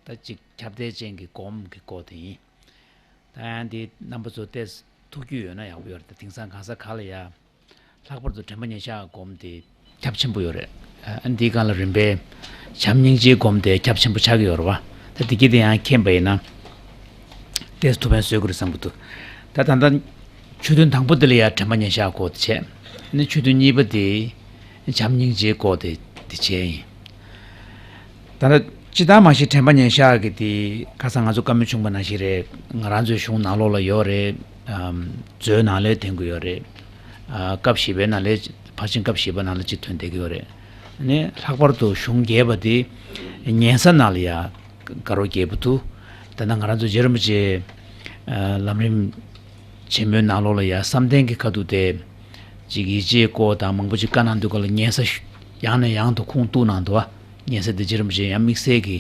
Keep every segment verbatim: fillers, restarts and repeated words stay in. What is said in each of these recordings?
ད་ཅིག་ཁྱབ་གདལ་ཅན་གྱི་སྒོམ་གྱི་སྐོར་དེ་ཡིན། ད་ཡང་འདི་རྣམ་པ་ཚོ་ཏོག་ཙམ་ཐུགས་རྒྱུས་ཡོད་ན་ཡག་པོ་ཡོད་རེད། ད་དེང་སང་གང་ས་ག་ལ་ཡ། ལྷག་པར་དུ་དྲན་པ་ཉེར་བཞག་སྒོམ་དེ་ཁྱབ་ཆེན་པོ་ཡོད་རེད། ཨ་འདིའི་སྒང་ལ་རིམ་པས་བྱམས་སྙིང་རྗེའི་སྒོམ་དེ་ཁྱབ་ཆེན་པོ་ཆགས་ཀྱི་ཡོད་རེད་བ། ད་འདི་གི་དེ་ཡང་མཁྱེན་པ་ཡིན་ན་ཏོག་ཙམ་ཐུགས་ཕན་གསོས་ཀྱི་རེད་བསམ་གྱི་འདུག། ད་ད་ལྟ་ཆོས་ཐུན་དང་པོ་དེ་ལ་ཡ་དྲན་པ་ཉེར་བཞག་སྐོར་དེ་བྱས། ཨ་ནི་ཆོས་ཐུན་གཉིས་པ་དེ་བྱམས་སྙིང་རྗེའི་སྐོར་དེ་དེ་བྱས་ཡིན། ད་ལྟ་ཅི་ལྟར་མ་ཤེས་དྲན་པ་ཉེར་བཞག་གི་དེ་ཁ་སང་ང་ཚོ་བཀའ་མོལ་བྱུང་བ་ནང་བཞིན་རེད། ང་རང་ཚོའི་གཞུང་ནང་ལོགས་ལ་ཡོད་རེད། ཨམ་མཛོད་ནང་ལ་ཐོན་གྱི་ཡོད་རེད། ཨ་སྐབས་བཞི་པའི་ནང་ལ་ཕར་ཕྱིན་སྐབས་བཞི་པ་ནང་ལ་ཅིག་ཐོན་བསྡད་ཀྱི་ཡོད་རེད། ཨ་ནི་ལྷག་པར་དུ་གཞུང་རྒྱས་པ་དེ་ཉན་ས་ནང་ལ་ཡ་དགའ་རབ་རྒྱས་པོ་འདུག། ད་ལྟ་ང་རང་ཚོ་རྗེ་རིན་པོ་ཆེ་ཨ་ལམ་རིམ་ཆེན་མོའི་ནང་ལོགས་ལ་ཡ་བསམ་གཏན་གྱི་ཁ་ཐུག་དེ་ཅིག་ཡིད་ཆེས་སྐོར་དང་མང་པོ་ཅིག་བཀའ་གནང་དུས་སྐབས་ལ་ཉན་ས་ཤུ་ཡང་ནས་ཡང་དུ་ཁུངས་གཏུགས་གནང་འདུག་བ། ཉན་ས་དེ་རྗེ་རིན་པོ་ཆེ་ཡང་དམིགས་བསལ་གྱི་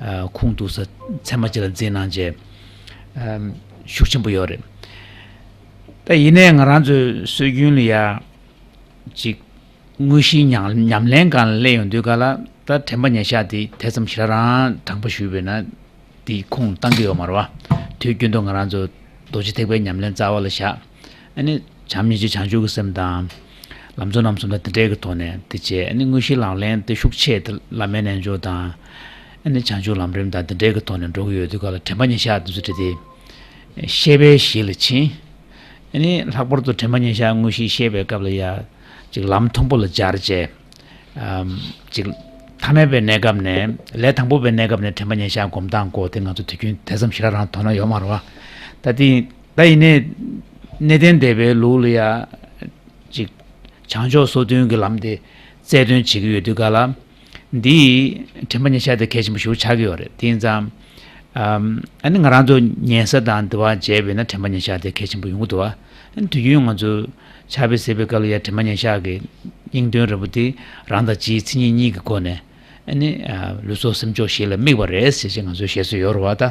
ཨ་ཁུངས་གཏུགས་ས་ཚད་མ་ཅིག་ལ་འཛིན་གནང་བྱས་ཨ་ཤུགས་ཆེན་པོ་ཡོད་རེད། ད་ཡིན་ནའི་ང་རང་ཚོའི་སྲོལ་རྒྱུན་ལ་ཡ་ཅིག་དངོས་གཞིའི་ཉམས་ཉམས་ལེན་སྒང་ལ་སླེབས་ཡོང་དུས་སྐབས་ལ་ད་དྲན་པ་ཉེར་བཞག་དེ་དེ་ཙམ་ཞེ་དྲག་རང་དྲང་པོ་ཞུས་པས་ན་དེ་ཁུངས་གཏོང་གི་ཡོད་མ་རེད་བ། དུས་རྒྱུན་དུ་ང་རང་ཚོ་རྡོ་རྗེ་ཐེག་པའི་ཉམས་ལེན་རྩ་བ་ལ་བཞག། ཨ་ནི་བྱམས་སྙིང་རྗེ་བྱང་ཆུབ་ཀྱི་སེམས་དང་། ལམ་གཙོ་རྣམ་གསུམ་དང་དེ་འདྲའི་གི་ཐོག་ནས་དེ་བྱས། ཨ་ནི་དངོས་གཞིའི་ལག་ལེན་དེ་ཤུགས་ཆེ་དེ་བླ་མའི་རྣལ་འབྱོར་དང་། ཨ་ནི་བྱང་ཆུབ་ལམ་རིམ་དང་དེ་འདྲའི་གི་ཐོག་ནས་འགྲོ་གི་ཡོད་དུས་སྐབས་ལ་དྲན་པ་ཉེར་བཞག་དེ་ཚོ་བྲིས་ཏེ། ཤེས་པའི་གཞི་ལ་ཕྱིན། ཨ་ནི་ལྷག་པར་དུ་དྲན་པ་ཉེར་བཞག་དངོས་གཞི་ཤེས་པའི་སྐབས་ལ་ཡ། ཅིག་ལམ་མཐོན་པོ་ལ་སྦྱར་བྱས། ཨམ། ཅིག་ཐ་མལ་པའི་གནས་སྐབས་ནས་ལས་དང་པོ་པའི་གནས་སྐབས་ནས་དྲན་པ་ཉེར་བཞག་སྒོམ་སྟངས་སྐོར་དེ་ང་ཚོ་དུས་རྒྱུན་དེ་ཙམ་ཞེ་དྲག་རང་དོ་སྣང་ཡོད་མ་རེད་བ། ད་དེ་ད་ཡིན་ནའི་གནས་བརྟན་སྡེ་པའི་ལུགས་ལ་ཡ། ཅིག་བྱང་ཕྱོགས་སོ་བདུན་གྱི་ལམ་དེ་རྩལ་འདོན་བྱེད་ཀྱི་ཡོད་དུས་སྐབས་ལ། འདིས་དྲན་པ་ཉེར་བཞག་དེ་གལ་ཆེན་པོ་ཞེ་པོ་ཆགས་ཀྱི་ཡོད་རེད། དེ་ཡིན་ཙང་། ཨམ། ཨ་ནི་ང་རང་ཚོ་ཉན་ས་དང་འདི་བ་བྱས་པས་ན་དྲན་པ་ཉེར་བཞག་དེ་གལ་ཆེན་པོ་ཡོང་གི་འདུག་བ། ཨ་ནི་དུས་རྒྱུན་ང་ཚོ་ཕྱག་དཔེ་གཟིགས་པའི་སྐབས་ལ་ཡ་དྲན་པ་ཉེར་བཞག་གི་སྙིང་དོན་རིལ་པོ་དེ་རང་དང་སྤྱིའི་མཚན་ཉིད་གཉིས་ཀྱི་སྒོ་ནས། ཨ་ནི་ཨ་ལུས་སྲོག་སེམས་མཆོག་བཞི་ལ་དམིགས་པ་རེད་ཟེར་བྱས་ང་ཚོའི་བཤད་སྲོལ་ཡོད་རེད་བ། ད་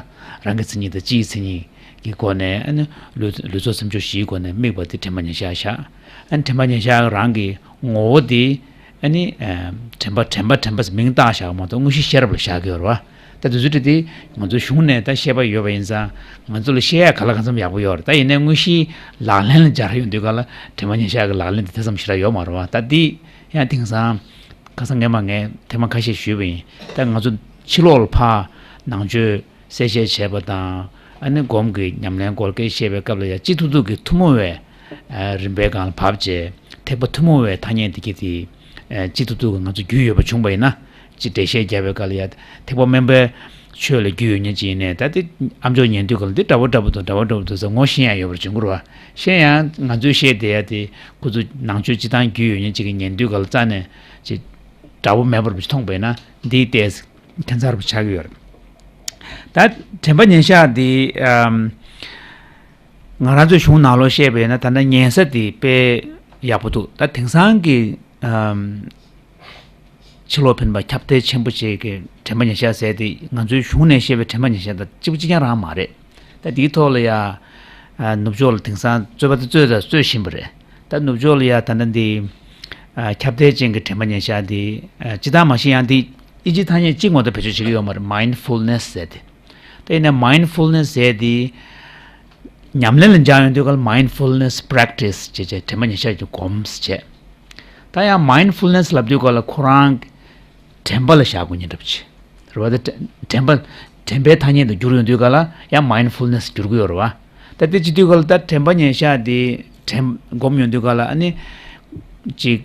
རང་གི་མཚན་ཉིད་དང་སྤྱིའི་མཚན་ཉིད་ཀྱི་སྒོ་ནས། ཨ་ནི་ལུས་ལུས་སྲོག་སེམས་མཆོག་བཞིའི་སྒོ་ནས་དམིགས་པ་དེ་དྲན་པ་ཉེར་བཞག་བཞག། ཨ་ནི་དྲན་པ་ཉེར་བཞག་རང་གི་ངོ་བོ་དེ། ཨ་ནི་ཨ་དྲན་པ་དྲན་པ་དྲན་པ་ཟེར་མིང་བཏགས་བཞག་མ་གཏོགས་དངོས་གཞི་ཤེས་རབ་ལ་བཞག་གི་ཡོད་རེད་བ། ད་དེ་ཚོ་དེ་དེ་ང་ཚོའི་གཞུང་ནས་ད་བཤད་པ་ཡོད་པ་ཡིན་ཙང་ང་ཚོ་ལ་བཤད་ཡ་ག་ལ་གང་འཚམ་ཡག་པོ་ཡོད་རེད། ད་ཡིན་ནའི་དངོས་གཞིའི་ལག་ལེན་ལ་སྦྱར་ཡོང་དུས་སྐབས་ལ་དྲན་པ་ཉེར་བཞག་གི་ལག་ལེན་དེ་དེ་ཙམ་ཞེ་དྲག་ཡོད་མ་རེད་བ། ད་དེ་ཡང་དེང་སང་ཁ་སང་ངས་མ་ངས་ཐེངས་མ་ཁ་ཤས་ཞུས་པ་ཡིན། ད་ང་ཚོ་ཕྱི་ལོགས་ལ་ཕར་ནང་ཆོས་གསལ་བཤད་བྱས་པ་དང་། ཨ་ནི་སྒོམ་གྱི་ཉམས་ལེན་སྐོར་སྐད་བཤད་པའི་སྐབས་ལ་ཡང་སྤྱི་ཐུབ་ཐུབ་ཀྱི་ཐུན་མོང་བའི་ཨ་རིམ་པའི་སྒང་ལ་བབས་རྗེས་ཐེག་པ་ཐུན་མོང་བའི་ཐ་སྙད་འདི་གི་དེ་ཨ་སྤྱི་ཐུབ་ཐུབ་ཀྱི་ང་ཚོ་རྒྱུས་ཡོད་པ་བྱུང་བ་ཡིན་ན། ཅིག་འགྲེལ་བཤད་རྒྱབ་པའི་སྐབས་ལ་ཡང་ཐེག་པ་དམན་པའི་ཆོས་ལ་རྒྱུས་ཡོད་མཁན་ཅིག་ཡིན་ནའི་ད་དེ་ཨ་མཆོག་ཉན་དུས་སྐབས་ལ་འདི་འདྲ་པོ་འདྲ་པོ་འདུག་འདྲ་པོ་འདྲ་པོ་འདུག་ཟེར་ངོ་ཤེས་ཡ་ཡོད་པར་བྱུང་གི་རེད་བ། གཞན་ཡང་ང་ཚོས་བཤད་བསྡད་ཡ་དེ་ཁོ་ཚོ་ནང་ཆོས་སྤྱི་བཏང་རྒྱུས་ཡོད་མཁན་ཅིག་གིས་ཉན་དུས་སྐབས་ལ་རྩ་ནས་ཅིག་འདྲ་པོ་མེད་པར་མཐོང་བས་ན་འདིའི་ལྟས། ཁྱད་མཚར་བ་ཆགས་ཀྱི་ཡོད་རེད། ད་དྲན་པ་ཉེར་བཞག་འདི་ཨམ་ང་རང་ཚོའི་གཞུང་ནང་ལོགས་བཤད་པས་ན་ད་ལྟ་ཉན་ས་འདི་དཔེ་ཡག་པོ་འདུག། ད་དེང་སང་གི་ཨམ་ཕྱི་ལོགས་ཕན་པ་ཁྱབ་གདལ་ཆེན་པོ་ཅིག་གི་དྲན་པ་ཉེར་བཞག་ཟེར་དེ་ང་ཚོའི་གཞུང་ནས་བཤད་པའི་དྲན་པ་ཉེར་བཞག་དང་གཅིག་པ་གཅིག་རྐྱང་རང་མ་རེད། ད་འདིའི་ཐོག་ལ་ཡ་ཨ་ནུབ་ཕྱོགས་ལ་དེང་སང་རྩོད་པ་དེ་རྩོད་དང་རྩོད་བཞིན་པ་རེད། ད་ནུབ་ཕྱོགས་ལ་ཡ་ད་ལྟ་འདི་ཨ་ཁྱབ་གདལ་ཅན་གྱི་དྲན་པ་ཉེར་བཞག་འདི་ཨ་སྤྱི་བཏང་མ་གཞི་ཡང་འདི་ཨིན་ཇིའི་ཐ་སྙད་གཅིག་ངོ་ད་བེད་སྤྱོད་བྱེད་ཀྱི་ཡོད་མ་རེད། མའིན་ཌ་ཕུལ་ནེ་སི་ཟེར་ཏེ། ད་ཡིན་ན་མའིན་ཌ་ཕུལ་ནེ་སི་ཟེར་དེ་ཉམས་ལེན་ལ་འཇགས་ཡོང་དུས་སྐབས་ལ་མའིན་ཌ་ཕུལ་ནེ་སི་པེ་རེག་ཊི་སི་བྱས་བྱས་དྲན་པ་ཉེར་བཞག་གི་སྒོམ་བྱས། ད་ཡང་མའིན་ཌ་ཕུལ་ནེ་སི་ལབ་དུས་སྐབས་ལ་ཁོ་རང་དྲན་པ་ལ་བཞག་དགོས་ཉེན་འདྲ་པོ་ཅིག་རེད་བ། ད་དྲན་པ་དྲན་པའི་ཐ་སྙད་དུ་བསྒྱུར་ཡོང་དུས་སྐབས་ལ་ཡང་མའིན་ཌ་ཕུལ་ནེ་སི་བསྒྱུར་གི་ཡོད་རེད་བ། ད་དེ་བྱེད་དུས་སྐབས་ལ་ད་དྲན་པ་ཉེར་བཞག་དེ་དྲན་སྒོམ་ཡོང་དུས་སྐབས་ལ་ཨ་ནི་ཅིག་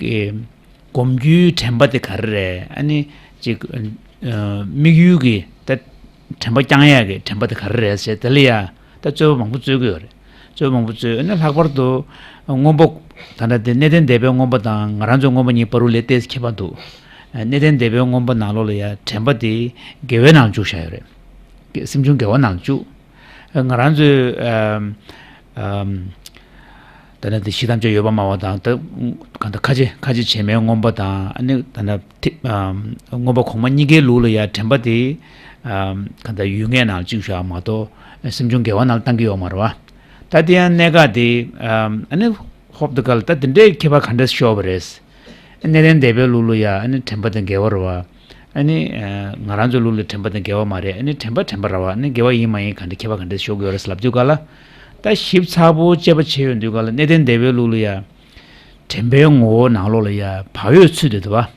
སྒོམ་རྒྱུའི་དྲན་པ་དེ་ག་རེ་རེད། ཨ་ནི་ཅིག་ཨ་དམིགས་ཡུལ་གྱི་ད་དྲན་པ་བསྐྱང་ཡག་གི་དྲན་པ་དེ་ག་རེ་རེད་ཟེར་དེ་ལ་ཡ་ད་རྩོད་པ་མང་པོ་རྩོད་ཀྱི་ཡོད་རེད། རྩོད་པ་མང་པོ་རྩོད། ཨ་ནི་ལྷག་པར་དུ་མངོན་པ་ད་ལྟ་དེ་གནས་བརྟན་སྡེ་པའི་མངོན་པ་དང་ང་རང་ཚོའི་མངོན་པ་གཉིས་བར་དུ་ལས་ཏོག་ཙམ་ཁྱད་པར་འདུག། ཨ་གནས་བརྟན་སྡེ་པའི་མངོན་པ་ནང་ལོགས་ལ་ཡ་དྲན་པ་དེ་དགེ་བའི་ནང་བཅུག་བཞག་ཡོད་རེད། སེམས་བྱུང་དགེ་བ་ནང་བཅུག། ང་རང་ཚོའི་ཨམ་ཨམ་ད་ནི་དེ་ཤི་དམ་བཅའ་ཡོད་པ་སྨྲ་བ་དང་ད་གང་ལྟར་ཁ་ཆེ་ཁ་ཆེ་བྱེ་མའི་མངོན་པ་དང་ཨ་ནི་ད་ནི་ཐི་ཨམ་མངོན་པ་གོང་མ་གཉིས་ཀའི་ལུགས་ལ་ཡ་དྲན་པ་དེ་ཨམ་གང་ལྟར་ཡུལ་ངེས་ནང་བཅུག་བཞག་མ་གཏོགས་སེམས་བྱུང་དགེ་བ་ནང་བཏང་གི་ཡོད་མ་རེད་བ། ད་དེ་ཡང་གནད་འགག་དེ་ཨམ་ཨ་ནི་ཧོབ་ཏེ་ག་ལ་ད་དེ་འདྲའི་ཁྱད་པར་ག་འདྲ་ཤོར་བ་རེད། གནས་བརྟན་སྡེ་པའི་ལུགས་ལ་ཡ་ཨ་ནི་དྲན་པ་དེ་དགེ་བ་རེད་བ། ཨ་ནི་ང་རང་ཚོའི་ལུགས་ལ་དྲན་པ་དང་དགེ་བ་མ་རེད། ཨ་ནི་དྲན་པ་དྲན་པ་ར་བ། ཨ་ནི་དགེ་བ་ཡིན་མ་ཡིན་ག་འདྲ་ཁྱད་པར་ག་འདྲ་ཤོར་གི་ཡོད་རེད་ལབ་དུས་ག་ལ། ད་ཞིབ་ཚགས་པོ་དཔྱད་པ་བྱས་ཡོང་དུས་ག་ལ། གནས་བརྟན་སྡེ་པའི་ལུགས་ལ་ཡ། དྲན་པའི་ངོ་བོ་ནང་ལོགས་ལ་ཡ་བག་ཡོད་ཚུད་དེ་འདུག་བ།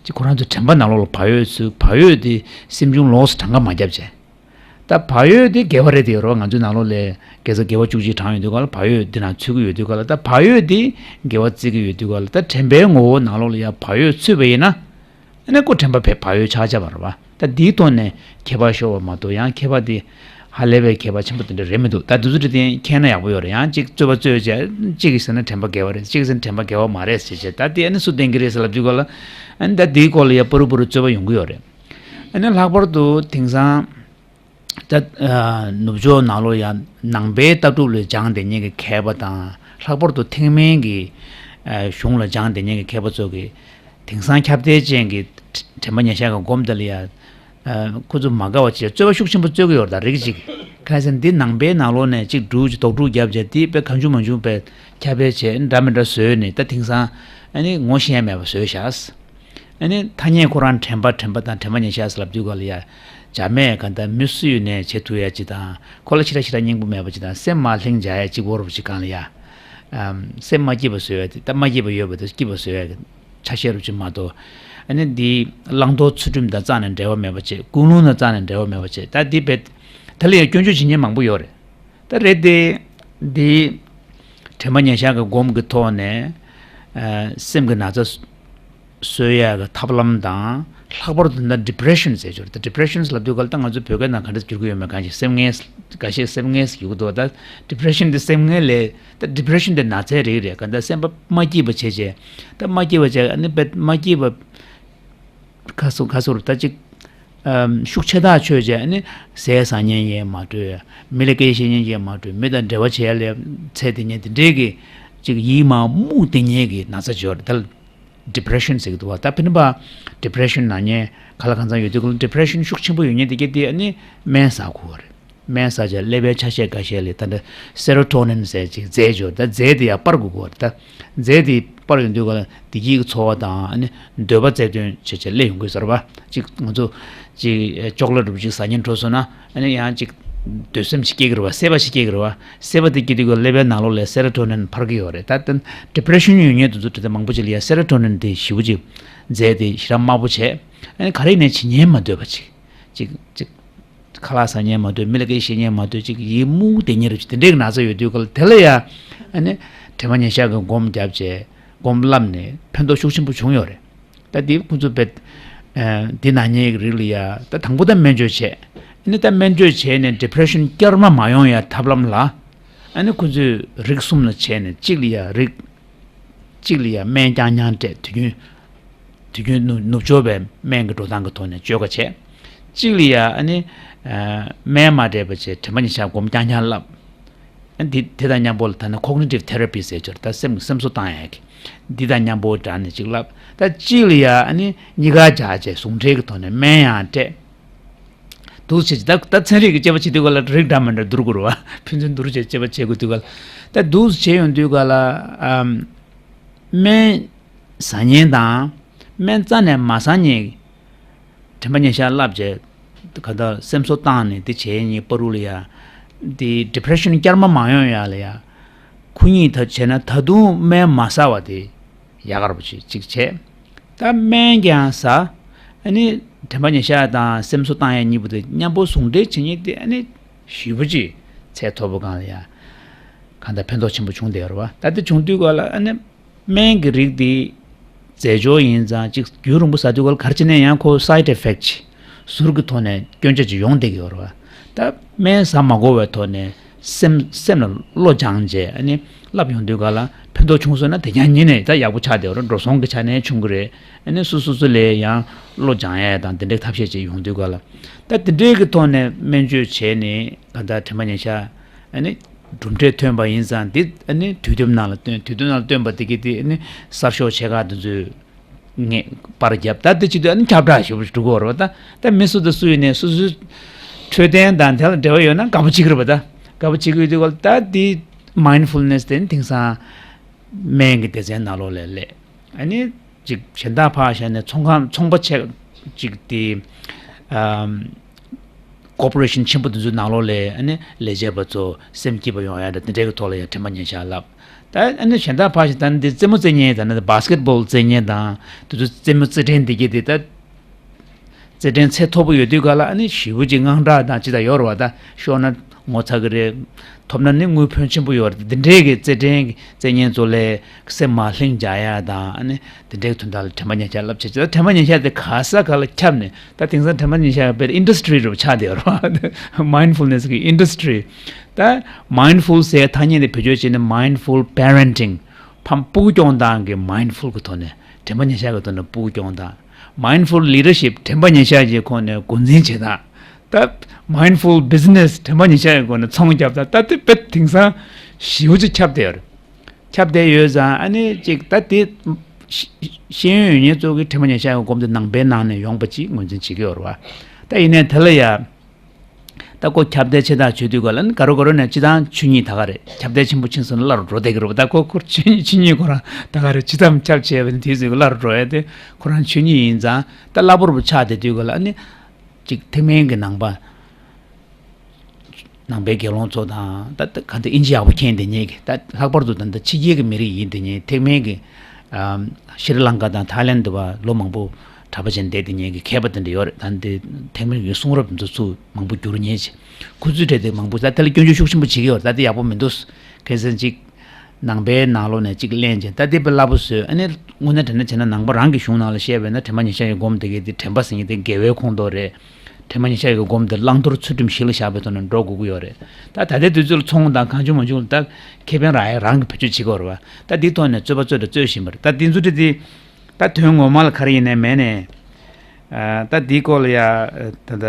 ཅིག་ཁོ་རང་ཚོ་དྲན་པ་ནང་ལོགས་ལ་བག་ཡོད་ཚུད། བག་ཡོད་དེ་སེམས་བྱུང་ལོགས་སུ་གྲངས་ཀ་མ་བརྒྱབ་བྱས། ད་བག་ཡོད་དེ་དགེ་བ་རེད་དེ་ཡོད་རེད་བ། ང་ཚོའི་ནང་ལོགས་ལ་དགེ་རྩ་དགེ་བ་བཅུ་གཅིག་བགྲངས་ཡོང་དུས་ག་ལ། བག་ཡོད་འདི་ནང་ཚུད་ཀྱི་ཡོད་དུས་ག་ལ། ད་བག་ཡོད་དེ་དགེ་བ་བརྩི་གི་ཡོད་དུས་ག་ལ། ད་དྲན་པའི་ངོ་བོ་ནང་ལོགས་ལ་ཡ་བག་ཡོད་ཚུད་པ་ཡིན་ན། ཨ་ནི་ཁོ་དྲན་པ་བས་བག་ཡོད་ཆགས་ཆགས་པ་རེད་བ། ད་འདིའི་ཐོག་ནས་ཁྱད་པར་ཤོར་བ་མ་གཏོགས། ཡང་ཁྱད་པར་དེ་ཧ་ལས་པའི་ཁྱད་པར་ཆེན་པོ་དེ་འདྲ་རེད་མི་འདུག་ད་དུས་ཚོད་དེ་མཁྱེན་ན་ཡག་པོ་ཡོད་རེད། ཡང་གཅིག་རྩོད་པ་རྩོད་བྱས། གཅིག་གིས་ཟེར་ན་དྲན་པ་དགེ་བ་རེད། གཅིག་གིས་ཟེར་ན་དྲན་པ་དགེ་བ་མ་རེད་ཟེར་བྱས། ད་དེ་ཨ་ནི་སུ་བསྟན་གྱི་རེད་ཟེར་ལབ་དུས་ག་ལ། ཨ་ནི་ད་དེའི་སྐོར་ལ་ཡ་པ་རུ་པ་རུ་རྩོད་པ་ཡོང་གི་ཡོད་རེད། ཨ་ནི་ལྷག་པར་དུ་དེང་སང་ད་ནུབ་ཕྱོགས་ནང་ལོགས་ཡ་ནང་པའི་ལྟ་གྲུབ་ལ་སྦྱངས་བསྡད་མཁན་གྱི་མཁས་པ་དང་། ལྷག་པར་དུ་ཐེག་དམན་གྱི་གཞུང་ལ་སྦྱངས་བསྡད་མཁན་གྱི་མཁས་པ་ཚོ་གིས། དེང་སང་ཁྱབ་གདལ་ཅན་གྱི་དྲན་པ་ཉེར་བཞག་གི་སྒོམ་དེ་ལ་ཡ། ཁོ་ཚོ་མ་དགའ་བ་བྱས། རྩོད་པ་ཤུགས་ཆེན་པོ་རྩོད་ཀྱི་ཡོད་རེད། ད་རིགས་གཅིག་ག་རེ་ཟེར་ན། འདི་ནང་པའི་ནང་ལོགས་ནས་གཅིག་སྒྲུག་ཅིག་དོགས་སྒྲུག་བརྒྱབ་བྱས། དེ་དཔེ་གང་བྱུང་མང་བྱུང་དཔེ་ཁྱབ་སྤེལ་བྱས། འདྲ་མི་འདྲ་བཟོས་ནས། ད་དེང་སང་ཨ་ནི་ངོ་ཤེས་ཡ་མེད་པ་བཟོས་བཞག་ཨ་ནི་ཐ་སྙད་ཁོ་རང་དྲན་པ་དྲན་པ་དང་དྲན་པ་ཉེར་བཞག་ལབ་དུས་ག་ལ་ཡ། བྱ་མས་ག་ད་མི་སུ་ཡིན་ནའི་བྱེད་ཐུབ་ཡ་ཅིག་དང་། ཁོ་ལ་ཕྱི་ར་ཕྱི་ར་སྙིང་པོ་མེད་པ་ཅིག་དང་། སེམས་མ་ལྷིང་འཇགས་ཡ་ཅིག་བོར་བ་ཅིག་སྒང་ལ་ཡ། ཨམ། སེམས་མ་སྐྱིད་པ་བཟོ་ཡ་དེ། ད་མ་སྐྱིད་པ་ཡོད་པ་དེ་སྐྱིད་པ་བཟོ་ཡ་གི་ཆ་ཤས་རུ་ཅིག་མ་གཏོགས། ཨ་ནི་འདི་བླང་དོར་ཚུལ་ཁྲིམས་དང་རྩ་ནས་འབྲེལ་བ་མེད་པ་བྱས། ཀུན་སློང་དང་རྩ་ནས་འབྲེལ་བ་མེད་པ་བྱས། ད་འདི་བས་ད་ལ་ཡང་སྐྱོན་བརྗོད་བྱེད་མཁན་མང་པོ་ཡོད་རེད། ད་རེད་དེ། འདི་དྲན་པ་ཉེར་བཞག་གི་སྒོམ་གྱི་ཐོག་ནས། ཨ། སེམས་ཀྱི་ན་ཚ་གསོ་ཡ་གི་ཐབས་ལམ་དང་། ལྷག་པར་དུ་ད་ཌི་པི་རེ་ཤན་ཟེར་ཆོག་རེད། ད་ཌི་པི་རེ་ཤན་ལབ་དུས་ག་ལ། ད་ང་ཚོ་བོད་སྐད་ནང་ག་འདྲ་བསྒྱུར་གྱི་ཡོད་མེད་གང་ཞིག་སེམས་ངལ། འགའ་ཤས་སེམས་ངལ་ཟེར་གྱི་འདུག་ད་ཌི་པི་རེ་ཤན་འདི་སེམས་ངལ་ལས། ད་ཌི་པི་རེ་ཤན་འདི་ན་ཚའི་རིགས་རེད། ག་ད་སེམས་པ་མ་སྐྱིད་པ་བྱས་བྱས། ད་མ་སྐྱིད་པ་བྱས། ཨ་ནི་བས་མ་སྐྱིད་པ། ཁ་སོ་ཁ་སོར་ད་ཅིག་ཨམ། ཤུགས་ཆེ་ཐག་ཆོད་བྱས། ཨ་ནི་ཟས་ཟ་མཁན་ཡས་མ་གྲོས། མི་ལ་སྐད་ཆ་བཤད་མཁན་ཡས་མ་གྲོས། མི་དང་འབྲེལ་བ་བྱེད་ཡ་ལས་ཚད་དེ་ཉིད་དེ་འདྲས་ཀྱི་ཅིག་ཡིད་མ་རྨུགས་དེ་ཉིད་ཀྱི་ན་ཚ་ཅིག་ཡོད་རེད། ད་ཌི་པི་རེ་ཤན་ཟེར་གྱི་འདུག་བ། ད་ཕན་པ་ཌི་པི་རེ་ཤན་ན་མཁན་ག་ལ་གང་འཚམ་ཡོད་དུས་ག་ལ། ཌི་པི་རེ་ཤན་ཤུགས་ཆེན་པོ་ཡོད་མཁན་དེ་གས་དེ་ཨ་ནི་སྨན་ཟ་དགོས་པ་རེད། སྨན་ཟ་བྱས་ཀླད་པའི་ཆ་ཤས་འགའ་ཤས་ལ་ད་ལྟ་སེ་རོ་ཊོ་ནིན་ཟེར་ཅིག་རྫས་ཅིག་ཡོད་རེད། ད་རྫས་དེ་ཡར་སྤར་དགོས་ཀྱི་ཡོད་རེད། ད་རྫས་དེ་སྤར་ཡོང་དུས་ག་ལ་བདེ་སྐྱིད་ཀྱི་ཚོར་བ་དང་། ཨ་ནི་འདོད་པ་རྩལ་འདོན་བྱས་བྱས་སླེབས་ཡོང་གི་ཡོད་རེད་པ། ཅིག་ང་ཚོ་ཅིག་ཅོག་ལེ་ཊི་འདྲ་པོ་ཅིག་ཟ་སྙིང་འདོད་སོང་ན། ཨ་ནི་ཡང་ཅིག་འདོད་སེམས་ཤིག་སྐྱེ་གི་རེད་པ། སྲེད་པ་ཞིག་སྐྱེ་གི་རེད་པ། སྲེད་པ་དེ་སྐྱེ་དུས་ག་ལ་ཀླད་པའི་ནང་ལོགས་ལ་སེ་རོ་ཊོ་ནིན་འཕར་གྱི་ཡོད་རེད། ད་ལྟ་ཌི་པི་རེ་ཤན་ཡོད་མཁན་དེ་ཚོ་དེ་ལྟར་མང་པོ་ཅིག་ལ་ཡ་སེ་རོ་ཊོ་ནིན་དེ་ཞེ་པོ་ཅིག་རྫས་དེ་ཞེ་དྲག་དམའ་པོ་བྱས། ཨ་ནི་ག་རེ་ཡིན་ནའི་བྱེད་སྙིང་མ་འདོད་པ་ཅིག་ཅིག་ཅིག་ཁ་ལག་ཟ་སྙིང་མ་འདོད། མི་ལ་སྐད་ཆ་བཤད་སྙིང་མ་འདོད། ཅིག་ཡིད་རྨུགས་དེ་ཉིད་རེད། དེ་འདྲའི་ན་ཚ་ཡོད་དུས་ག་ལ་དེ་ལ་ཡ། ཨ་ནི་དྲན་པ་ཉེར་བཞག་གི་སྒོམ་བརྒྱབ་བྱས། སྒོམ་བསླབས་ནས་ཕན་ཐོགས་ཤུགས་ཆེན་པོ་བྱུང་ཡོད་རེད། ད་འདི་ཁོང་ཚོ་བས་འདི་ན་མཁན་གྱི་རིགས་ལ་ཡ། ད་དང་པོ་ད་སྨན་བཅོས་བྱས། ཨ་ནི་ད་སྨན་བཅོས་བྱས་ནས་ཌི་པི་རེ་ཤན་བསྐྱར་མ་མ་ཡོང་ཡ་ཐབས་ལམ་ལ། ཨ་ནི་ཁོང་ཚོས་རིགས་གསུམ་ལ་བྱས་ནས། གཅིག་ལ་ཡ་རིགས། གཅིག་ལ་ཡ་སྨན་རྐྱང་རྐྱང་སྤྲད། དུས་རྒྱུན། དུས་རྒྱུན་ནུབ་ནུབ་ཕྱོགས་པའི་སྨན་གྱི་འགྲོ་སྟངས་ཀྱི་ཐོག་ནས་བཅོས་ཁ་བྱས། གཅིག་ལ་ཡ་ཨ་ནི་ཨ་སྨན་མ་སྤྲད་པ་བྱས། དྲན་པ་ཉེར་བཞག་སྒོམ་རྐྱང་རྐྱང་བསླབས། ཨ་འདི་དེ་དང་མཉམ་པོ་ལ་ད་ནི་ཀོག་ནི་ཊིབ་ཐེ་ར་པི་ཟེར་ཆོག་རེད། ད་སེམས་སེམས་གསོ་བཏང་ཡག་གི། འདི་དང་མཉམ་པོ་སྦྲགས་ནས་ཅིག་བསླབས། ད་གཅིག་ལ་ཡ་ཨ་ནི་གཉིས་ཀ་སྦྱར་བྱས་ཟུང་འབྲེལ་གྱི་ཐོག་ནས་སྨན་ཡང་སྤྲད། འདུག་སེ་བྱས། ད་ད་ཚན་རིག་གི་དཔྱད་པ་བྱེད་དུས་ག་ལ་རིགས་འདྲ་མི་འདྲ་བསྡུར་དགོས་རེད་པ། ཕན་ཚུན་བསྡུར་བྱས་དཔྱད་པ་བྱེད་དགོས་དུས་ག་ལ། ད་འདུག་སེ་བྱས་ཡོང་དུས་ག་ལ། ཨམ། སྨན་ཟ་མཁན་དང་སྨན་རྩ་ནས་མ་ཟ་མཁན། དྲན་པ་ཉེར་བཞག་བསླབས་བྱས། ག་ད་སེམས་གསོ་བཏང་ནས་དེ་བྱས་ནས་པ་རུ་ལ་ཡ། དེ་ཌི་པི་རེ་ཤན་བསྐྱར་མ་མ་ཡོང་ཡ་ལ་ཡ། ཁོ་གཉིས་ད་བྱས་ན་ད་དུང་སྨན་མ་ཟ་བ་དེ་ཡག་ག་ར་པོ་ཅིག་ཅིག་བྱས། ད་སྨན་ཀྱང་ཟ། ཨ་ནི་དྲན་པ་ཉེར་བཞག་དང་སེམས་གསོ་བཏང་ཡ་གཉིས་པོ་དེ་མཉམ་པོ་ཟུང་འབྲེལ་བྱེད་མཁན་དེ་ཨ་ནི་ཞེ་པོ་ཅིག་ཚད་མཐོ་པོ་སྒང་ལ་ཡ། གང་ལྟར་ཕན་ཐོགས་ཆེན་པོ་བྱུང་བསྡད་ཡོད་རེད་པ། ད་དེ་བྱུང་དུས་ག་ལ་ཨ་ནི་སྨན་གྱི་རིགས་དེ་རྫས་སྦྱོར་ཡིན་ཙང་ཅིག་རྒྱུན་རིང་པོ་ཟ་དུས་ག་ལ་ག་རེ་བྱས་ནའི་ཡང་ཁོ་སའིཌ་ཨི་ཕེག་ཅིག་ཟུར་གྱི་ཐོག་ནས་སྐྱོན་ཆ་ཅིག་ཡོང་བསྡད་ཀྱི་ཡོད་རེད་པ། ད་སྨན་ཟ་མ་དགོས་པའི་ཐོག་ནས་སེམས་སེམས་ལ་བློ་སྦྱངས་བྱས། ཨ་ནི་བསླབས་ཡོང་དུས་ག་ལ་ཕན་ཐོགས་བྱུང་སོང་ན་དེ་རྐྱང་ཉིད་ནས་ད་ཡག་པོ་ཆགས་བསྡད་ཡོད་རེད། འགྲོ་སོང་གི་ཆ་ནས་བྱུང་གི་རེད། ཨ་ནི་སོ་སོ་སོ་ལ་ཡང་བློ་སྦྱང་ཡ་དང་དེ་འདྲའི་ཐབས་ཤེས་ཅིག་ཡོང་དུས་ག་ལ། ད་དེ་འདྲའི་གི་ཐོག་ནས་སྨན་བཅོས་བྱས་ནས་ག་ད་དྲན་པ་ཉེར་བཞག་ཨ་ནི་གྲུབ་འབྲས་ཐོན་པ་ཡིན་ཙང་། འདི་ཨ་ནི་དུས་དེབ་ནང་ལ་བཏོན། དུས་དེབ་ནང་ལ་བཏོན་པ་དེ་གི་དེ་ཨ་ནི་གསར་ཤོག་ཆེ་ཁག་དེ་ཚོས་ངས་པར་བརྒྱབ། ད་དེ་བྱེད་དུས་ཨ་ནི་ཁྱབ་བསྒྲགས་ཞེ་པོ་ཞིག་འགྲོ་གི་ཡོད་རེད་པ། ད་ད་མི་སུ་དང་སུ་ཡིན་ནའི་སོ་སོའི་འཕྲོད་བསྟེན་དང་དེ་ལ་འབྲེལ་བ་ཡོད་ན་དགའ་པོ་བྱེད་ཀྱི་རེད་པ། ད་དགའ་པོ་བྱེད་ཀྱི་ཡོད་དུས་ག་ལ། ད་དེ་མའིན་ཌ་ཕུལ་ནེ་སི་དེ་ནི་དེང་སང་སྨན་གྱི་སྡེ་ཚན་ནང་ལོགས་ལ་སླེབས། ཨ་ནི་ ཅིག་གཞན་དག་ཕར་བཞག་ནས་ཚོང་ཁང་ཚོང་པ་ཆེ་ཅིག་དེ་ཨམ། ཀོར་པོ་རེ་ཤན་ཆེན་པོ་དེ་ཚོའི་ནང་ལོགས་ལ་ཨ་ནི་ལས་བྱེད་པ་ཚོ་སེམས་སྐྱིད་པ་ཡོང་ཡ་འདྲ་དེ་འདྲའི་གི་ཐོག་ལ་ཡང་དྲན་པ་ཉེར་བཞག་ལབ། ད་ཨ་ནི་གཞན་དག་ཕར་བཞག་ད་ནི་འདི་རྩེད་མོ་རྩེ་མཁན་དང་ནི་བྷ་སི་ཀེ་ཊི་བྷོལ་རྩེ་མཁན་དང་དེ་ཚོ་རྩེད་མོ་རྩེད་ཕྲན་དེ་གྱད་དེ་ད། རྩེད་འགྲན་ཚད་མཐོ་པོ་ཡོད་དུས་ག་ལ་ཨ་ནི་ཞེ་པོ་ཅིག་དངངས་སྐྲག་དང་ཅི་དང་ཡོད་རེད་བ། ད་ཤོར་ན་ངོ་ཚ་གི་རེད། ཐོབ་ན་ནི་དངུལ་ཕོན་ཆེན་པོ་ཡོད་རེད། འདི་འདྲའི་གི་རྩེད་འགྲན་གྱི་རྩེད་མཁན་ཚོ་ལ་སེམས་མ་ལྷིང་རྒྱག་ཡ་དང་ཨ་ནི་འདི་འདྲའི་གི་དོན་དག་ལ་དྲན་པ་ཉེར་བཞག་ལབ་བྱས། ད་དྲན་པ་ཉེར་བཞག་དེ་ག་ས་ག་ལ་ཁྱབ་ནས། ད་དེང་སང་དྲན་པ་ཉེར་བཞག་དཔེ་ཨིན་ཌ་སི་ཊི་རི་རུ་ཆགས་བསྡད་ཡོད་རེད་བ། མའིན་ཌ་ཕུལ་ནེ་སི་གི་ཨིན་ཌ་སི་ཊི་རི། ད་མའིན་ཌ་ཕུལ་ཟེར་ཐ་སྙད་དེ་བེད་སྤྱོད་བྱས་ནས་མའིན་ཌ་ཕུལ་པེ་རེན་ཊིང་། ཕམ་སྤུ་གུ་སྐྱོང་སྟངས་ཀྱི་མའིན་ཌ་ཕུལ་གྱི་ཐོག་ནས་དྲན་པ་ཉེར་བཞག་གི་ཐོག་ནས་སྤུ་གུ་སྐྱོང་སྟངས། མའིན་ཌ་ཕུལ་ལི་ཌར་ཤིབ་དྲན་པ་ཉེར་བཞག་གི་ཁོངས་ནས་འགོ་འཛིན་བྱེད་སྟངས། ད་མའིན་ཌ་ཕུལ་བི་ཛི་ནེ་སི་དྲན་པ་ཉེར་བཞག་གི་སྒོ་ནས་ཚོང་རྒྱབ་སྟངས། ད་དེ་དཔེ་དེང་སང་ཞེ་པོ་ཅིག་ཁྱབ་བསྡད་ཡོད་རེད། ཁྱབ་བསྡད་ཡོད་ཙང་ཨ་ནི་ཅིག་ད་དེ་ཤེས་ཤེས་ཡོན་ཡོད་མཁན་ཚོ་གིས་དྲན་པ་ཉེར་བཞག་གི་སྒོམ་དེ་ནང་པའི་ནང་ནས་ཡོང་པ་ཅིག་ངོས་འཛིན་བྱེད་ཀྱི་ཡོད་རེད་བ། ད་ཡིན་ནའི་དེ་ལ་ཡ། ད་ཁོ་ཁྱབ་གདལ་ཆེ་ཐག་ཆོད་དུས་ག་ལ་ནི་ག་རེ་ག་རེ་ནས་སྤྱིར་བཏང་ཆོས་ཉིད་ད་ག་རེད། ཁྱབ་གདལ་ཆེན་པོ་ཕྱིན་སོང་ན་སླར་འགྲོ་བསྡད་ཀྱི་རེད་པ། ད་ཁོ་ཁོ་ཆོས་ཉིད་ཆོས་ཉིད་ཁོ་རང་ད་ག་རེ་ཇི་ཙམ་ཁྱབ་ཆེ་བ་ནི་དེའི་ཚོད་ཀྱི་སླར་འགྲོ་ཡ་དེ་ཁོ་རང་ཆོས་ཉིད་ཡིན་ཙང་། ད་གླ་པོར་ཆགས་བསྡད་དུས་ག་ལ་ནི་ཅིག་ཐེག་དམན་གྱི་ནང་པ་ནང་པའི་དགེ་སློང་ཚོ་དང་། ད་ད་ག་འདི་ཨིན་ཇི་ཡག་པོ་མཁྱེན་བསྡད་མཁན་གྱི། ད་ལྷག་པར་དུ་ད་ད་ཕྱི་རྒྱལ་གྱི་མི་རིགས་ཡིན་བསྡད་མཁན་ཐེག་དམན་གྱི་ཨམ། ཤྲི་ལང་ཀ་དང་ཐའི་ལེན་དུ་བ་ལོ་མང་པོ་གྲྭ་པ་བྱས་ནས་བསྡད་དེ་ཉན་གྱི་མཁས་པ་དེ་འདྲ་ཡོད་རེད། ད་འདི་ཐེག་དམན་གྱི་གསུང་རབ་འདི་ཚོ་མང་པོ་བསྒྱུར་མཁན་ཅིག་ཁོ་ཚོའི་གྲས་དེ་མང་པོ་ད་དེ་ལ་སྐྱོན་བརྗོད་ཤུགས་ཆེན་པོ་བྱེད་ཀྱི་ཡོད་རེད། ད་དེ་ཡག་པོ་མི་འདུག་གལ་སྲིད་ཅིག་ནང་པའི་ནང་ལོགས་ནས་ཅིག་གླེང་བྱས་ད་དེ་དཔེ་སླ་པོ་བཟོས། ཨ་ནི་དངོས་གནས་དྲན་ན་བྱས་ན་ནང་པ་རང་གི་གཞུང་ནང་ལ་བཤད་པས་ན་དྲན་པ་ཉེར་བཞག་གི་སྒོམ་དེ་གའི་དེ་དྲན་པ་ཟེར་མཁན་དེ་དགེ་བའི་ཁོངས་གཏོགས་རེད། དྲན་པ་ཉེར་བཞག་གི་སྒོམ་དེ་བླང་དོར་ཚུལ་ཁྲིམས་གཞི་ལ་བཞག་པའི་ཐོག་ནས་འགྲོ་དགོས་ཀྱི་ཡོད་རེད། ད་ད་ལྟའི་དུས་ཚོད་ལ་ཚོང་དང་གང་བྱུང་མང་བྱུང་ལ་ད་ཁེ་ཕན་རག་ཡ་རང་གི་བེད་སྤྱོད་བྱེད་ཀྱི་ཡོད་རེད་བ། ད་འདིའི་ཐོག་ནས་རྩོད་པ་རྩོད་དང་རྩོད་བཞིན་པ་རེད། ད་འདི་ཚོ་དེ་དེ་ད་དོན་ངོ་མ་ལ་ག་རེ་ཡིན་ནའི་མེད་ནའི། ཨ། ད་འདིའི་སྐོར་ལ་ཡ་ད་ད་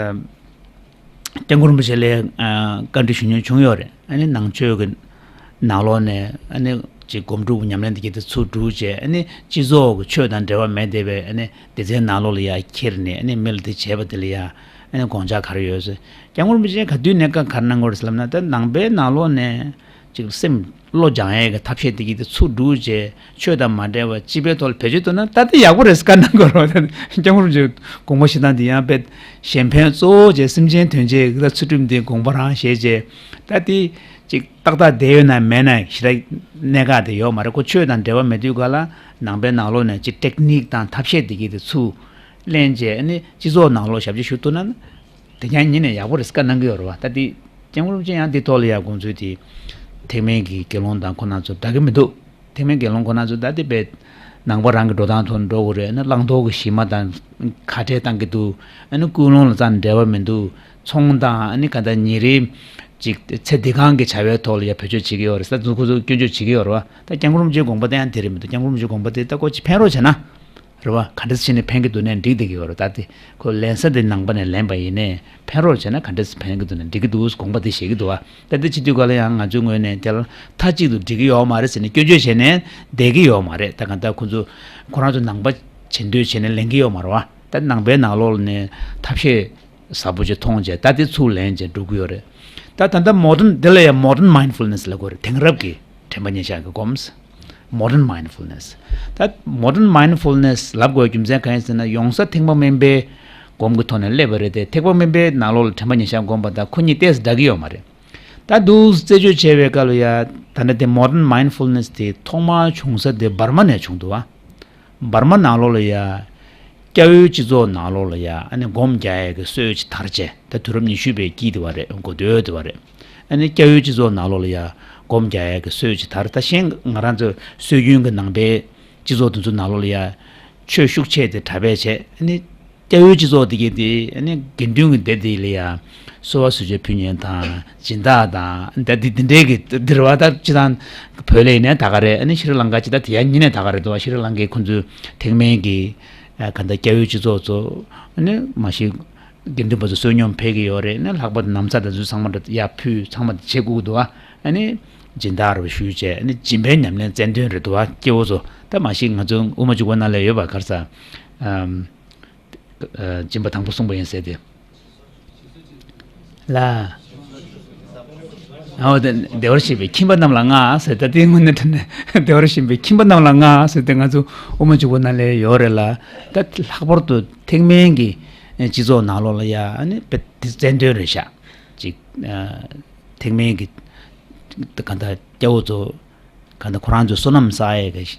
སྐྱབས་མགོན་རིན་པོ་ཆེ་ལ་ཨ། བཀའ་འདྲི་ཞུ་མྱོང་བྱུང་ཡོད་རེད། ཨ་ནི་ནང་ཆོས་ཀྱི་ནང་ལོགས་ནས་ཨ་ནི་ཅིག་སྒོམ་སྒྲུབ་ཉམས་ལེན་དེ་གྱད་དེ་ཚུར་སྒྲུབ་བྱས། ཨ་ནི་སྤྱི་ཚོགས་ཀྱི་ཆོས་དང་འབྲེལ་བ་མེད་བསྡད་པའི་ཨ་ནི་སྡེ་ཚན་ནང་ལོགས་ལ་ཡ་ཁྱེར་ནས་ཨ་ནི་མི་ལ་དེ་བྱས་པ་དེ་ལ་ཡ་ཨ་ནི་དགོངས་འཆར་ག་རེ་ཡོད་ཟེར། སྐྱབས་མགོན་རིན་པོ་ཆེ་ག་དུས་ནས་བཀའ་ག་རེ་གནང་གི་ཡོད་རེད་ཟེར་ལབ་ན། ད་ནང་པའི་ནང་ལོགས་ནས་ཅིག་སེམས་བློ་སྦྱང་ཡས་ཀྱི་ཐབས་ཤེས་དེ་གྱད་དེ་ཚུར་སྒྲུབ་བྱས་ཆོས་དང་མ་འབྲེལ་བ་སྤྱི་པའི་ཐོག་ལ་བེད་སྤྱོད་གཏོང་ན་ད་དེ་ཡག་པོ་རེད་ཟེར་བཀའ་གནང་གི་ཡོད་རེད་བ། ད་སྐྱབས་མགོན་རིན་པོ་ཆེའི་དགོངས་པ་བཞེས་སྟངས་དེ་ཡང་དཔེ་གཞན་ཕན་གཙོ་བོ་བྱས། སེམས་ཅན་དོན་བྱེད་ཀྱི་ད་ཚུལ་ཁྲིམས་དེ་དགོངས་པ་རང་བཞེས་བྱས། ད་དེ་ཅིག་ཏག་ཏག་བསྡད་ཡོད་ན་མེད་ན་ཞེ་དྲག་གནད་འགག་དེ་ཡོད་མ་རེད། ཁོ་ཆོས་དང་འབྲེལ་བ་མེད་དུས་ག་ལ་ནང་པའི་ནང་ལོགས་ནས་ཅིག་ཊེག་ནིག་དང་ཐབས་ཤེས་དེ་གྱད་དེ་ཚུར་ལེན་བྱས་ཨ་ནི་སྤྱི་ཚོགས་ནང་ལོགས་ཞབས་ཕྱི་ཞུ་ཐུབ་ན་དེ་ཀྱང་ཉིད་ནས་ཡག་པོ་རེད་ཟེར་བཀའ་གནང་གི་ཡོད་རེད་བ། ད་དེ་སྐྱབས་མགོན་རིན་པོ་ཆེ་ཡང་དེ་ཐོག་ལ་ཡ་དགོངས་ཚུལ་དེ་ཐེག་དམན་གྱི་དགེ་སློང་དང་ཁོ་རང་ཚོ་འདྲ་གི་མི་འདུག་ཐེག་དམན་དགེ་སློང་ཁོ་རང་ཚོ་ད་དེ་དཔེ་ནང་པ་རང་གི་འགྲོ་སྟངས་ཐོག་ནས་འགྲོ་དགོས་རེད། ཨ་ནི་བླང་དོར་གྱི་གཞི་མ་དང་ཁ་བྲལ་བཏང་གི་འདུག་ཨ་ནི་ཀུན་སློང་ལ་རྩ་ནས་འབྲེལ་བ་མི་འདུག་ཚོང་དང་ཨ་ནི་ག་ད་ཉིན་རེའི་ཅིག་ཚེ་འདི་གང་གི་བྱ་བའི་ཐོག་ལ་ཡ་བེད་སྤྱོད་བྱེད་ཀྱི་ཡོད་རེད་ཟེར་ཁོ་ཚོ་སྐྱོན་བརྗོད་བྱེད་ཀྱི་ཡོད་རེད་བ། ད་སྐྱབས་མགོན་རིན་པོ་ཆེའི་དགོངས་པ་དེ་ཡང་དེ་རེད་མི་འདུག་སྐྱབས་མགོན་རིན་པོ་ཆེའི་དགོངས་པ་དེ་ད་ཁོ་ཅིག་ཕན་རོགས་བྱས་ན། རེད་བ། ག་འདྲ་བྱས་ནས་ཕན་གྱི་འདུག་ནའི་འགྲིག་བསྡད་ཀྱི་ཡོད་རེད། ད་དེ་ཁོ་ལེན་ས་དེ་ནང་པ་ནས་ལེན་པ་ཡིན་ནའི་ཕན་རོགས་བྱས་ན་ག་འདྲ་ཕན་གྱི་འདུག་ནའི་འགྲིག་གི་འདུག་དགོངས་པ་དེ་བཞེས་ཀྱི་འདུག་བ། ད་དེ་བྱེད་དུས་ག་ལ་ཡང་ང་ཚོའི་ངོས་ནས་དེ་ལ་མཐའ་གཅིག་ཏུ་འགྲིག་གི་ཡོད་མ་རེད་ཟེར་ནས་སྐྱོན་བརྗོད་བྱས་ནས་བསྡད་ཀྱི་ཡོད་མ་རེད། ད་གང་ལྟར་ཁོ་ཚོ་ཁོ་རང་ཚོ་ནང་པ་བྱེད་འདོད་བྱས་ནས་ལེན་གྱི་ཡོད་མ་རེད་བ། ད་ནང་པའི་ནང་ལོགས་ནས་ཐབས་ཤེས་ཟབ་པོ་ཅིག་མཐོང་བྱས་ད་དེ་ཚུར་ལེན་བྱས་འགྲོ་གི་ཡོད་རེད། ད་ད་ལྟ་མོ་ཌན་འདི་ལ་ཡང་མོ་ཌན་མའིན་ཌ་ཕུལ་ནེ་སི་ལབ་དགོས་རེད། དེང་རབས་ཀྱི་དྲན་པ་ཉེར་བཞག་གི་སྒོམ། མོ་ཌན་མའིན་ཌ་ཕུལ་ནེ་སི། ད་མོ་ཌན་མའིན་ཌ་ཕུལ་ནེ་སི་ལབ་དགོས་རྒྱུ་མཚན་གང་ཡིན་ཟེར་ན་ཡོང་ས་ཐེག་པ་དམན་པའི་སྒོམ་གྱི་ཐོག་ནས་སླེབས་པ་རེད་དེ། ཐེག་པ་དམན་པའི་ནང་ལོགས་ལ་དྲན་པ་ཉེར་བཞག་སྒོམ་པ་དང་ཁོ་གཉིས་ཏོག་ཙམ་འདྲ་གི་ཡོད་མ་རེད། ད་འདུག་རྩད་གཅོད་བྱས་པའི་སྐབས་ལ་ཡ་ད་ནི་དེ་མོ་ཌན་མའིན་ཌ་ཕུལ་ནེ་སི་དེ་ཐོག་མར་བྱུང་ས་དེ་འབར་མ་ནས་བྱུང་འདུག་བ། འབར་མ་ནང་ལོགས་ལ་ཡ། སྐྱ་བོའི་སྤྱི་ཚོགས་ནང་ལོགས་ལ་ཡ་ཨ་ནི་སྒོམ་རྒྱག་ཡས་ཀྱི་སྲོལ་ཅིག་དར་བྱས། ད་དུས་རབས་ཉི་ཤུ་པའི་དཀྱིལ་དེ་བ་རེད། འགོ་སྟོད་དེ་བ་རེད། ཨ་ནི་སྐྱ་བོའི་སྤྱི་ཚོགས་ནང་ལོགས་ལ་ཡ་སྒོམ་རྒྱག་ཡས་ཀྱི་སྲོལ་ཅིག་དར། ད་གཞན་ང་རང་ཚོ་སྲོལ་རྒྱུན་གྱི་ནང་པའི་སྤྱི་ཚོགས་དེ་ཚོ་ནང་ལོགས་ལ་ཡ་ཆོས་ཤུགས་ཆེ་དེ་གྲྭ་པས་བྱས། ཨ་ནི་སྐྱ་བོའི་སྤྱི་ཚོགས་དེ་གྱད་དེ་ཨ་ནི་དགེ་འདུན་གྱི་སྡེ་དེ་ལ་ཡ་གསོལ་བ་གསོལ་མཆོད་ཕུལ་མཁན་དང་སྦྱིན་བདག་དང་ད་དེ་དེ་འདྲའི་གི་འདིར་བ། ད་སྤྱིར་བཏང་བོད་ལ་ཡིན་ནའི་ད་ག་རེད། ཨ་ནི་ཤྲི་ལང་ཀ་ཅིག་ད་དེ་ཡ་ཉིད་ནས་ད་ག་རེད་འདུག་བ། ཤྲི་ལང་ཀའི་ཁོ་ཚོའི་ཐེག་དམན་གྱི་ཨ་ག་ད་སྐྱ་བོའི་སྤྱི་ཚོགས་ཚོ་ཨ་ནི་མ་གཞི་དགེ་འདུན་པ་ཚོ་བསོད་སྙོམས་ཕེབས་ཀྱི་ཡོད་རེད། ཨ་ནི་ལྷག་པར་དུ་ན་བཟའ་དང་ཚོ་ཚང་མ་འདྲ་ཡར་ཕུལ། ཚང་མ་བྱེད་དགོས་ཀྱི་འདུག་བ། ཨ་ནི་སྦྱིན་བདག་རུ་ཞུས་བྱས་ཨ་ནི་སྦྱིན་པའི་ཉམས་ལེན་རྩལ་འདོན་རེད་འདུག་བ། སྐྱེ་བོ་ཚོ་ད་མ་གཞི་ང་ཚོ་དབུ་མ་འཇུག་པ་ནང་ལ་ཡོད་པ་ག་རེ་ཟ། ཨམ། སྦྱིན་པ་དང་པོ་གསུངས་པ་ཡིན་ཟེར་ཏེ། ལ། འོ་དེ་བདེ་བར་གཤེགས་པའི་ཁྱིམ་པ་རྣམས་ལ་མངའ་ཟེར། ད་དེའི་སྔོན་ནས་དྲན་ནས་བདེ་བར་གཤེགས་པའི་ཁྱིམ་པ་རྣམས་ལ་མངའ་ཟེར་ཏེ་ང་ཚོ་དབུ་མ་འཇུག་པ་ནང་ལ་ཡོད་རེད་ལ། ད་ལྷག་པར་དུ་ཐེག་དམན་གྱི་སྤྱི་ཚོགས་ནང་ལོགས་ལ་ཡ་ཨ་ནི་དཔེ་དེ་རྩ་དོན་རེད་ཤག་ཅིག་ཨ་ཐེག་དམན་གྱི་གང་ལྟར་སྐྱ་བོ་ཚོ་གང་ལྟར་ཁོ་རང་ཚོའི་བསོད་ནམས་བསགས་ཡས་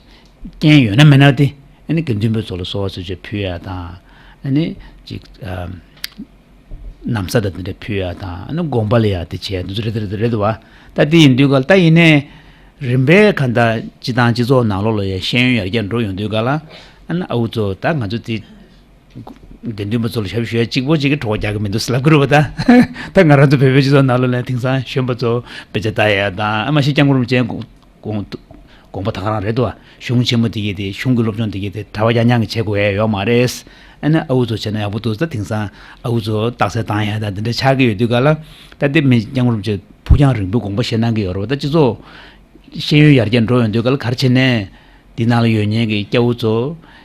ཀྱི་རྐྱེན་ཡོད་ན་མེད་ན་དེ་ཨ་ནི་དགེ་འདུན་པ་ཚོ་ལ་གསོལ་བ་གསོལ་མཆོད་ཕུལ་ཡ་དང་ཨ་ནི་ཅིག་ཨ་ན་བཟའ་དང་དེ་འདྲ་ཕུལ་ཡ་དང་ཨ་ནི་དགོན་པ་ལ་ཡ་དེ་བྱས་འདི་ཚོ་རེད་དེ་རེད་དེ་རེད་དོ། ད་དེ་ཡིན་དུས་ག་ལ་ད་ཡིན་ནའི་རིམ་པས་གང་ལྟར་སྤྱི་བཏང་སྤྱི་ཚོགས་ནང་ལོགས་ལ་ཡ་ཤེས་ཡོན་ཡར་རྒྱས་འགྲོ་ཡོང་དུས་ག་ལ་ཨ་ནི་ཨ་འུ་ཚོ་ད་ང་ཚོ་དེ་དགེ་འདུན་པ་ཚོ་ལ་ཞབས་ཞུ་ཡ་གཅིག་པོ་གཅིག་གིས་གྲོགས་རྒྱག་གི་མི་འདུག་ཟེར་ལབ་ཀྱི་རེད་པ། ད་ད་ང་རང་ཚོ་བོད་པའི་སྤྱི་ཚོགས་ནང་ལོགས་ལ་དེང་སང་གཞོན་པ་ཚོ་དཔེ་ཆ་ལྟ་ཡ་དང་ཨ་མ་གཞི་སྐྱབས་མགོན་རིན་པོ་ཆེ་དགོངས་དགོངས་པ་ད་ག་རང་རེད་དོ། གཞུང་ཆེན་མོ་དེ་གས་དེ་གཞུང་གི་སློབ་སྦྱོང་དེ་གས་དེ་གྲྭ་པ་ཡང་ཡང་གི་བྱེད་དགོས་ཡ་ཡོད་མ་རེད། ཨ་ནི་ཨ་འུ་ཚོ་བྱས་ན་ཡག་པོ་འདུག་ད་དེང་སང་ཨ་འུ་ཚོ་རྟགས་གསལ་བཏང་ཡ་ད་འདི་འདྲ་ཆགས་ཀྱི་ཡོད་དུས་ག་ལ་ད་དེ་མི་སྐྱབས་མགོན་རིན་པོ་ཆེ་ཕུགས་རྒྱང་རིང་པོའི་དགོངས་པ་བཞེས་གནང་གི་ཡོད་རེད་པ། ད་སྤྱི་ཚོགས་ཤེས་ཡོན་ཡར་རྒྱས་འགྲོ་ཡོང་དུས་ག་ལ་ག་རེ་བྱས་ནས་འདི་ནང་ལ་ཡོད་མཁན་གྱི་སྐྱ་བོ་ཚོ་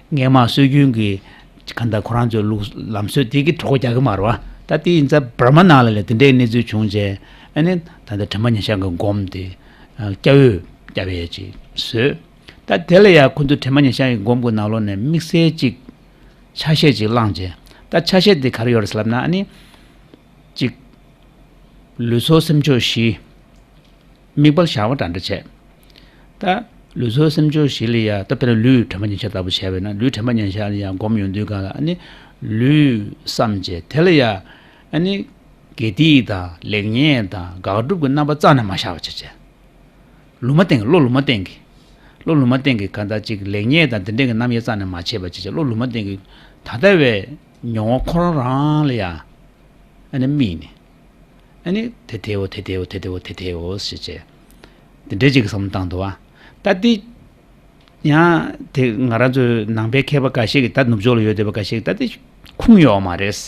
སྔས་མ་སྲོལ་རྒྱུན་གྱི་གང་ལྟར་ཁོ་རང་ཚོའི་ལུགས་ལམ་སྲོལ་དེ་གི་གྲོགས་རྒྱག་གི་མ་རེད་པ། ད་དེ་ཡིན་ཙང་འབར་མ་ནང་ལ་ལས་དེ་འདྲའི་གནས་ཚུལ་བྱུང་རྗེས་ཨ་ནི་ད་ལྟ་དྲན་པ་ཉེར་བཞག་གི་སྒོམ་དེ་སྐྱ་བོས་སྐྱ་བས་ཅིག་བཟོས། ད་དེ་ལ་ཡང་ཁོ་ཚོ་དྲན་པ་ཉེར་བཞག་གི་སྒོམ་གྱི་ནང་ལོགས་ནས་དམིགས་བསལ་ཅིག་ཆ་ཤས་ཅིག་བླངས་རྗེས། ད་ཆ་ཤས་དེ་ག་རེ་ཡོད་རེད་ཟེར་ལབ་ན་ཨ་ནི་ཅིག་ལུས་སྲོག་སེམས་མཆོག་བཞི། དམིགས་པ་བཞག་པ་འདྲ་འདྲ་བྱས། ད་ལུས་སྲོག་སེམས་མཆོག་བཞི་ལ་ཡང་ད་དཔེར་ན་ལུས་དྲན་པ་ཉེར་བཞག་ལྟ་བུ་བྱས་པས་ན་ལུས་དྲན་པ་ཉེར་བཞག་ལ་ཡང་སྒོམ་ཡོང་དུས་གང་ལ་ཨ་ནི་ལུས་བསམ་བྱས་དེ་ལ་ཡང་ཨ་ནི་དགེ་སྡིག་དང་ལེགས་ཉེས་དང་དགག་སྒྲུབ་ཀྱི་རྣམ་པ་རྩ་ནས་མ་བཞག་པ་བྱས་བྱས། ལུང་མ་བསྟན་གྱི་བློ་ལུང་མ་བསྟན་གྱི་བློ་ལུང་མ་བསྟན་གྱི་གང་ལྟར་ཅིག་ལེགས་ཉེས་དང་དེ་འདྲ་གི་རྣམ་དབྱེ་རྩ་ནས་མ་ཕྱེ་བ་བྱས་བྱས་བློ་ལུང་མ་བསྟན་གྱི་ད་ལྟ་བའི་མྱོང་བ་ཁོ་རང་རང་ལ་ཡང་ཨ་ནི་དམིགས་ནས། ཨ་ནི་དེ་དེའོ་དེ་དེའོ་དེ་དེའོ་དེ་དེའོ་ཞེས་བྱས། དེ་འདྲའི་ཅིག་བསམ་བློ་བཏང་འདུག་བ། ད་འདི་ཡང་དེ་ང་རང་ཚོའི་ནང་པའི་མཁས་པ་འགའ་ཤས་ཀྱིས་ད་ནུབ་ཕྱོགས་ལ་ཡོད་བསྡད་པ་འགའ་ཤས་ཀྱིས་ད་འདི་ཁུངས་ཡོད་མ་རེད།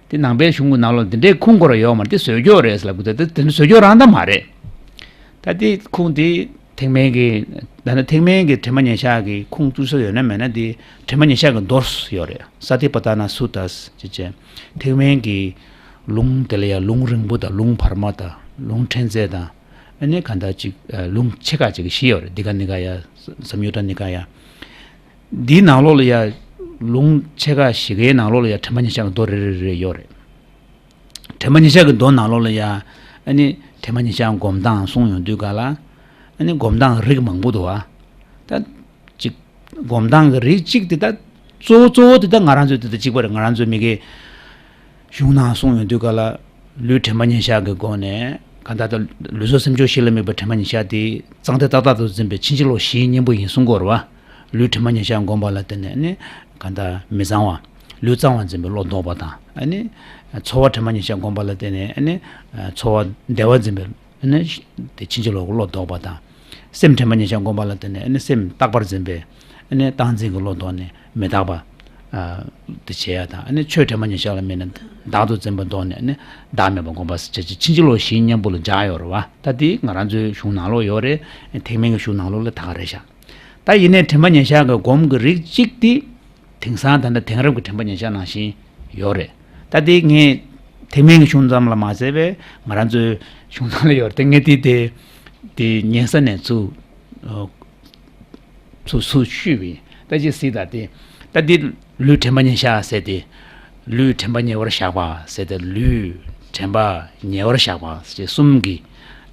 དེ་ནང་པའི་གཞུང་གི་ནང་ལོགས་འདི་འདྲའི་ཁུངས་སྐོར་ཡོད་མ་རེད། དེ་བཟོས་ཀྱོག་རེད་ལབ་གི་འདུག་དེ་དེ་བཟོས་ཀྱོག་རང་ད་མ་རེད། ད་དེ་ཁུངས་དེ་ཐེག་དམན་གྱི་ད་ནི་ཐེག་དམན་གྱི་དྲན་པ་ཉེར་བཞག་གི་ཁུངས་བཙུགས་ས་ཡོད་ན་མེད་ན་དེ་དྲན་པ་ཉེར་བཞག་གི་མདོར་ཡོད་རེད། ས་ཏི་པ་ཏ་ན་སུ་ཏཱ་ཅེས་བྱས། ཐེག་དམན་གྱི་ལུང་དེ་ལ་ཡང་ལུང་རིང་པོ་དང་ལུང་བར་མ་དང་ལུང་ཕྲན་ཚེགས་དང་ཨ་ནི་གང་ལྟར་ཅིག་ལུང་ཆེ་ཁག་ཅིག་བཞི་ཡོད་རེད། དི་ཀ་ནི་ཀ་ཡ། སམ་ཡུ་ཏ་ནི་ཀ་ཡ། འདིའི་ནང་ལོགས་ལ་ཡང་ལུང་ཆེ་ཁག་བཞི་ཀའི་ནང་ལོགས་ལ་ཡང་དྲན་པ་ཉེར་བཞག་གི་མདོ་རེ་རེ་རེ་ཡོད་རེད། དྲན་པ་ཉེར་བཞག་གི་མདོ་ནང་ལོགས་ལ་ཡང་ཨ་ནི་དྲན་པ་ཉེར་བཞག་སྒོམ་སྟངས་གསུངས་ཡོང་དུས་ག་ལ་ཨ་ནི་སྒོམ་སྟངས་རིགས་མང་པོ་འདུག་བ། ད་ཅིག་སྒོམ་སྟངས་ཀྱི་རིགས་གཅིག་དེ་ད་གཙོ་བོ་གཙོ་བོ་དེ་ད་ང་རང་ཚོའི་དེ་ད་གཅིག་པ་རེད། ང་རང་ཚོའི་མི་གི་གཞུང་ནང་གསུངས་ཡོང་དུས་ག་ལ་ལུས་དྲན་པ་ཉེར་བཞག་གི་སྒོ་ནས་གང་ལྟར་ད་ལུས་སྲོག་སེམས་མཆོག་བཞི་ལ་དམིགས་པའི་དྲན་པ་ཉེར་བཞག་དེ་གཙང་སྟེ་ཏག་ཏག་ཏུ་འཛིན་པའི་ཕྱིན་ཅི་ལོག་བཞིའི་གཉེན་པོ་ཡིན་གསུང་གི་ཡོད་རེད་བ། ལུས་དྲན་པ་ཉེར་བཞག་སྒོམ་པ་ལ་བརྟེན་ནས་ནི་གང་ལྟར་མི་གཙང་བ། ལུས་གཙང་བར་འཛིན་པའི་བློ་ལྡོག་པ་དང་ཨ་ནི་ཚོར་བ་དྲན་པ་ཉེར་བཞག་སྒོམ་པ་ལ་བརྟེན་ནས་ཨ་ནི་ཚོར་བ་བདེ་བར་འཛིན་པའི་ཨ་ནི་དེ་ཕྱིན་ཅི་ལོག་གི་བློ་ལྡོག་པ་དང་། སེམས་དྲན་པ་ཉེར་བཞག་སྒོམ་པ་ལ་བརྟེན་ནས་ཨ་ནི་སེམས་རྟག་པར་འཛིན་པའི་ཨ་ནི་རྟག་འཛིན་གྱི་བློ་ལྡོག་ནས་མི་རྟག་པ་དེ་བྱེད་ཡ་དང་ཨ་ནི་ཆོས་དྲན་པ་ཉེར་བཞག་ལ་དམིགས་ནས་བདག་ཏུ་འཛིན་པ་ལྡོག་ནས་ཨ་ནི་བདག་མེད་པ་སྒོམ་པ་ཟེར་བྱས་ཕྱིན་ཅི་ལོག་བཞིའི་གཉེན་པོ་ལ་སྦྱར་ཡོད་རེད་བ། ད་འདི་ང་རང་ཚོའི་གཞུང་ནང་ལོགས་ཡོད་རེད། ཐེག་དམན་གྱི་གཞུང་ནང་ལོགས་ལ་ད་ག་རེད་ཤག་ད་ཡིན་ནའི་དྲན་པ་ཉེར་བཞག་གི་སྒོམ་གྱི་རིགས་གཅིག་དེ་དེང་སང་ད་ལྟ་དེང་རབས་ཀྱི་དྲན་པ་ཉེར་བཞག་ནང་བཞིན་ཡོད་རེད། ད་དེ་ངས་ཐེག་དམན་གྱི་གཞུང་ཙམ་ལ་མ་ཟད་པའི་ང་རང་ཚོའི་གཞུང་ནང་ལ་ཡོད་རེད། དེ་ངས་དེ་དེ་དེ་ཉན་ས་ནས་ཚུར་ཚུར་ཚུར་བཤུས་པ་ཡིན། ད་ཅི་སྲིད་ད་དེ་ད་དེ་ལུས་དྲན་པ་ཉེར་བཞག་ཟེར་ཏེ་ལུས་དྲན་པ་ཉེ་བར་བཞག་པ་ཟེར་ཏེ་ལུས་དྲན་པ་ཉེ་བར་བཞག་པ་ཟེར་གསུམ་གྱི་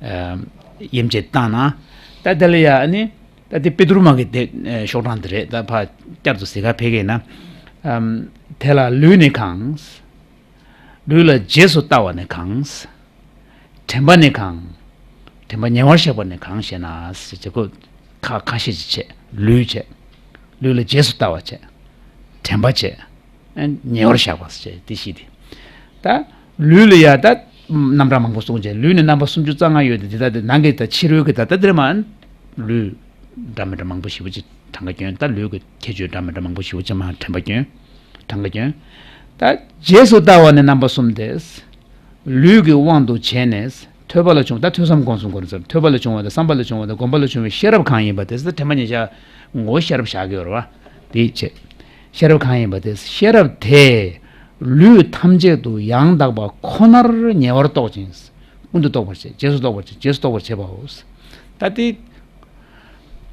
དབྱེ་འབྱེད་བཏང་ན་ད་དེ་ལ་ཡ་ཨ་ནི། ད་དེ་པེ་ཏྲུ་མ་གི་དེ་ཤོག་གྲངས་དེ་རེད། ད་ཕ་བསྐྱར་དུ་གཟིགས་ག་ཕེབས་ཀྱི་ན། ཨམ། དེ་ལ་ལུས་ནི་གང་། ལུས་ལ་རྗེས་སུ་ལྟ་བ་ནི་གང་། དྲན་པ་ནི་གང་། དྲན་པ་ཉེ་བར་བཞག་པ་ནི་གང་ཞེ་ན་ཟེར་ཅེས་ཁོ་ཁ་ཁ་ཤས་ཅིག་བྱས། ལུས་བྱས། ལུས་ལ་རྗེས་སུ་ལྟ་བ་བྱས། དྲན་པ་བྱས། ཉེ་བར་བཞག་པ་ཟེར་དེ་བཞི་དེ། ད་ལུས་ལ་ཡ་ད་རྣམ་གྲངས་མང་པོ་གསུངས་བྱས། ལུས་ནི་རྣམ་པ་སུམ་ཅུ་རྩ་ལྔ་ཡོད་དེ་དེ་ད་དེ་ནང་གི་ད་ཕྱི་རོལ་གྱི་ད་ད་དེར་མ་ལུས་འདྲ་མི་འདྲ་མང་པོ་ཞེ་པོ་ཅིག་གྲངས་ཀ་སྐྱོན། ད་ལུས་ཀྱི་ཁྱད་ཆོས་འདྲ་མི་འདྲ་མང་པོ་ཞེ་པོ་ཅིག་མ་དྲན་པ་སྐྱོན། གྲངས་ཀ་སྐྱོན། ད་རྗེས་སུ་ལྟ་བ་ནི་རྣམ་པ་གསུམ་སྟེ། ལུས་ཀྱི་དབང་དུ་བྱས་ནས། ཐོས་པ་ལ་བྱུང་། ད་ཐོས་བསམ་སྒོམ་གསུམ་སྐོར་ཟེར། ཐོས་པ་ལ་བྱུང་བ་དང་བསམ་པ་ལ་བྱུང་བ་དང་སྒོམ་པ་ལ་བྱུང་བའི་ཤེས་རབ་གང་ཡིན་པ་དེ་ད་དྲན་པ་ཉེར་བཞག་ངོ་བོ་ཤེས་རབ་བཞག་གི་ཡོད་རེད་བ། དེ་བྱས། ཤེས་རབ་གང་ཡིན་པ་དེ་ཤེས་རབ་དེས་ལུས་ཐམས་ཅད་དུ་ཡང་དག་པ་ཁོ་ནར་ཉེ་བར་རྟོག་ཅིང་ ཀུན་ཏུ་རྟོག་པར་བྱེད། རྗེས་སུ་རྟོག་པར་བྱེད། རྗེས་སུ་རྟོག་པར་བྱེད་པའོ། ད་དེ་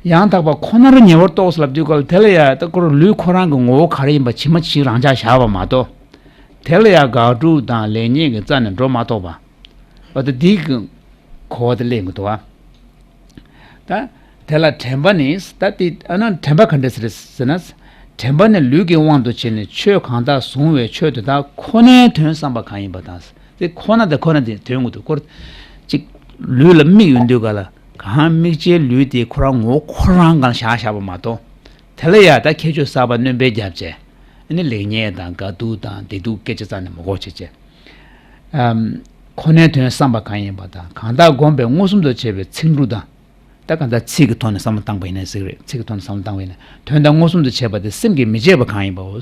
ཡང་དག་པ་ཁོ་ནར་ཉེ་བར་རྟོགས་ལབ་དུས་སྐབས་དེ་ལ་ཡ་ད་ཁོ་རང་ལུས་ཁོ་རང་གི་ངོ་བོ་ག་རེ་ཡིན་པ་ཇི་མ་ཇི་བཞིན་རང་འཇགས་བཞག་པ་མ་གཏོགས། དེ་ལ་ཡ་དགག་སྒྲུབ་དང་ལེགས་ཉེས་ཀྱི་རྩ་ནས་འགྲོ་མ་གཏོགས་པ། འོ་ད་འདི་གི་གོ་བ་དེ་ལེན་དགོས་འདུག་བ། ད་དེ་ལ་དྲན་པ་ནི་ད་དེ་ཨ་ན་དྲན་པ་ག་འདྲ་ཟེར་ཟེར་ན། དྲན་པ་ནི་ལུས་ཀྱི་དབང་དུ་བྱས་ནས་ཆོས་གང་དག་གཟུང་བའི་ཆོས་དེ་དག་ཁོ་ནའི་དོན་བསམ་པ་གང་ཡིན་པ་དང་། དེ་ཁོ་ན་དང་ཁོ་ན་དེ་དོན་དགོས་འདུག་སྐོར་གཅིག་ལུས་ལ་མིག་ཡོད་དུས་ག་ལ་གང་དམིགས་བྱའི་ལུས་དེ་ཁོ་རང་ངོ་བོ་ཁོ་རང་གང་བཞག་བཞག་པ་མ་གཏོགས། དེ་ལ་ཡ་ད་ཁྱད་ཆོས་གསར་པ་སྣོན་པའི་རྒྱབ་བྱས། ཨ་ནི་ལེགས་ཉེས་དང་དགའ་སྡུག་དང་བདེ་སྡུག་སྐད་ཆ་རྩ་ནས་མ་གོ་བྱེད་བྱས། ཨམ། ཁོ་ནའི་དོན་བསམ་པ་གང་ཡིན་པ་དང་གང་དག་བསྒོམས་པས་མངོན་སུམ་དུ་བྱས་པའི་ཚིག་འབྲུ་དང་། ད་གང་ལྟར་ཚིག་གི་ཐོག་ནས་བསམ་བློ་བཏང་པ་ཡིན་ན་ཟེར་གི་རེད། ཚིག་གི་ཐོག་ནས་བསམ་བློ་བཏང་པ་ཡིན་ན་དོན་དང་མངོན་སུམ་དུ་བྱས་པ་དེ་སེམས་ཀྱིས་མི་བརྗེད་པ་གང་ཡིན་པའོ།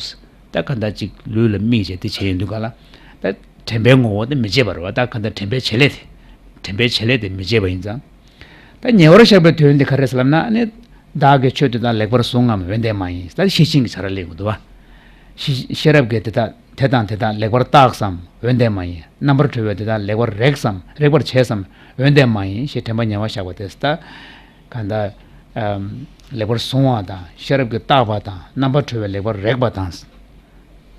ད་གང་ལྟར་ཅིག་ལུས་ལ་དམིགས་བྱས་དེ་བྱས་ཡོང་དུས་ག་ལ། ད་དྲན་པའི་ངོ་བོ་དེ་མི་བརྗེད་པ་རེད་བ། ད་གང་ལྟར་དྲན་པའི་བྱེད་ལས་དེ། དྲན་པའི་བྱེད་ལས་དེ་མི་བརྗེད་པ་ཡིན་ཙང་། ད་ཉེ་བར་བཞག་པའི་དོན་དེ་ག་རེ་ཟེར་ལབ་ན་ནི། བདག་གིས་ཆོས་དེ་དག་ལེགས་པར་བཟུང་ངམ་འོན་ཏེ་མ་ཡིན། ད་ཤེར་ཕྱིན་གྱི་བྱ་ར་ལེན་དགོས་འདུག་བ། ཤེ་ཤེས་རབ་ཀྱིས་དེ་དག་དེ་དང་དེ་དག་ལེགས་པར་བརྟགས་སམ་འོན་ཏེ་མ་ཡིན། རྣམ་པར་གྲོལ་བས་དེ་དག་ལེགས་པར་རེག་སམ་རེག་པར་བྱས་སམ་འོན་ཏེ་མ་ཡིན་ཞེས་དྲན་པ་ཉེ་བར་བཞག་པ་དེ་ད། གང་ལྟར། ཨམ། ལེགས་པར་བཟུང་བ་དང་ཤེས་རབ་ཀྱིས་བརྟགས་པ་དང་རྣམ་པར་གྲོལ་བས་ལེགས་པར་རེག་པ་དང་།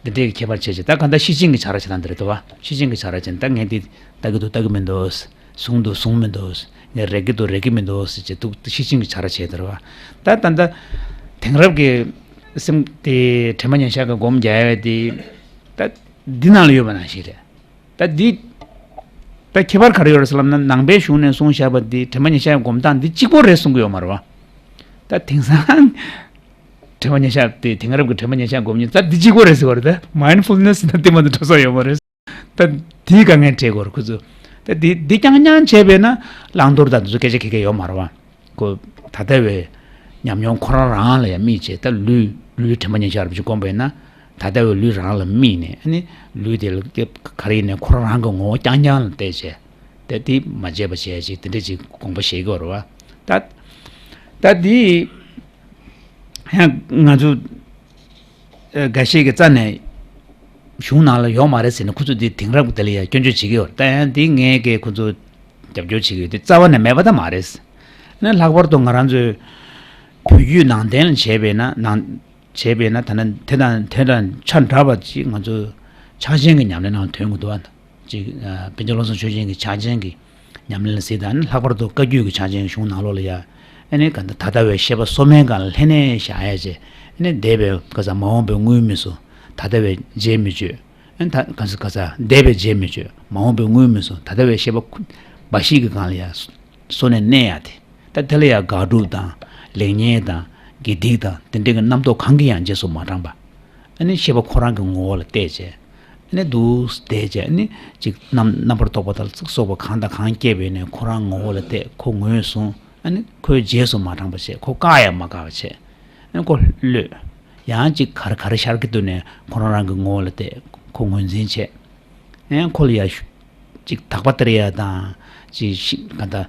འདི་འདྲའི་ཁྱད་པར་ཕྱེ་བྱས་ད་གང་ལྟར་ཤེར་ཕྱིན་གྱི་བྱ་ར་བྱེད་སྟངས་འདི་རེད་དོ་བ། ཤེར་ཕྱིན་གྱི་བྱ་ར་བྱེད་ད་ངས་འདི་ལྟ་གི་འདུག་ལྟ་གི་མི་འདུག་བཟུང་འདུག་བཟུང་མི་འདུག་ངས་རེག་གི་འདུག་རེག་གི་མི་འདུག་ཟེར་བྱས་འདུག་ཤེར་ཕྱིན་གྱི་བྱ་ར་བྱས་དེ་རེད་བ། ད་ད་ལྟ་དེང་རབས་ཀྱི་སེམས་དེ་དྲན་པ་ཉེར་བཞག་གི་སྒོམ་རྒྱག་ཡ་དེ་ད་འདི་ནང་ལ་ཡོད་པ་ནང་བཞིན་རེད། ད་འདི། ད་ཁྱད་པར་ག་རེ་ཡོད་རེད་ཟེར་ལབ་ན་ནང་པའི་གཞུང་ནས་གསུངས་བཞག་པ་འདི་དྲན་པ་ཉེར་བཞག་གི་སྒོམ་སྟངས་འདི་གཅིག་པོ་རེད་གསུང་གི་ཡོད་མ་རེད་བ། ད་དེང་སང་། དྲན་པ་ཉེར་བཞག་དེ་དེང་རབས་ཀྱི་དྲན་པ་ཉེར་བཞག་སྒོམ་ཉིན་ད་འདི་གཅིག་པོ་རེད་ཟེར་བ་རེད་ད། མའིན་ཌ་ཕུལ་ནེ་སི་ན་དེ་མ་གཏོགས་འགྲོ་ས་ཡོད་མ་རེད། ད་དེའི་དཀའ་ངལ་འཕྲད་དགོས་རེད་ཁོ་ཚོ། ད་འདི་འདི་རྐྱང་རྐྱང་བྱས་པས་ན་བླང་དོར་དང་འདི་ཚོ་སྐད་ཆ་ག་གེ་ཡོད་མ་རེད་བ། ཁོ་ད་ལྟ་བའི་ཉམས་མྱོང་ཁོ་རང་རང་ལ་ཡང་དམིགས་བྱས་ད་ལུས་ལུས་དྲན་པ་ཉེར་བཞག་རབ་ཅིག་བསྒོམས་པས་ན་ད་ལྟ་བའི་ལུས་རང་ལ་དམིགས་ནས་ཨ་ནི་ལུས་དེ་ལ་ག་རེ་ཡིན་ནའི་ཁོ་རང་རང་གི་ངོ་བོ་རྐྱང་རྐྱང་ལ་བལྟས་བྱས་དེ་དེ་མ་བརྗེད་པ་བྱས་ཅིག་དེ་འདྲ་ཅིག་དགོངས་པ་བཞེས་དགོས་རེད་བ། ད་ད་འདི་ཡང་ང་ཚོ་འགའ་ཤས་ཀྱི་རྩ་ནས་གཞུང་ནང་ལ་ཡོད་མ་རེད་ཟེར་ནས་ཁོ་ཚོ་འདི་དེང་རབས་ཀྱི་དེ་ལ་ཡང་སྐྱོན་བརྗོད་བྱེད་ཀྱི་ཡོད་རེད། ད་ཡང་འདི་ངས་ཀྱི་ཁོ་ཚོ་རྒྱབ་སྐྱོར་བྱེད་ཀྱི་ཡོད་དེ་རྩ་བ་ནས་མེད་པ་ད་མ་རེད། ན་ལྷག་པར་དུ་ང་རང་ཚོའི་བོད་བརྒྱུད་ནང་བསྟན་ལ་བྱས་པས་ན་ནང་བྱས་པས་ན་ད་ན་དེ་དང་དེ་དང་ཆ་འདྲ་བ་ཅིག་ང་ཚོ་ཕྱག་ཆེན་གྱི་ཉམས་ལེན་ནང་ཐོན་དགོས་འདུག་བ། ཅིག་ཨ། པཎ་ཆེན་བློ་བཟང་ཆོས་རྒྱན་གྱི་ཕྱག་ཆེན་གྱི་ཉམས་ལེན་ལ་གཟིགས་དང་ལྷག་པར་དུ་བཀའ་བརྒྱུད་ཀྱི་ཕྱག་ཆེན་གྱི་གཞུང་ནང་ལོགས་ལ་ཡ། ཨ་ནི་ག་འདི་ད་ལྟ་བའི་ཤེས་པ་གསོ་མའི་སྒང་ལ་ལྷན་ནེ་བཞག་ཡ་བྱས། ཨ་ནི་འདས་པའི་ག་ས་མ་འོངས་པའི་དངོས་མི་སོ། ད་ལྟ་བའི་རྗེས་མི་གཅོད། ཨ་ནི་ད་ག་ས་ག་ས་འདས་པའི་རྗེས་མི་གཅོད་མ་འོངས་པའི་དངོས་མི་སོ་ད་ལྟ་བའི་ཤེས་པ་འབའ་ཞིག་གི་སྒང་ལ་ཡ། གསོ་ནས་གནས་ཡ་དེ། ད་དེ་ལ་ཡང་དགག་སྒྲུབ་དང་ལེགས་ཉེས་དང་དགེ་སྡིག་དང་དེ་འདྲའི་གི་རྣམ་རྟོག་གང་གིས་ཡང་རྗེས་སུ་མ་འབྲངས་པ། ཨ་ནི་ཤེས་པ་ཁོ་རང་གི་ངོ་བོ་ལ་བལྟས་བྱས། ཨ་ནི་འདུག་བལྟས་བྱས་ཨ་ནི་ཅིག་རྣམ་རྣམ་པར་རྟོག་པ་དང་ཚིག་སོགས་པ་གང་དང་གང་སྐྱེས་པས་ནས་ཁོ་རང་ངོ་བོ་ལ་བལྟས་ཁོ་ངོས་བཟུང་ཨ་ནི་ཁོའི་རྗེས་སུ་མ་འབྲངས་པ་བྱས་ཁོ་བཀག་ཡང་མ་བཀག་པ་བྱས། ཨ་ནི་ཁོ་གློད། ཡང་ཅིག་ག་རེ་ག་རེ་ཤར་གྱི་འདུག་ནས་ཁོ་རང་རང་གི་ངོ་བོ་ལ་བལྟས་ཁོ་ངོས་འཛིན་བྱས། ཨེ་ཁོ་ལ་ཡ་ཤུ་ཅིག་དག་པ་སྟེར་ཡ་དང་ཅིག་ཤི་ག་ད་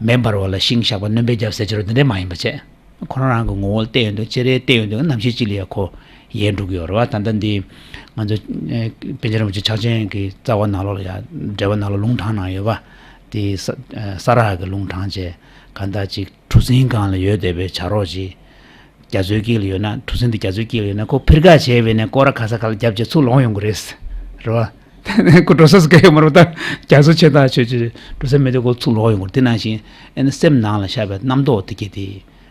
མེ་འབར་བ་ལ་ཤིང་གཤགས་པ་སྣོན་པའི་རྒྱབ་ཟེར་གྱི་རོ་འདི་འདྲ་མ་ཡིན་པ་བྱས། ཁོ་རང་རང་གི་ངོ་བོ་ལ་བལྟས་ཡོང་དུས་ཅེ་རེ་བལྟས་ཡོང་དུས་ནམ་ཞིག་ཅིག་ལ་ཡ་ཁོ་ཡལ་འགྲོ་གི་ཡོད་རེད་བ། ད་ལྟ་འདི་ང་ཚོ་ཨེ་པཎ་ཆེན་རིན་པོ་ཆེ་ཕྱག་ཆེན་གྱི་རྩ་བ་ནང་ལོགས་ལ་ཡ་འགྲེལ་པ་ནང་ལོགས་ལུང་དྲངས་གནང་ཡོད་བ། དེ་ས་ཨེ་ས་ར་གི་ལུང་དྲངས་བྱས་ག་ད་ཅིག་གྲུ་གཟིངས་སྒང་ལ་ཡོད་བསྡད་པའི་བྱ་རོག་ཅིག་རྒྱ་མཚོའི་དཀྱིལ་ལ་ཡོད་ན་གྲུ་གཟིངས་དེ་རྒྱ་མཚོའི་དཀྱིལ་ལ་ཡོད་ན་ཁོ་འཕིར་ཁ་བྱས་པས་ནས་སྐོར་ར་ག་ས་ག་ལ་རྒྱབ་བྱས་ཚུར་ལོག་ཡོང་གི་རེད། རེད་བ། ཁོ་འགྲོ་ས་སུ་ག་ཡོད་མ་རེད་བ། ད་རྒྱ་མཚོ་ཆེ་ཐག་ཆོད་ཆོད་འགྲོ་ས་མེད་དུས་ཁོ་ཚུར་ལོག་ཡོང་གི་རེད། དེ་ནང་བཞིན་ཨེ་ནི་སེམས་ནང་ལ་ཤར་བའི་རྣམ་རྟོག་དེ་གྱད་དེ་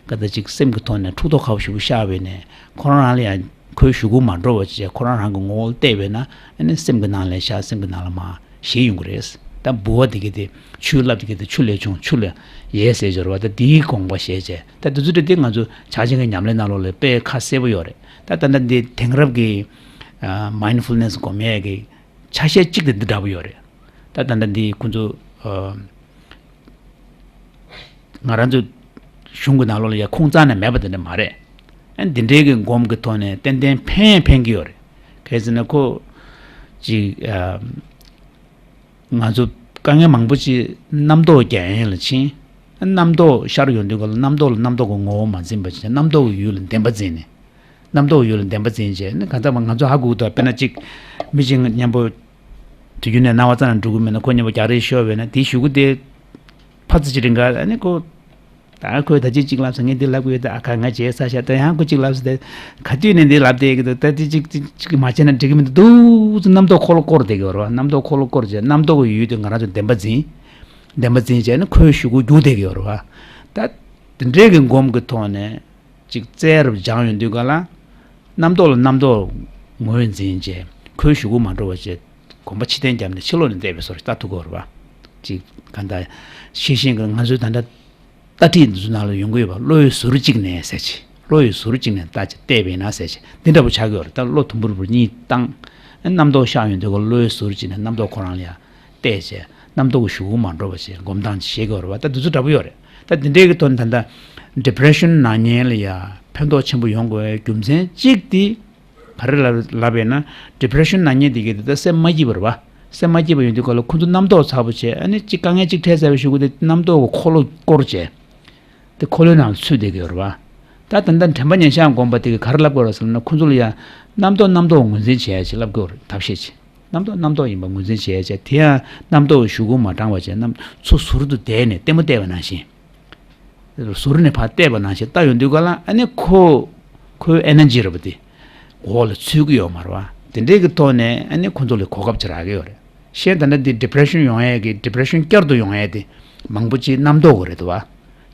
ག་ད་ཅིག་སེམས་ཀྱི་ཐོག་ནས་འཁྲུག་རྟོག་ཁ་བ་ཞུ་གུ་ཤར་བས་ནས་ཁོ་རང་རང་ལ་ཡང་ཁོའི་ཞུ་གུ་མ་འགྲོ་བ་ཅིག་བྱས་ཁོ་རང་རང་གི་ངོ་བོ་ལ་བལྟས་པས་ན་ཨེ་ནི་སེམས་ཀྱི་ནང་ལ་ཤར་སེམས་ཀྱི་ནང་ལ་མར། ཞེས་ཡོང་གི་རེད། ད་ལྦུ་བ་དེ་གི་དེ་ཆུའི་རླབས་དེ་གི་དེ་ཆུ་ལས་བྱུང་ཆུ་ལས་ཡལ་ཟེར་སྦྱོར་བ་ད་དེའི་དགོངས་པ་བཞེས་བྱས་ད་དེ་ཚོ་དེ་དེ་ང་ཚོ་ཕྱག་ཆེན་གྱི་ཉམས་ལེན་ནང་ལོགས་ལ་དཔེ་ཁ་གསལ་པོ་ཡོད་རེད། ད་ད་ལྟ་འདི་དེང་རབས་ཀྱི་མའིན་ཌ་ཕུལ་ནེ་སི་སྒོམ་ཡས་ཀྱི་ཆ་ཤས་གཅིག་དེ་འདི་འདྲ་པོ་ཡོད་རེད། ད་ད་ལྟ་འདི་ཁོང་ཚོ་ང་རང་ཚོ་གཞུང་གི་ནང་ལོགས་ལ་ཡ་ཁུངས་རྩ་ནས་མེད་པ་དེ་འདྲ་མ་རེད། ཨ་འདི་འདྲའི་གི་སྒོམ་གི་ཐོག་ནས་ཏན་ཏན་ཕན་ཕན་གི་ཡོད་རེད། གལ་སྲིད་ན་ཁོ་ཅིག་ང་ཚོ་དཀའ་ངལ་མང་པོ་ཅིག་རྣམ་རྟོག་རྒྱ་ཡན་ལ་ཕྱིན། རྣམ་རྟོག་ཤར་ཡོང་དུས་ག་ལ་རྣམ་རྟོག་ལ་རྣམ་རྟོག་གི་ངོ་བོ་མ་འཛིན་པ་བྱས་རྣམ་རྟོག་གི་ཡུལ་ལ་བདེན་པ་འཛིན་ནས། རྣམ་རྟོག་གི་ཡུལ་ལ་བདེན་པ་འཛིན་བྱས་ནི་གང་ལྟར་མ་ང་ཚོ་ཧ་གོ་གི་འདུག་དཔེར་ན་གཅིག་མི་གཅིག་མཉམ་པོ་ དུས་རྒྱུན་ནས་སྣང་བ་རྩ་ནས་འགྲོ་གི་མེད་ན། ཁོ་མཉམ་པོ་རྒྱག་རེས་ཤོར་བས་ན། དེའི་གཞུག་གུ་དེ་ཕར་ཙམ་ཅིག་རིང་ག་ཨ་ནི་ཁོ། ད་ཁོས་ད་ཅི་གཅིག་ལབ་སོང་། ངས་འདི་ལབ་གི་ཡོད། ད་ཨ་ཁ་ང་བྱས་ས་ཤ་ད་ཡང་ཁོ་གཅིག་ལབ་སོང་། དེ་ག་དུས་ནས་འདི་ལབ་བསྡད་ཀྱི་འདུག་ད་དེ་གཅིག་གཅིག་གཅིག་མ་བྱས་ན་འགྲིག་གི་མི་འདུག་འདུག་ཙམ་རྣམ་རྟོག་འཁོར་ལོ་བསྐོར་བསྡད་ཀྱི་ཡོད་རེད་བ། རྣམ་རྟོག་འཁོར་ལོ་བསྐོར་བྱས་རྣམ་རྟོག་གི་ཡུལ་དེ་ང་རང་ཚོ་བདེན་པ་འཛིན། བདེན་པ་འཛིན་བྱས་ནས་ཁོའི་གཞུག་གུ་རྒྱུག་བསྡད་ཀྱི་ཡོད་རེད་བ། ད་དེ་འདྲའི་གི་སྒོམ་གྱི་ཐོག་ནས་ཅིག་རྩལ་རབ་སྦྱངས་ཡོང་དུས་ག་ལ། རྣམ་རྟོག་ལ་རྣམ་རྟོག་ངོས་འཛིན་བྱས་ཁོའི་གཞུག་གུ་མ་འགྲོ་བ་བྱས། གོམ་པ་ཕྱིར་འཐེན་བརྒྱབ་ནས་ཕྱི་ལོགས་ནས་བལྟས་པའི་བཟོ་ཞིག་ལྟ་ཐུབ་ཀྱི་ཡོད་རེད་བ། ཅིག་ག་འདྲ་ཤེས་བཞིན་གྱི་ང་ཚོའི་ད་ལྟ་ལྟ་ཁྲིད་འདི་ཚོ་ནང་ལ་ཡོང་གི་ཡོད་པ། བློ་ཡི་ཟུར་གཅིག་ནས་ཟེར་བྱས། བློ་ཡི་ཟུར་གཅིག་ནས་ལྟ་བྱས་བལྟས་པས་ན་ཟེར་བྱས་འདི་འདྲ་པོ་ཆགས་ཀྱི་ཡོད་རེད། ད་བློ་དུམ་བུར་བུར་གཉིས་བཏང་། རྣམ་རྟོག་ཤར་ཡོང་དུས་ཀ་བློ་ཡི་ཟུར་གཅིག་ནས་རྣམ་རྟོག་ཁོ་རང་ལ་ཡ་བལྟས་བྱས་རྣམ་རྟོག་གི་གཞུག་གུ་མ་འགྲོ་བ་བྱས་སྒོམ་སྟངས་ཅིག་བྱེད་ཀྱི་ཡོད་རེད་བ། ད་འདི་ཚོ་འདྲ་པོ་ཡོད་རེད། ད་འདི་འདྲའི་གི་དོན་ད་ལྟ་depression་ན་མཁན་ལ་ཡ་ཕན་ཐོགས་ཆེན་པོ་ཡོང་དགོས་པའི་རྒྱུ་མཚན་གཅིག་དེ། ག་རེ་ལབ་ལབ་པས་ན། depression་ན་མཁན་དེ་གས་དེ་ད་སེམས་མ་སྐྱིད་པ་རེད་བ། སེམས་མ་སྐྱིད་པ་ཡོང་དུས་ག་ལ་ཁོ་ཚོ་རྣམ་རྟོག་ཚ་པོ་བྱས། ཨ་ནི་གཅིག་དཀའ་ངལ་གཅིག་འཕྲད་ཚར་བའི་གཞུག་གུ་དེ་རྣམ་རྟོག་གི་འཁོར་ལོ་བསྐོར་བྱས། དེ་འཁོར་ལོའི་ནང་ལ་ཚུད་བསྡད་ཀྱི་ཡོད་རེད་བ། ད་ད་ལྟ་དྲན་པ་ཉེར་བཞག་སྒོམ་པ་དེ་གས་ག་རེ་ལབ་དགོས་རེད་ཟེར་ན། ཁོ་ཚོ་ལ་ཡ་རྣམ་རྟོག་རྣམ་རྟོག་ངོས་འཛིན་བྱེད་ཡ་ཅིག་ལབ་དགོས་རེད། ཐབས་ཤེས་ཅིག་རྣམ་རྟོག་རྣམ་རྟོག་ཡིན་པ་ངོས་འཛིན་བྱེད་ཡ་ཅིག་དེ་ཡང་རྣམ་རྟོག་གི་གཞུག་གུ་མ་འབྲང་བ་བྱས། རྣམ་ཚུར་ཟུར་དུ་བསྡད་ནས་ལྟད་མོ་བལྟས་པ་ནང་བཞིན། ཟུར་ནས་ཕར་བལྟས་པ་ནང་བཞིན་ལྟ་ཡོང་དུས་ག་ལ། ཨ་ནི་ཁོ་ཁོའི་ཨེ་ནར་ཇི་རེད་པ་དེ་འོག་ལ་ཚུད་ཀྱི་ཡོད་མ་རེད་བ། དེ་འདྲའི་གི་ཐོག་ནས་ཨ་ནི་ཁོ་ཚོ་ལ་གོ་སྐབས་ཅིག་རག་གི་ཡོད་རེད། གཞན་ད་ལྟ་འདི་depression་ཡོང་ཡས་ཀྱི་depression་བསྐྱར་དུ་ཡོང་ཡས་དེ་མང་པོ་ཅིག་རྣམ་རྟོག་གི་རེད་དོ་བ།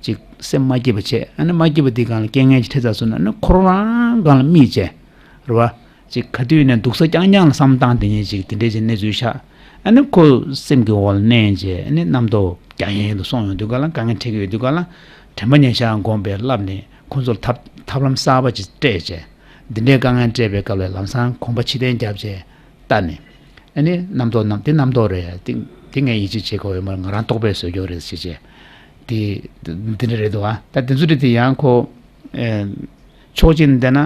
ཅིག་སེམས་མ་སྐྱིད་པ་བྱས། ཨ་ནི་མ་སྐྱིད་པ་དེ་སྒང་ལ་རྐྱེན་ངན་ཅིག་འཕྲད་ཚར་སོང་ན། ཨ་ནི་ཁོ་རང་སྒང་ལ་རྨིས་བྱས་རེད་བ། ཅིག་ག་དུས་ནས་སྡུག་ས་རྐྱང་རྐྱང་ལ་བསམ་བཏང་དེ་ཉིད་ཅིག་དེ་འདྲའི་ཅིག་གནས་ཚུལ་ཤར། ཨ་ནི་ཁོ་སེམས་ཀྱི་འོག་ལ་མནན་བྱས། ཨ་ནི་རྣམ་རྟོག་རྒྱག་ཡན་དུ་སོང་ཡོང་དུས་ག་ལ། དཀའ་ངལ་འཕྲད་ཀྱི་ཡོད་དུས་ག་ལ། དྲན་པ་ཉེར་བཞག་སྒོམ་པས་བསླབས་ནས་ཁོ་ཚོར་ཐབས་ཐབས་ལམ་གསར་པ་ཅིག་སྤྲད་བྱས། འདི་འདྲའི་དཀའ་ངལ་འཕྲད་པའི་སྐབས་ལ་ལམ་སང་གོམ་པ་ཕྱིར་འཐེན་བརྒྱབ་བྱས་ལྟ་ནས། ཨ་ནི་རྣམ་རྟོག་རྣམ་དེ་རྣམ་རྟོག་རེད། དེ་དེ་ངས་ཡིད་ཆེས་བྱེད་དགོས་ཡོད་མ་རེད། ང་རང་རྟོག་པས་བཟོས་ཀྱི་ཡོད་རེད་ཟེར་བྱས། དེ་འདི་འདྲ་རེད་འདུག་ཨ། ད་དེ་ཚོ་རེད་དེ་ཡང་ཁོ་ཕྱོགས་གཅིག་ནས་བལྟས་ན།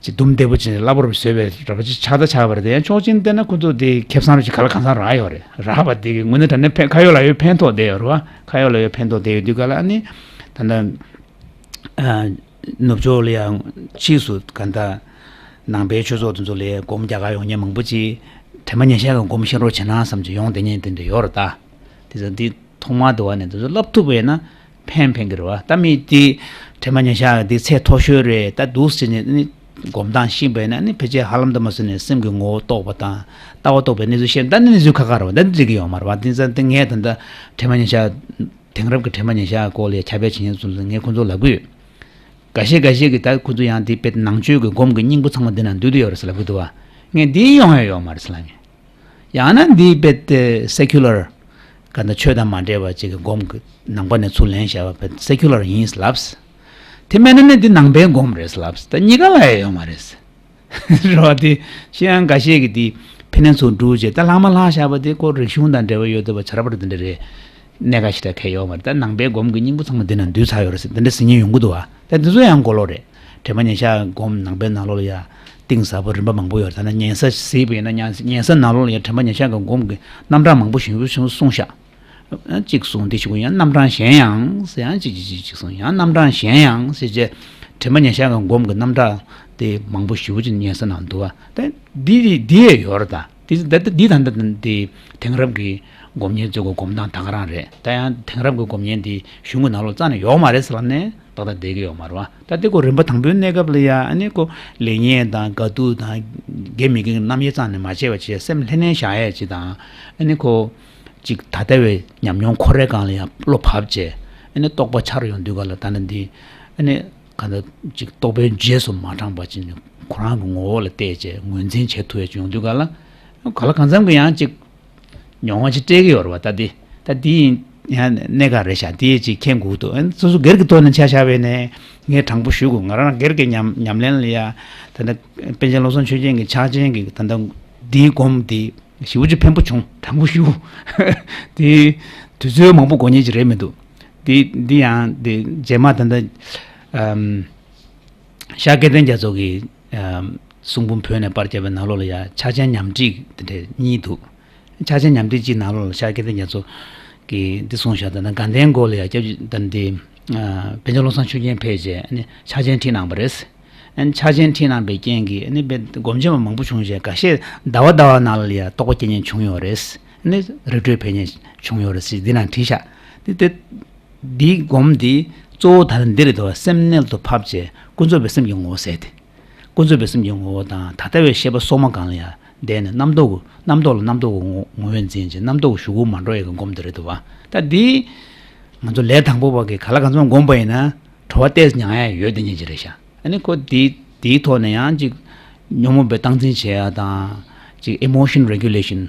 ཅིག་འདུམ་བདེ་པོ་ཅིག་གླ་པོར་བཟོས་པའི་ར་བ་ཅིག་ཆགས་ད་ཆགས་པ་རེད་དེ། ཡང་ཕྱོགས་གཅིག་ནས་བལྟས་ན་ཁོ་ཚོ་དེ་ཁེ་བཟང་རུ་ཅིག་ག་ལ་གང་ཟག་རག་ཡོད་རེད། རག་པ་དེ་གི་དངོས་གནས་དྲང་གནས་ཕན་ཁ་ཡོད་ལག་ཡོད་ཕན་ཐོགས་བསྡད་ཡོད་རེད་བ། ཁ་ཡོད་ལག་ཡོད་ཕན་ཐོགས་བསྡད་ཡོད་དུས་ག་ལ། ཨ་ནི་ད་ལྟ་ནུབ་ཕྱོགས་ལ་ཡང་ཕྱིས་སུ་ག་འདྲ་ནང་པའི་ཆོས་ཚོགས་དེ་ཚོ་ལ་སྒོམ་རྒྱག་ག་ཡོང་མཁན་མང་པོ་ཅིག་དྲན་པ་ཉེར་བཞག་གི་སྒོམ་ཤེས་རོགས་བྱེད་ན་བསམ་གྱི་ཡོང་བསྡད་མཁན་དེ་འདྲ་ཡོད་རེད་ད། དེ་ཚོ་འདི་ཐོག་མར་དུ་བ་ནས་དེ་ཚོ་བསླབ་ཐུབ་པས་ན་ཕན་ཕན་གྱི་རེད་བ། ད་མི་དེ་དྲན་པ་ཉེར་བཞག་གི་དེ་ཚད་མཐོ་ཤོས་རེད། ད་འདུག་ཟེར་ནས་ནི་སྒོམ་སྟངས་ཤེས་པས་ན་ནི་ཕལ་ཆེར་ཧ་ལམ་དུ་མ་སོང་ནས་སེམས་ཀྱི་ངོ་བོ་རྟོགས་པ་དང་ལྟ་བ་རྟོགས་པའི་གནས་ཚུལ་ཤེས། ད་ནི་གནས་ཚུལ་ཁག་ཁག་རེད་བ། ད་འགྲིག་གི་ཡོད་མ་རེད་བ། དེ་ཚོ་དེ་ངས་ད་ལྟ་དྲན་པ་ཉེར་བཞག་དེང་རབས་ཀྱི་དྲན་པ་ཉེར་བཞག་སྐོར་ལ་ཁྱབ་སྤེལ་བྱེད་མཁན་ཚོ་ལ་ངས་ཁོང་ཚོར་ལབ་གི་ཡོད། འགའ་ཤས་འགའ་ཤས་ཀྱིས་ད་ཁོ་ཚོ་ཡང་དེ་དཔེ་ནང་ཆོས་ཀྱི་སྒོམ་གྱི་སྙིང་པོ་ཚང་མ་འདི་ན་འདུས་བསྡད་ཡོད་རེད་ཟེར་ལབ་ཀྱི་འདུག་བ། ངས་འདི་ཡོང་ཡ་ཡོད་མ་རེད་ཟེར་ལབ་ཡིན། ཡང་ན་འདི་དཔེ་དེ་secular་ག་འདྲ་ཆོས་དང་མ་འབྲེལ་བ་ཅིག་གི་སྒོམ་གྱི་ནང་པ་ནས་ཚུར་ལེན་བྱས་པ་དཔེ་secular་ཡིན་ཟེར་ལབ། དེ་མེད་ན་ནི་འདི་ནང་པའི་སྒོམ་རེད་ཟེར་ལབ། ད་གཉིས་ཀ་ལ་ཡ་ཡོད་མ་རེད་ཟེར། རེད་བ། དེ་ཤེས་ཡང་འགའ་ཤས་ཀྱིས་དེ་ཕན་ཚུན་འགྲུབ་བྱས། ད་ལྷག་མ་ལྷག་བཞག་པ་དེ་ཁོ་རིག་གཞུང་དང་འབྲེལ་བ་ཡོད་འདུག་པ། བྱ་ར་པར་དེ་འདྲ་རེད། གནད་འགག་ཞེ་དྲག་གལ་ཡོད་མ་རེད། ད་ནང་པའི་སྒོམ་གྱི་སྙིང་པོ་ཚང་མ་འདི་ན་འདུས་ཚར་ཡོད་རེད་ཟེར་དེ་འདྲ་ཟེར་མཁན་ཡོང་གི་འདུག་བ། ད་འདི་ཚོ་ཡང་གོ་ལོག་རེད། དྲན་པ་ཉེར་བཞག་སྒོམ་ནང་པའི་ནང་ལོགས་ལ་ཡ་གཏིང་ཟབ་པོ་རིམ་པ་མང་པོ་ཡོད་རེད། ད་ནི་ཉན་ས་གཟིགས་པ་ཡིན་ན་ཉན་ཉན་ས་ནང་ལོགས་ལ་ཡ་དྲན་པ་ཉེར་བཞག་གི་སྒོམ་གྱི་རྣམ་གྲངས་མང་པོ་ཞིག་གསུངས་ཤག་གཅིག་གསུངས། དེ་ཞིག་ཡང་རྣམ་གྲངས་གཞན་ཡང་ཟེར། ཡང་གཅིག་གཅིག་གཅིག་གཅིག་གསུངས། ཡང་རྣམ་གྲངས་གཞན་ཡང་ཟེར་བྱས། དྲན་པ་ཉེར་བཞག་གི་སྒོམ་གྱི་རྣམ་གྲངས་དེ་མང་པོ་ཞེ་པོ་ཅིག་ཉན་ས་ནང་འདུག་བ། ད་འདི་འདི་ཡང་ཡོད་རེད་ད། འདི་ད་ལྟ་འདི་ད་ལྟ་འདི་དེང་རབས་ཀྱི་སྒོམ་ཉན་ཚོ་གི་སྒོམ་སྟངས་ད་ག་རང་རེད། ད་ཡང་དེང་རབས་ཀྱི་སྒོམ་ཉན་འདི་གཞུང་གི་ནང་ལོགས་རྩ་ནས་ཡོད་མ་རེད་ཟེར་ལབ་ནས་ཏག་ཏག་བསྡད་ཀྱི་ཡོད་མ་རེད་བ། ད་དེ་ཁོ་རིམ་པ་དང་པོའི་གནས་སྐབས་ལ་ཡ་ཨ་ནི་ཁོ་ལེགས་ཉེས་དང་དགའ་སྡུག་དང་དགེ་མི་དགེ་གི་རྣམ་དབྱེ་རྩ་ནས་མ་བྱས་པ་བྱས། སེམས་ལྷན་ལྷན་བཞག་ཡས་ཅིག་དང་། ཨ་ནི་ཁོ་ཅིག་ད་ལྟ་བའི་ཉམས་མྱོང་ཁོ་རའི་སྒང་ལ་ཡང་བློ་བབས་བྱས། ཨ་ནི་རྟོགས་པ་འཆར་ཡོང་དུས་ག་ལ་ད་ནི་འདི་ཨ་ནི་ག་འདྲ་ཅིག་རྟོགས་པའི་རྗེས་སུ་མ་འབྲངས་པ་ཅིག་ནི་ཁོ་རང་གི་ངོ་བོ་ལ་བལྟས་བྱས་ངོས་འཛིན་བྱེད་ཐུབ་ཡ་ཅིག་ཡོང་དུས་ག་ལ། ག་ལ་གང་འཚམ་གྱི་ཡང་ཅིག་མྱོང་བ་ཅིག་སྤྲད་ཀྱི་ཡོད་རེད་བ། ད་འདི་ད་འདི་ཡང་གནད་འགག་རེད་ཤག་འདི་ཅིག་མཁྱེན་དགོས་འདུག་ཨ་ནི་སོ་སོ་སྒེར་གྱི་ཐོག་ནས་ཆ་བཞག་པ་ཡིན་ན་ངས་དྲང་པོ་ཞུ་དགོས། ང་རང་སྒེར་གྱི་ཉམས་ཉམས་ལེན་ལ་ཡ་ད་ལྟ་པཎ་ཆེན་བློ་བཟང་ཆོས་རྒྱན་གྱི་ཕྱག་ཆེན་གྱི་ད་ལྟ་འདིའི་སྒོམ་འདི་ཞེ་པོ་ཅིག་ཕན་པོ་བྱུང་། དྲང་པོ་ཞུ། དེ་དུས་ཚོད་མང་པོ་འགོར་མཁན་ཅིག་རེད་མི་འདུག་དེ་འདི་ཡང་དེ་རྗེས་མ་ད་ལྟ་ཨམ་ཤར་སྐལ་ལྡན་རྒྱ་མཚོ་གི་ཨམ་གསུང་འབུམ་བོད་ནས་པར་བརྒྱབ་པའི་ནང་ལོགས་ལ་ཡང་ཕྱག་ཆེན་ཉམས་ཁྲིད་དེ་འདྲ་གཉིས་འདུག་ཕྱག་ཆེན་ཉམས་ཁྲིད་གཅིག་ནང་ལོགས་ལ་ཤར་སྐལ་ལྡན་རྒྱ་མཚོ་གིས་འདི་གསུངས་བཞག་ད་ལྟ་དགའ་ལྡན་སྒོ་ལ་ཡང་སྐྱབས་རྗེ་ད་འདི་ཨ་པཎ་ཆེན་བློ་བཟང་ཆོས་རྒྱན་ཕེབས་རྗེས་ནི་ཕྱག་ཆེན་ཁྲིད་གནང་བ་རེད། ཨ་ནི་ཆགས་ཞེན་འཁྲིས་གནང་པའི་རྐྱེན་གྱིས་ཨ་ནི་དཔེ་སྒོམ་ཆེན་པོ་མང་པོ་བྱུང་བྱས། འགའ་ཤས་ཟླ་བ་ཟླ་བ་ནང་ལ་ཡ་རྟོགས་པ་སྐྱེ་མཁན་བྱུང་ཡོད་རེད། ཨ་ནི་རི་ཁྲོད་ཕེབས་མཁན་བྱུང་ཡོད་རེད་ཟེར་འདི་ནང་བྲིས་ཤག་དེ་དེ་འདིའི་སྒོམ་འདི་གཙོ་བོ་ད་ལྟ་འདི་རེད་དོ། སེམས་རྣལ་དུ་ཕབ་བྱས་ཀུན་རྫོབ་པའི་སེམས་ཀྱི་ངོ་བོ་ཟེར་ཏེ། ཀུན་རྫོབ་པའི་སེམས་ཀྱི་ངོ་བོ་དང་ད་ལྟ་བའི་ཤེས་པ་སོ་མ་སྒང་ལ་ཡ་བསྡད་ནས་རྣམ་རྟོག་གི་རྣམ་རྟོག་ལ་རྣམ་རྟོག་གི་ངོ་ངོ་བོས་འཛིན་བྱས་རྣམ་རྟོག་གི་གཞུག་གུ་མ་འགྲོ་ཡ་གི་སྒོམ་དེ་རེད་དོ་བ། ད་འདི་ང་ཚོ་ལས་དང་པོ་བ་གི་ག་ལ་གང་འཚམ་སྒོམ་པ་ཡིན་ན་གྲོད་པ་ཏོག་ཙམ་མྱང་ཡ་ཡོད་དེ་ཉིད་ཅིག་རེད་ཤག་ཨ་ནི་ཁོ་འདི་འདིའི་ཐོག་ནས་ཡང་ཅིག་ཉོན་མོངས་པའི་སྟངས་འཛིན་བྱེད་ཡ་དང་ཅིག་emotion regulation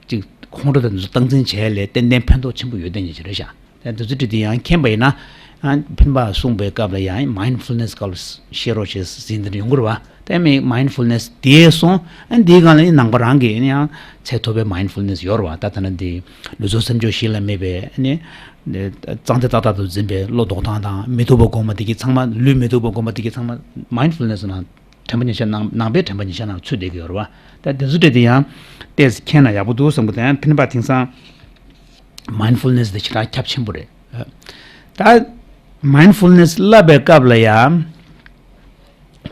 ཅིག་ཁོང་ཁྲོ་དང་འདི་ཚོ་སྟངས་འཛིན་བྱེད་ཡ་ལས་ཏན་ཏན་ཕན་ཐོགས་ཆེན་པོ་ཡོད་དེ་ཉིད་ཅིག་རེད་ཤག་དེ་ཚོ་དེ་དེ་ཡང་མཁྱེན་པ་ཡིན་ན། ཨ་ཕན་པ་གསུངས་པའི་སྐབས་ལ་ཡང་mindfulness སྐབས་ལ་ཤེས་རོགས་བྱེད་ཟིན་དེ་ཡོང་གི་རེད་བ། དེ་མིན་mindfulness དེ་སོང་ཨ་འདིའི་སྒང་ལ་ནང་པ་རང་གིས་ཡང་ཚད་མཐོ་པའི་mindfulness ཡོད་རེད་བ། ད་ཐ་ན་འདི་ལུས་སྲོག་སེམས་མཆོག་གཞི་ལ་དམིགས་པའི་ནི་གཙང་བདེ་ཏག་ཏག་ཏུ་འཛིན་པའི་བློ་ལྡོག་སྟངས་དང་མི་སྡུག་པ་སྒོམ་པ་དེ་གི་ཚང་མ་ལུས་མི་སྡུག་པ་སྒོམ་པ་དེ་གི་ཚང་མ་mindfulness ནང་དྲན་པ་ཉེར་ཤར་ནང་ནང་པའི་དྲན་པ་ཉེར་ཤར་ནང་ཚུད་བསྡད་ཀྱི་ཡོད་རེད་བ། ད་དེ་ཚོ་དེ་དེ་ཡང་ཏོག་ཙམ་མཁྱེན་ན་ཡག་པོ་འདུག་བསམ་གི། དེ་ཡང་ཕན་པ་དེང་སང་mindfulness དེ་ཞེ་དྲག་ཁྱབ་ཆེན་པོ་རེད། ད་mindfulness བསླབ་པའི་སྐབས་ལ་ཡང་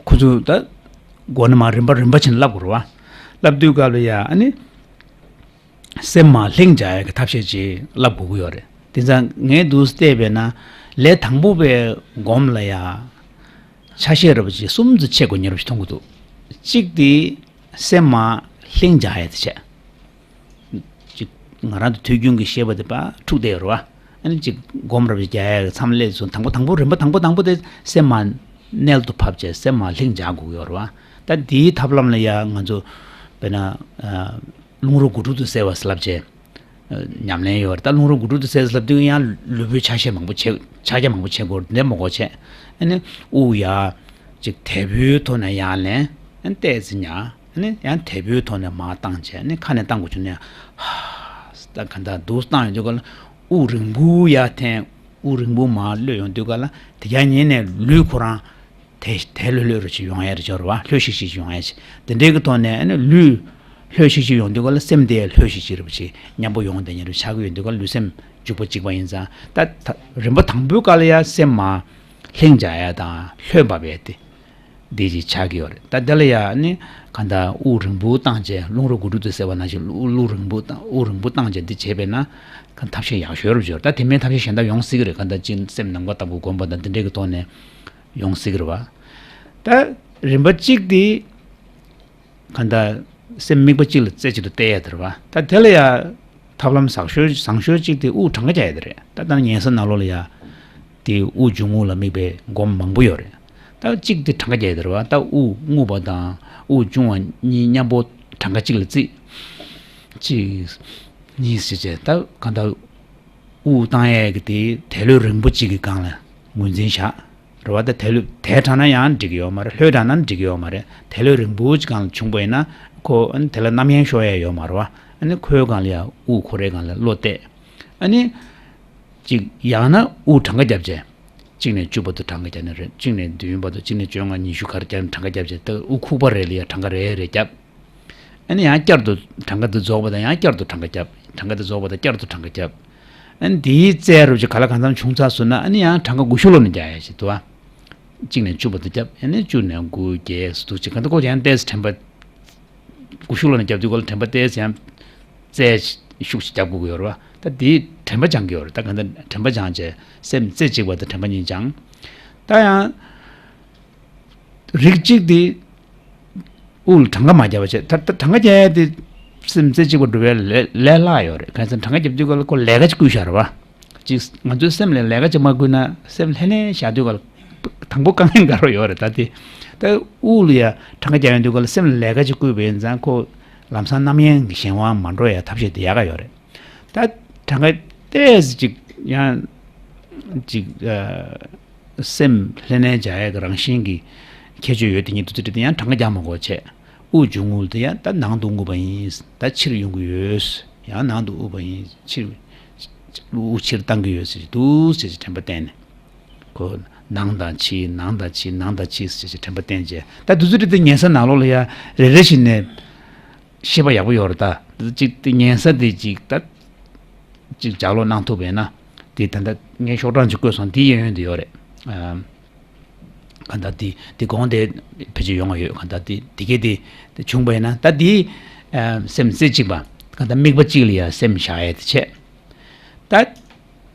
ཁོ་ཚོ་ད་མགོ་ནས་མར་རིམ་པ་རིམ་པ་བྱས་ནས་བསླབ་དགོས་རེད་བ། བསླབ་དུས་སྐབས་ལ་ཡང་ཨ་ནི། སེམས་མར་ལྷིང་འཇགས་ཡག་གི་ཐབས་ཤེས་ཅིག་བསླབ་དགོས་ཀྱི་ཡོད་རེད། དེ་ཙང་ངས་འདུག་བལྟས་པས་ན་ལས་དང་པོ་པའི་སྒོམ་ལ་ཡ་ཆ་ཤས་རེད་པ་ཅིག་གསུམ་དུ་ཕྱེ་དགོས་ཉེར་བཞི་མཐོང་གི་འདུག་གཅིག་དེ་སེམས་མར་ལྷིང་འཇགས་ཡག་དེ་བྱས། གཅིག་ང་རང་ཚོ་དུས་རྒྱུན་གྱི་ཤེས་པ་དེ་ཕར་འཁྲུག་བསྡད་ཡོད་རེད་བ། ཨ་ནི་གཅིག་སྒོམ་རེད་པ་ཅིག་རྒྱག་ཡག་མཚམས་སླེབས་སོང་། དང་པོ་དང་པོ་རིམ་པ་དང་པོ་དང་པོ་དེ་སེམས་མར་རྣལ་དུ་ཕབ་བྱས་སེམས་མར་ལྷིང་འཇགས་དགོས་ཀྱི་ཡོད་རེད་བ། ད་དེའི་ཐབས་ལམ་ལ་ཡ་ང་ཚོ་དཔེར་ན། རླུང་རོ་དགུ་ཕྲུག་ཏུ་གསལ་བ་ཟེར་ལབ་བྱས། ཉམས་ལེན་ཡོད་རེད། ད་རླུང་རོ་དགུ་ཕྲུག་ཏུ་གསལ་ཟེར་ལབ་དུས་ཡང་ལུས་པོའི་ཆ་ཤས་མང་པོ་བྱེད་ཕྱག་རྒྱ་མང་པོ་བྱེད་དགོས་རེད། འདི་མ་དགོས་བྱས། ཨ་ནི་དབུགས་ཡར་ཅིག་དལ་བུའི་ཐོག་ནས་ཡར་ལེན། ཨ་ནི་ཏོག་ཙམ་ཉར། ཨ་ནི་ཡང་དལ་བུའི་ཐོག་ནས་མར་བཏང་བྱས། ཨ་ནི་ཁ་ནས་བཏང་དགོས་བྱུང་ན་ཡང་ཧ་ད་ག་འདྲ་འདུག་བཏང་ཡོང་དུས་སྐབས་ལ་དབུགས་རིང་པོ་ཡར་འཐེན། དབུགས་རིང་པོ་མར་གློད་ཡོང་དུས་སྐབས་ལ་དེ་རྒྱ་ཉིན་ནས་ལུས་ཁོ་རང་དལ་དལ་ལྷོད་ལྷོད་རུ་ཅིག་ཡོང་ཡ་རེད་ཅོར་བ། ལྷོད་ཤིག་ཤིག་ཅིག་ཡོང་ཡ་ཅིག་དེ་འདྲའི་གི་ཐོག་ནས་ཨ་ནི་ལུས་ལྷོད་ཤིག་ཤིག་ཡོང་དུས་སྐབས་ལ་སེམས་དེ་ལྷོད་ཤིག་ཤིག་རུ་ཅིག་མཉམ་པོ་ཡོང་བསྡད་ཉེ་རུ་ཆགས་ཀྱི་ཡོང་དུས་སྐབས་ལུས་སེམས་འཇུག་པ་གཅིག་པ་ཡིན་ཙང་། ད་ད་རིམ་པ་དང་པོའི་སྐབས་ལ་ཡ་སེམས་མར་ལྷིང་འཇགས་ཡ་དང་ལྷོད་འབབ་ཡ་དེ་འདི་ཅིག་ཆགས་ཀྱི་ཡོད་རེད། ད་དེ་ལ་ཡ་ནི་ག་འདྲ་དབུགས་རིང་པོ་བཏང་བྱས། རླུང་རོ་དགུ་ཕྲུག་ཏུ་གསལ་བ་ནང་བཞིན་དབུགས་དབུགས་རིང་པོ་བཏང་། དབུགས་རིང་པོ་བཏང་བྱས་འདི་བྱས་པས་ན་ག་ཐབས་ཤེས་ཡག་ཤོས་རུ་འབྱོར། ད་དེ་མིན་ཐབས་ཤེས་གཞན་དག་ཡོང་སྲིད་ཀྱི་རེད། ག་འདྲ་ཅིག་སེམས་ནམ་མཁའ་ལྟ་བུ་བསྒོམ་པ་དང་འདི་འདྲའི་གི་ཐོག་ནས་ཡོང་སྲིད་ཀྱི་རེད་བ། ད་རིམ་པ་གཅིག་དེ་ག་འདྲ་སེམས་དམིགས་པ་གཅིག་ལ་རྩེ་གཅིག་ཏུ་གཏད་ཡ་དེ་རེད་བ། ད་དེ་ལ་ཡ་ཐབས་ལམ་བཟང་ཤོས་བཟང་ཤོས་གཅིག་དེ་དབུགས་གྲངས་ཀ་རྒྱག་ཡ་དེ་རེད། ད་ལྟ་ཉལ་ས་ནང་ལོགས་ལ་ཡ་དེ་དབུགས་འབྱུང་རྔུབ་ལ་དམིགས་པའི་སྒོམ་མང་པོ་ཡོད་རེད། ད་གཅིག་དེ་གྲངས་ཀ་རྒྱག་ཡ་དེ་རེད་བ། ད་དབུགས་རྔུབ་པ་དང་དབུགས་འབྱུང་བ་གཉིས་མཉམ་པོ་གྲངས་ཀ་གཅིག་ལ་བརྩིས། གཅིག་གཉིས་ཟེར་བྱས། ད་ག་འདྲ་དབུགས་བཏང་ཡས་ཀྱི་དེ་དལ་ལྷོད་རིང་པོ་གཅིག་གི་སྒང་ལ་ངོས་འཛིན་བཞག་རེད་བ། ད་དལ་ལྷོད་དལ་དྲགས་ན་ཡང་འགྲིག་གི་ཡོད་མ་རེད། ལྷོད་དྲགས་ན་འགྲིག་གི་ཡོད་མ་རེད། དལ་ལྷོད་རིང་པོ་གཅིག་སྒང་ལ་བྱུང་པ་ཡིན་ན་ཁོ་ཨ་ནི་དེ་ལ་རྣམ་གཡེང་ཤོར་ཡས་ཡོད་མ་རེད་བ། ཨ་ནི་ཁོའི་སྒང་ལ་ཡང་དབུགས་ཁོ་རའི་སྒང་ལ་བློ་གཏད། ཨ་ནི་གཅིག་ཡང་ན་དབུགས་གྲངས་ཀ་བརྒྱབ་བྱས། གཅིག་ནས་བཅུ་བར་དུ་གྲངས་ཀ་བརྒྱབ་ནས་རེད། གཅིག་ནས་བདུན་བར་དུ། གཅིག་ནས་བཅོ་ལྔ་ཉི་ཤུ་ག་རེ་བརྒྱབ་ནས་གྲངས་ཀ་བརྒྱབ་བྱས། ད་དབུགས་ཁུག་པ་རེ་ལ་ཡ་གྲངས་ཀ་རེ་རེ་བརྒྱབ། ཨ་ནི་ཡང་བསྐྱར་དུ་གྲངས་ཀ་འདི་རྫོགས་པ་དང་ཡང་བསྐྱར་དུ་གྲངས་ཀ་བརྒྱབ། གྲངས་ཀ་འདི་རྫོགས་པ་དང་བསྐྱར་དུ་གྲངས་ཀ་བརྒྱབ། ཨ་ནི་འདིའི་རྩལ་རུ་ཅིག་ག་ལ་གང་འཚམ་བྱུང་ཚར་སོང་ན། ཨ་ནི་ཡང་གྲངས་ཀ་དགུ་ཤུགས་ལོག་ནས་རྒྱག་ཡ་ཞིག་འདུག་ཨ། གཅིག་ནས་བཅུ་བར་དུ་བརྒྱབ། ཨ་ནི་བཅུ་ནས་དགུ་བརྒྱད་ཟེར་འདུག་ཅིག་ག་འདི་ཀོ་ཡང་ཏོག་ཙམ་དྲན་པ་དགུ་ཤུགས་ལོག་ནས་རྒྱབ་དུས་སྐབས་ལ་དྲན་པ་ཏོག་ཙམ་ཡང་རྩལ་ཤུགས་ཤིག་རྒྱབ་དགོས་ཀྱི་ཡོད་རེད་བ། ད་འདིས་དྲན་པ་སྦྱང་གི་ཡོད་རེད། ད་གང་ལྟར་དྲན་པ་སྦྱངས་བྱས་སེམས་རྩེ་གཅིག་པ་དང་དྲན་པ་གཉིས་སྦྱངས། ད་ཡང་རིགས་གཅིག་དེ་དབུགས་ལ་གྲངས་ཀ་མ་བརྒྱབ་པ་བྱས། ད་ད་གྲངས་ཀ་རྒྱག་ཡ་དེ་སེམས་རྩེ་གཅིག་པ་སྒྲུབ་པའི་ལས་ལས་སླ་ཡོད་རེད། གང་ཡིན་ཟེར་ན་གྲངས་ཀ་རྒྱབ་དུས་སྐབས་ལ་ཁོ་ལས་ཀ་ཅིག་བསྐུལ་བཞག་རེད་བ། ཅིག་ང་ཚོའི་སེམས་ལ་ལས་ཀ་ཅིག་མ་བསྐུལ་ན་སེམས་ལྷོད་ལྷོད་བཞག་དུས་སྐབས་ལ་དང་པོ་དཀའ་ངལ་འགའ་རེ་ཡོད་རེད། ད་དེ་ད་དབུགས་ལ་ཡ་གྲངས་ཀ་རྒྱག་ཡོང་དུས་སྐབས་ལ་སེམས་ལ་ལས་ཀ་ཅིག་བསྐུལ་བ་ཡིན་ཙང་ཁོ་ལམ་སང་རྣམ་གཡེང་གི་གཞན་དབང་མ་འགྲོ་ཡ་ཐབས་ཤེས་དེ་ཡག་ག་ཡོད་རེད། ད་གྲངས་ཀ་ཏོག་ཙམ་ཅིག་ཡང་ཅིག་ཨ། སེམས་ལྷོད་ལྷོད་བྱ་ཡག་གི་རང་བཞིན་གྱི་ཁྱད་ཆོས་ཡོད་དེ་ཉིད་དུ་དེ་དེ་ཡང་གྲངས་ཀ་རྒྱག་མ་དགོས་བྱས། དབུགས་འབྱུང་རྔུབ་དེ་ཡང་ད་ནང་དུ་རྔུབ་པ་ཡིན། ད་ཕྱིར་ཡོང་གི་ཡོད། ཡང་ནང་དུ་དབུགས་པ་ཡིན། ཕྱིར་དབུགས་ཕྱིར་བཏང་གི་ཡོད་ཟེར་གྱི་འདུག་ཟེར་གྱི་དྲན་པ་བསྟེན་ནས། ཁོ་ནང་དང་ཕྱི་ནང་དང་ཕྱི་ནང་དང་ཕྱི་ཟེར་གྱི་དྲན་པ་བསྟེན་བྱས། ད་དུས་ཚོད་དེ་དེ་ཉལ་ས་ནང་ལོགས་ལ་ཡ་རེ་རེ་བཞིན་ནས། ཤེས་པ་ཡག་པོ་ཡོད་རེད། ད་གཅིག་དེ་ཉན་ས་དེ་གཅིག་ད་གཅིག་ལྗགས་ཀློག་གནང་ཐུབ་པས་ན་དེ་ད་ལྟ་ངས་ཤོག་གྲངས་གཅིག་བཀོད་སོང་། དེ་གཡས་གཡོན་དུ་ཡོད་རེད། ཨ། གང་ལྟར་དེ་དེ་གོང་དེ་ཕལ་ཆེར་ཡོང་བ་ཡོད། གང་ལྟར་དེ་དེ་གས་དེ་དེ་བྱུང་བ་ཡིན་ན་ད་དེ་སེམས་རྩེ་གཅིག་པ་གང་ལྟར་དམིགས་པ་གཅིག་ལ་ཡ་སེམས་བཞག་ཡས་དེ་བྱས།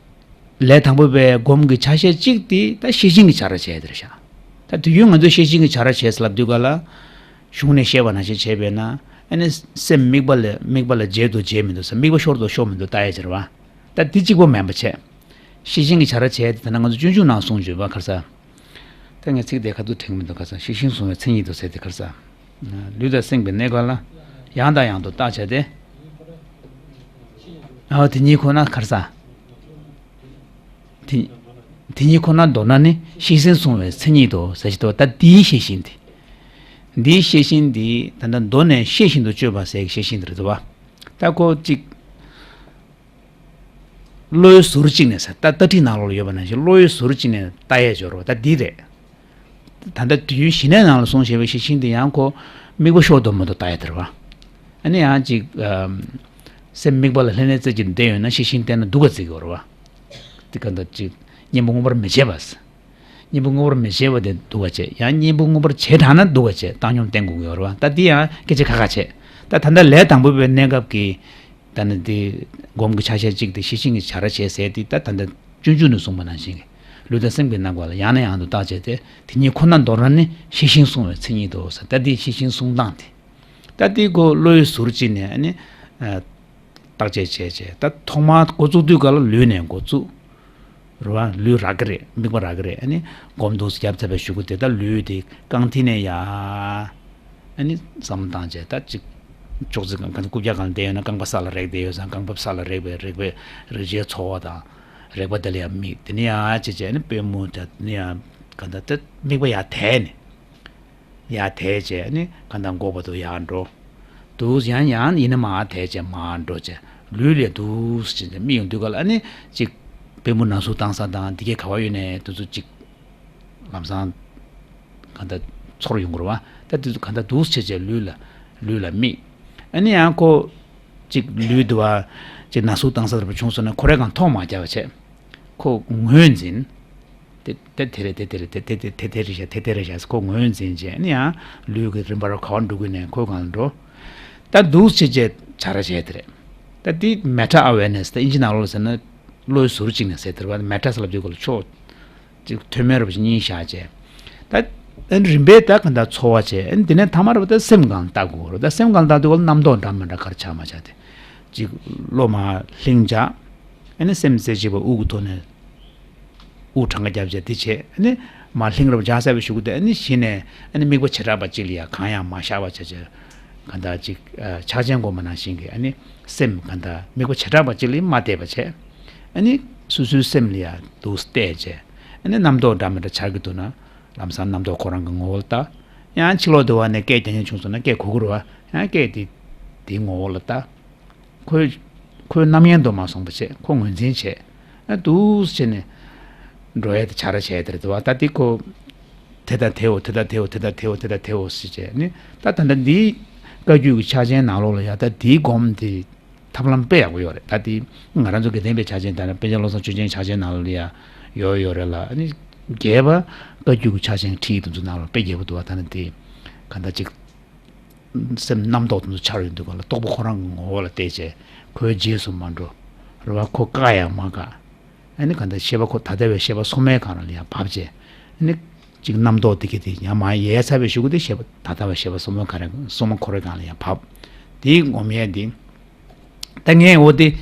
ད་ལས་དང་པོ་པའི་སྒོམ་གྱི་ཆ་ཤས་གཅིག་དེ་ད་ཤེས་བཞིན་གྱི་བྱ་ར་བྱས་དེ་རེད་ཤག་ད་དུས་རྒྱུན་ང་ཚོས་ཤེས་བཞིན་གྱི་བྱ་ར་བྱས་ཟེར་ལབ་དུས་ག་ལ་གཞུང་ནས་བཤད་པ་ནང་བཞིན་བྱས་པས་ན་ཨ་ནི་སེམས་དམིགས་པ་ལ་དམིགས་པ་ལ་བརྗེད་འདུག་བརྗེད་མི་འདུག་ཟེར། དམིགས་པ་ཤོར་འདུག་ཤོར་མི་འདུག་ལྟ་ཡས་ཅིག་རེད་བ། ད་དེ་གཅིག་པོ་མིན་པ་བྱས། ཤེས་བཞིན་གྱི་བྱ་ར་བྱས་དེ་ད་ནང་ང་ཚོ་སྤྱོད་འཇུག་ནང་གསུངས་བརྗོད་པ་ཁར་ས། ད་ངས་ཚིག་དེ་ཁ་ཐུག་དྲན་མི་འདུག་ཁར་ས། ཤེས་བཞིན་བཟུང་བའི་མཚན་ཉིད་དུ་ཟེར་དེ་ཁར་ས། ལུས་དང་སེམས་ཀྱི་གནས་སྐབས་ལ་ཡང་དང་ཡང་དུ་བརྟག་བྱས་ཏེ། ཨ་དེ་གཉིས་ཁོ་ན་ཁར་ས། དེ་དེ་གཉིས་ཁོ་ན་མདོར་ན་ནི་ཤེས་བཞིན་བཟུང་བའི་མཚན་ཉིད་དོ་ཟེར་གྱི་འདུག་ད་འདིའི་ཤེས་བཞིན་དེ། འདིའི་ཤེས་བཞིན་དེ་ད་ལྟ་མདོ་ནས་ཤེས་བཞིན་དུ་སྤྱོད་པ་ཟེར་གྱི་ཤེས་བཞིན་དེ་རེད་འདུག་བ། ད་ཁོ་གཅིག་བློའི་ཟུར་གཅིག་ནས་ཟེར། ད་ལྟ་ཁྲིད་ནང་ལོགས་ལ་ཡོད་པ་ནང་བཞིན་བློའི་ཟུར་གཅིག་ནས་ལྟ་ཡས་སྦྱོར་བ་ད་འདི་རེད། ད་ལྟ་དུས་ཡུན་ཞི་གནས་ནང་ལ་གསུངས་བཞག་པའི་ཤེས་བཞིན་དེ་ཡང་ཁོ་དམིགས་པ་ཤོར་འདུག་མི་འདུག་ལྟ་ཡས་དེ་རེད་བ། ཨ་ནི་ཡང་གཅིག་ཨམ། སེམས་དམིགས་པ་ལ་ལྷན་ལྷན་རྩེ་གཅིག་བསྡད་ཡོད་ན་ཤེས་བཞིན་བསྟེན་ན་སྡུག་ག་བརྩི་གི་ཡོད་རེད་བ། དེ་ག་འདྲ་གཅིག་གཉེན་པོ་མངོན་པར་མི་བྱེད་པ། གཉེན་པོ་མངོན་པར་མི་བྱེད་པ་དེ་སྡུག་ག་བྱེད། ཡང་གཉེན་པོ་མངོན་པར་བྱེད་དྲགས་ན་སྡུག་ག་བྱེད། བཏང་སྙོམས་བསྟེན་དགོས་ཀྱི་ཡོད་རེད་བ། ད་འདི་ཡང་སྐད་ཆ་ཁ་ཁ་བྱེད། ད་ད་ལྟ་ལས་དང་པོ་པའི་གནས་སྐབས་ཀྱི་ད་ནི་འདི་སྒོམ་གྱི་ཆ་ཤས་གཅིག་དེ་ཤེས་བཞིན་གྱི་བྱ་ར་བྱས་ཟེར་དེ་ད་ད་ལྟ་སྤྱོད་འཇུག་ནས་གསུངས་པ་ནང་བཞིན་གྱི་ལུས་དང་སེམས་ཀྱི་སྣང་བ་ལ་ཡང་ནས་ཡང་དུ་བརྟག་བྱས་ཏེ་དེ་གཉིས་ཁོ་ན་མདོར་ན་ནི་ཤེས་བཞིན་བཟུང་བའི་མཚན་ཉིད་དོ་ཟེར། ད་འདི་ཤེས་བཞིན་བཟུང་སྟངས་དེ། ད་འདི་ཁོ་བློའི་ཟུར་གཅིག་ནས་ནི་བརྟག་དཔྱད་བྱས་བྱས་ད་ཐོག་མར་འགོ་བཙུགས་དུས་ག་ལ་ལུས་ནས་འགོ་བཙུགས། རེད་བ། ལུས་རག་གི་རེད། དམིགས་པ་རག་གི་རེད། ཨ་ནི་སྒོམ་འདུག་སེ་རྒྱབ་ཚར་བའི་གཞུག་གུ་དེ་ལྟར་ལུས་དེ་རྐང་མཐིལ་ནས་ཡར། ཨ་ནི་བསམ་བློ་བཏང་བྱས་ད་ཅིག་ཅོག་ཙེ་གང་གང་རྐུབ་བཀྱག་སྒང་ལ་བསྡད་ཡོད་ན་རྐང་པ་ས་ལ་རེག་བསྡད་ཡོད་ཙང་རྐང་པ་ས་ལ་རེག་པའི་རེག་པའི་རེག་བྱའི་ཚོར་བ་དང་། རེག་པ་དེ་ལ་ཡང་དམིགས། དེ་ནས་ཡར་བྱས་བྱས་ཨ་ནི་པུས་མོ་དེ་ནས་ཡར་གང་ལྟར་ད་དམིགས་པ་ཡར་དེད་ནས། ཡར་དེད་བྱས་ནི་གང་ལྟར་མགོ་བར་དུ་ཡར་འགྲོ། འདུག་ཡང་ཡང་ཡིན་ན་མར་དེད་བྱས་མར་འགྲོ་བྱས་ལུས་ལ་འདུག་སེ་བྱས་ནས་དམིགས་ཡོང་དུས་ག་ལ་ཨ་ནི་གཅིག་པུས་མོ་ན་ཟུག་བཏང་ས་དང་འདི་གས་ག་བ་ཡོད་ནས་དུས་ཚོད་གཅིག་ལམ་སང་གང་ལྟར་ཚོར་ཡོང་གི་རེད་བ། ད་དུས་ཚོད་གང་ལྟར་འདུག་སེ་བྱས་བྱས་ལུས་ལ་ལུས་ལ་དམིགས། ཨ་ནི་ཡང་ཁོ་གཅིག་ལུས་འདུག་བ་གཅིག་ན་ཟུག་བཏང་ས་ལྟ་བུ་བྱུང་སོང་ན་ཁོ་རའི་སྒང་ཐོག་མ་རྒྱག་པ་བྱས་ཁོ་ངོས་འཛིན། དེ་དེ་དེ་རེད། དེ་དེ་རེད། དེ་དེ་དེ་དེ་དེ་རེད་ཤག་དེ་དེ་རེད་ཤག་ཁོ་ངོས་འཛིན་བྱས་ནི་ཡང་ལུས་ཀྱི་རིམ་པར་ག་བ་འགྲོ་དགོས་ནས་ཁོའི་སྒང་ལ་འགྲོ། ད་འདུག་སེ་བྱས་བྱས་བྱ་ར་བྱས་དེ་རེད། ད་དེ་meta awareness ད་ཨིན་ཇི་ནང་ལོགས་ཟེར་ན་བློའི་ཟུར་གཅིག་ནས་ཟེར་དེ་རེད་བ། meta ཟེར་ལབ་དུས་ག་ལ་ཕྱོགས་གཅིག་ཐོག་མའི་རབ་ཅིག་གཉིས་བཞག་བྱས། ད་ཨ་ནི་རིམ་པས་ད་ག་འདྲ་ཚོར་བ་བྱས་ཨ་ནི་དེ་ནས་ཐ་མ་རེད་བ། ད་སེམས་སྒང་ལ་ལྟ་དགོས་རེད། ད་སེམས་སྒང་ལ་ལྟ་དུས་ག་ལ་རྣམ་རྟོག་འདྲ་མི་འདྲ་ག་རེ་ཆགས་མ་ཆགས་དེ་གཅིག་བློ་མར་ལྷིང་འཇགས། ཨ་ནི་སེམས་རྩེ་གཅིག་པ་དབུགས་ཀྱི་ཐོག་ནས་དབུགས་གྲངས་ཀ་བརྒྱབ་བྱས་དེ་བྱས་ཨ་ནི་མར་ལྷིང་རབ་རྒྱག་ཚར་བའི་གཞུག་གུ་དེ་ཨ་ནི་གཞི་ནས་ཨ་ནི་དམིགས་པ་བྱེ་བྲག་པ་གཅིག་ལ་ཡང་གང་ཡང་མ་བཞག་པ་བྱས་བྱས་གང་ལྟར་གཅིག་ཨ་ཕྱག་ཆེན་སྒོམ་པ་ནང་བཞིན་གྱི་ཨ་ནི་སེམས་གང་ལྟར་དམིགས་པ་བྱེ་བྲག་པ་གཅིག་ལ་མ་གཏད་པ་བྱས་ཨ་ནི་སོ་སོའི་སེམས་ལ་ཡང་འདུག་སེ་བལྟས་བྱས་ཨ་ནི་རྣམ་རྟོག་འདྲ་མི་འདྲ་འཆར་གྱི་འདུག་ན་ལམ་སང་རྣམ་རྟོག་ཁོ་རང་གི་ངོ་བོ་ལ་ལྟ། ཡང་ཕྱི་ལོགས་དུ་བ་ནས་སྐད་རྒྱག་མཁན་བྱུང་སོང་ན་སྐད་གོ་གི་རེད་བ། ཡང་སྐད་དེ་དེའི་ངོ་བོ་ལ་ལྟ། ཁོའི་ཁོའི་རྣམ་གཡེང་དུ་མ་སོང་བ་བྱས་ཁོ་ངོས་འཛིན་བྱས། ཨ་འདུག་སེ་བྱས་ནས་འགྲོ་ཡ་དེ་བྱ་ར་བྱས་དེ་རེད་དོ། ད་དེ་ཁོ་དེ་དང་དེའོ་དེ་དང་དེའོ་དེ་དང་དེའོ་དེ་དང་དེའོ་ཟེར་བྱས་ནི་ད་ད་ལྟ་འདིའི་བཀའ་བརྒྱུད་ཀྱི་ཕྱག་ཆེན་ནང་ལོགས་ལ་ཡ་ད་དེའི་སྒོམ་དེ་ཐབས་ལམ་དཔེ་ཡག་པོ་ཡོད་རེད། ད་དེ་ང་རང་ཚོ་དགེ་ལྡན་པའི་ཕྱག་ཆེན་དང་པཎ་ཆེན་བློ་བཟང་ཆོས་རྒྱན་ཕྱག་ཆེན་ནང་ལོགས་ལ་ཡ་ཡོད་ཡོད་རེད་ལ་ནི་རྒྱས་པ་བཀའ་བརྒྱུད་ཀྱི་ཕྱག་ཆེན་ཁྲིད་དེ་ཚོ་ནང་ལོགས་དཔེ་རྒྱས་པོ་འདུག་བ། ད་ནི་དེ་ག་འདྲ་ཅིག་སེམས་རྣམ་རྟོག་དེ་ཚོ་འཆར་ཡོང་དུས་ག་ལ་རྟོག་པ་ཁོ་རང་གི་ངོ་བོ་ལ་བལྟས་བྱས་ཁོའི་རྗེས་སུ་མ་འགྲོ། རེད་བ། ཁོ་བཀག་ཡང་མ་བཀག་ཨ་ནི་ག་འདྲ་ཤེས་པ་ཁོ་ད་ལྟ་བའི་ཤེས་པ་སོ་མའི་སྒང་ལ་ཡང་བབས་བྱས་ཨ་ནི་ཅིག་རྣམ་རྟོག་དེ་གི་དེ་ཡང་མ་ཡལ་ཚར་བའི་གཞུག་གུ་དེ་ཤེས་པ་ད་ལྟ་བའི་ཤེས་པ་སོ་མ་ག་རེ་སོ་མ་ཁོ་རའི་སྒང་ལ་ཡང་བབས། དེའི་སྒོམ་ཡས་དེ་ད་ངས་འོ་དེ་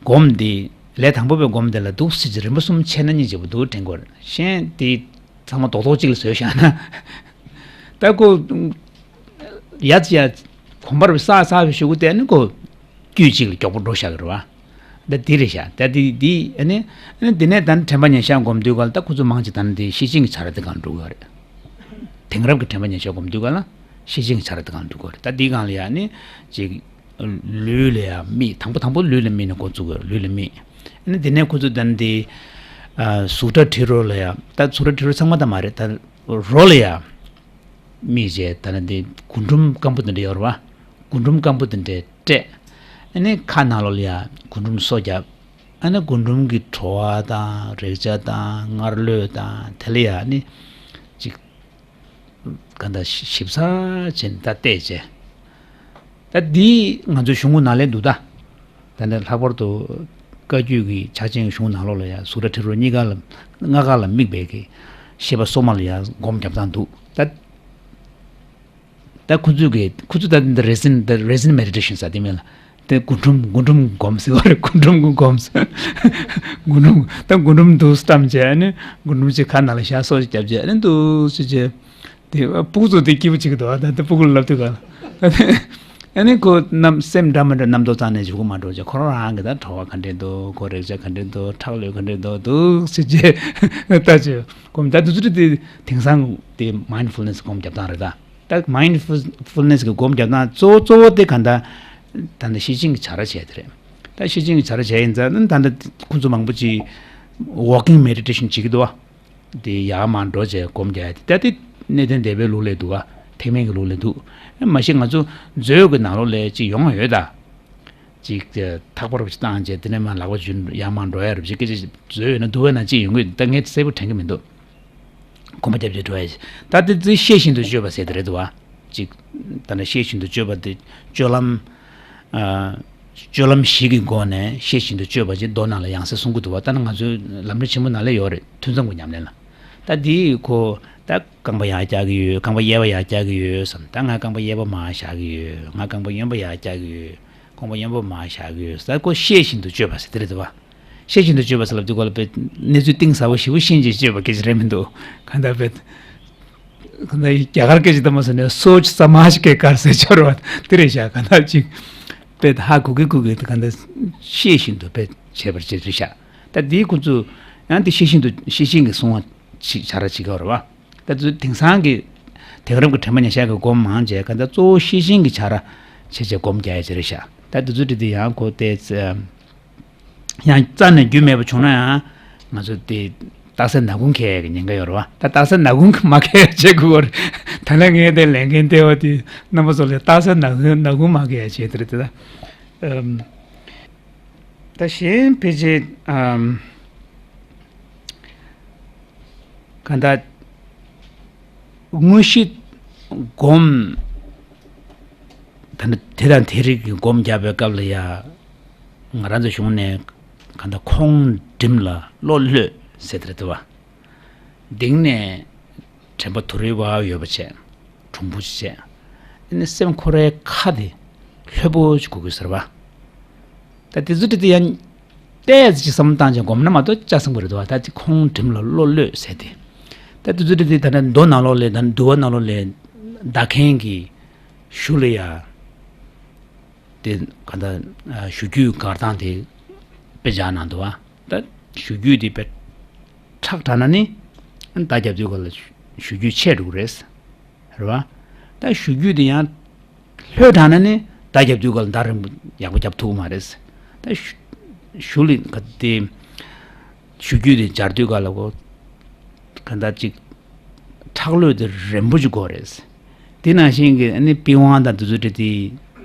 སྒོམ་དེ་ལས་དང་པོ་པའི་སྒོམ་དེ་ལ་འདུག་སེ་རིམ་པ་གསུམ་ཕྱེ་ན་གཉིས་བྱེད་པོ་འདུག་དྲན་གོ་རེད། གཞན་དེ་ཚང་མ་རྡོག་རྡོག་གཅིག་ལ་བཟོས་བཞག་ན། ད་ཁོ་ཡ་ཡ་གོམ་པ་རུ་ས་ས་བའི་གཞུག་གུ་དེ་ནི་ཁོ་དཀྱུས་གཅིག་ལ་མགྱོགས་པོ་འགྲོ་བཞག་གི་རེད་བ། ད་འདི་རེད་བཞག་ད་འདི་འདི་ཨ་ནི་ཨ་ནི་འདི་ནས་ད་ནི་དྲན་པ་ཉེར་བཞག་སྒོམ་དུས་ག་ལ་ད་ཁོ་ཚོ་མང་ཆེ་ད་ནི་འདི་ཤེས་བཞིན་གྱི་བྱ་ར་དེ་གང་འགྲོ་གི་ཡོད་རེད། དེང་རབས་ཀྱི་དྲན་པ་ཉེར་བཞག་སྒོམ་དུས་ག་ལ་ཤེས་བཞིན་གྱི་བྱ་ར་དེ་གང་འགྲོ་གི་ཡོད་རེད། ད་འདི་གང་ལ་ཡ་ནི་ཅིག་ལུས་ལ་ཡ་དམིགས། དང་པོ་དང་པོ་ལུས་ལ་དམིགས་ནས་འགོ་བཙུགས་དགོས་རེད། ལུས་ལ་དམིགས། ཨ་ནི་འདི་ནས་ཁོ་ཚོ་ད་ནི་འདི་ཨ་གཟུགས་སྒྲ་དྲི་རོ་ལ་ཡ་ད་གཟུགས་སྒྲ་དྲི་རོ་ཚང་མ་ད་མ་རེད། ད་རོ་ལ་ཡ་དམིགས་བྱས་ད་ནི་འདི་རྒུན་འབྲུམ་སྐམ་པོ་དེ་འདྲ་ཡོད་རེད་བ། རྒུན་འབྲུམ་སྐམ་པོ་དེ་འདྲ་སྤྲད། ཨ་ནི་ཁ་ནང་ལོགས་ལ་ཡ་རྒུན་འབྲུམ་སོ་བརྒྱབ། ཨ་ནི་རྒུན་འབྲུམ་གྱི་བྲོ་བ་དང་རེག་བྱ་དང་ངར་གློད་དང་དེ་ལ་ཡ་ནི་ཅིག་ ག་འདྲ་ཞིབ་ཚགས་བྱས་ནས་ད་བལྟས་བྱས། ད་འདི་ང་ཚོའི་གཞུང་གི་ནང་ལས་འདུག་ད། ད་ནི་ལྷག་པར་དུ་བཀའ་བརྒྱུད་ཀྱི་ཕྱག་ཆེན་གྱི་གཞུང་ནང་ལོགས་ལ་ཡང་སུ་ཏྲ་ཐེ་རོ་གཉིས་ཀ་ལ། ལྔ་ཀ་ལ་དམིགས་པའི་གི་བཤད་པ་སོ་མ་ལ་ཡང་སྒོམ་རྒྱབ་སྟངས་འདུག་ད། ད་ཁོ་ཚོས་གི་ཁོ་ཚོས་ད་འདི་resin resin meditation ཟེར་དེ་མིན་ལ། དེ་རྒུན་འབྲུམ་རྒུན་འབྲུམ་སྒོམ་ཟེར་བ་རེད། རྒུན་འབྲུམ་གྱི་སྒོམ་ཟེར། རྒུན་འབྲུམ་ད་རྒུན་འབྲུམ་འདུག་བཀྲམ་བྱས་ཨ་ནི་རྒུན་འབྲུམ་ཅིག་ཁ་ནང་ལ་བཞག་སོ་ཅིག་རྒྱབ་བྱས་ཨ་ནི་འདུག་ཅིག་བྱས། དེ་སྤུ་གུ་ཚོ་དེ་སྐྱིད་པོ་བྱེད་ཀྱི་འདུག་ད་དེ་སྤུ་གུ་ལ་ལབ་དུས་ག་ལ། ཨ་ནི་ཁོ་རྣམ་སེམས་འདྲ་མི་འདྲ་རྣམ་རྟོག་རྩ་ནས་འཇུག་གི་མ་འགྲོ་བྱས། ཁོ་རང་རང་གི་ད་བྲོ་བ་ག་འདྲས་འདུག་ཁོ་རེག་བྱ་ག་འདྲས་འདུག་ཁྲག་ལུས་ག་འདྲས་འདུག་འདུག་ཟེར་བྱས་ལྟ་བྱས་སྒོམ། ད་དེ་ཚོ་དེ་དེང་སང་དེ་mindfulness སྒོམ་རྒྱབ་སྟངས་རེད་ད། ད་mindfulness གི་སྒོམ་རྒྱབ་སྟངས་གཙོ་བོ་གཙོ་བོ་དེ་ག་ད་ད་ནི་ཤེར་ཕྱིན་གྱི་བྱ་ར་བྱས་དེ་རེད། ད་ཤེར་ཕྱིན་གྱི་བྱ་ར་བྱས་ཡིན་ཙང་ད་ད་ཁོ་ཚོ་མང་པོ་ཅིག་walking meditation བྱེད་ཀྱི་འདུག་བ། དེ་ཡར་མར་འགྲོ་བྱས་སྒོམ་རྒྱག་ཡ་དེ་ད་དེ་གནས་བརྟན་སྡེ་པའི་ལུགས་ལས་འདུག་བ། ཐེག་དམན་གྱི་ལུགས་ལས་འདུག་མ་གཞི་ང་ཚོ་མཛོད་ཀྱི་ནང་ལོགས་ལ་ཅིག་ཡོང་ཡོད་ད། ཅིག་ཐག་པ་རུ་བཏང་བྱས་དེ་ནས་མར་ལག་པ་འཇུ་ཡར་མར་འགྲོ་ཡ་རུ་ཅིག་སྐད་ཆ་མཛོད་ཡོད་ན་འདུག་བས་ན་ཅིག་ཡོང་གི་ད་ངས་གསལ་པོ་དྲན་གི་མི་འདུག་གོམ་པ་རྒྱབ་བྱས་འགྲོ་ཡ་ཅིག་ད་དེ་ཚོའི་ཤེས་བཞིན་དུ་སྤྱོད་པ་ཟེར་དེ་རེད་འདུག་བ། ཅིག་ད་ནི་ཤེས་བཞིན་དུ་སྤྱོད་པ་དེ་སྤྱོད་ལམ། སྤྱོད་ལམ་བཞི་གི་སྒོ་ནས་ཤེས་བཞིན་དུ་སྤྱོད་པ་ཅེས་མདོ་ནང་ལ་ཡང་སེ་གསུང་གི་འདུག་བ། ད་ནི་ང་ཚོའི་ལམ་རིམ་ཆེན་མོ་ནང་ལ་ཡོད་རེད། ཐུན་མཚམས་ཀྱི་ཉམས་ལེན་ལ། ད་འདི་ཁོ་ད་རྐང་པ་ཡར་བཀྱག་གི་ཡོད། རྐང་པ་གཡས་པ་ཡར་བཀྱག་གི་ཡོད་བསམ། ད་ང་རྐང་པ་གཡས་པ་མར་བཞག་གི་ཡོད། ང་རྐང་པ་གཡོན་པ་ཡར་བཀྱག་གི་ཡོད། རྐང་པ་གཡོན་པ་མར་བཞག་གི་ཡོད། ད་ཁོ་ཤེས་བཞིན་དུ་སྤྱོད་པ་ཟེར་དེ་རེད་འདུག་བ། ཤེས་བཞིན་དུ་སྤྱོད་པ་ཟེར་ལབ་དུས་སྐོར་ལ་དཔེ་གནས་ཚུལ་གཏིང་ཟབ་པོ་ཞེ་པོ་ཤེས་བྱས་སྤྱོད་པ་སྐད་ཆ་རེད་མི་འདུག་གང་ལྟར་དཔེ། གང་ལྟར་རྒྱ་གར་སྐད་ཆ་ལྟ་མ་སོང་ནས་སོ་ཆ་ས་མ་ཞིག་གེ་གར་ཟེར་ཆོར་བ་དེ་རེད་ཤག་གང་ལྟར་ཅིག་དཔེ་ཧ་གོ་གི་གོ་གི་གང་ལྟར་ཤེས་བཞིན་དུ་དཔེ་བྱས་པར་བྱེད་རེད་ཤག་ད་འདིའི་ཁོ་ཚོ་ཡང་དེ་ཤེས་བཞིན་དུ་ཤེས་བཞིན་གྱི་གསུང་བ་ཅིག་བྱ་ར་བྱེད་ཀྱི་ཡོད་རེད་བ། ད་དུས་དེང་སང་གི་དེང་རབས་ཀྱི་དྲན་པ་ཉེར་བཞག་གི་སྒོམ་མང་ཆེ་ག་ད་གཙོ་བོ་ཤེས་བཞིན་གྱི་བྱ་ར་བྱེད་བྱེད་སྒོམ་རྒྱག་ཡ་ཅིག་རེད་ཤག་ད་དུས་ཚོད་དེ་དེ་ཡང་གོ་དེ་ཡང་རྩ་ནས་རྒྱུས་མེད་པ་བྱུང་ན་ཡང་ང་ཚོ་དེ་རྟགས་གསལ་ནག་ཁུང་འཁེལ་ཡ་གི་ཉེན་ཁ་ཡོད་རེད་བ། ད་རྟགས་གསལ་ནག་ཁུང་མ་འཁེལ་ཡ་བྱེད་དགོས་རེད། ད་ལན་ངས་དེ་ལས་འགན་དེ་བ་དེ་རྣམ་པ་ཚོ་ལ་རྟགས་གསལ་ནག་ཁུང་ནག་ཁུང་མ་འཁེལ་ཡ་བྱེད་དེ་རེད་དེ་ད། ཨམ། ད་གཞན་ཕལ་ཆེར་ཨམ། གང་ལྟར་དངོས་གཞི་སྒོམ་ད་ནི་དེ་དང་དེ་རིགས་ཀྱི་སྒོམ་རྒྱག་པའི་སྐབས་ལ་ཡ་ང་རང་ཚོ་གཞུང་ནས་གང་ལྟར་ཁོང་འགྲིམ་ལ་བློ་ལྷོད་ཟེར་དེ་རེད་དེ་བ། གདིང་ནས་དྲན་པ་དུ་རུའི་བ་ཡོད་པ་བྱས། གྲུང་པོ་ཅིག་བྱས། ཨ་ནི་སེམས་ཁོ་རའི་ཁ་དེ་ལྷོད་པོ་ཅིག་དགོས་ཀྱི་ཟེར་བ། ད་དེ་ཚོ་དེ་དེ་ཡང་ཏོག་ཙམ་ཅིག་བསམ་བློ་བཏང་བྱས་སྒོམ་ན་མ་གཏོགས་ཆ་ཚང་པོ་རེད་འདུག་བ། ད་དེ་ཁོང་འགྲིམ་ལ་བློ་ལྷོད་ཟེར་དེ། ད་དེ་ཚོ་དེ་དེ་ད་ནི་མདོ་ནང་ལོགས་ལས་ད་ནི་འདུལ་བ་ནང་ལོགས་ལས་བདག་མཁན་གྱི་གཞུ་ལ་ཡ། དེ་ག་ད་གཞུ་རྒྱུད་དགར་སྟངས་དེ་དཔེ་སྦྱར་གནང་འདུག་བ། ད་གཞུ་རྒྱུད་དེ་དཔེ་ཁྲག་དྲགས་ན་ནི་མདའ་རྒྱབ་དུས་ག་ལ་གཞུ་རྒྱུད་ཆད་འགྲོ་གི་རེད། རེད་བ། ད་གཞུ་རྒྱུད་དེ་ཡང་ལྷོད་དྲགས་ན་ནི་མདའ་རྒྱབ་དུས་ག་ལ་མདའ་རིང་པོ་ཡག་པོ་རྒྱབ་ཐུབ་ཀྱི་མ་རེད། ད་གཞུ་གཞུ་ལ་ག་དེ། གཞུ་རྒྱུད་དེ་སྦྱར་དུས་ག་ལ་གོ། ག་འདྲ་ཅིག་ཁྲག་ལྷོད་དེ་རན་པོ་ཅིག་དགོས་རེད། དེ་ནང་བཞིན་གྱི་ཨ་ནི་པི་ཝང་དང་དེ་ཚོ་དེ་དེ་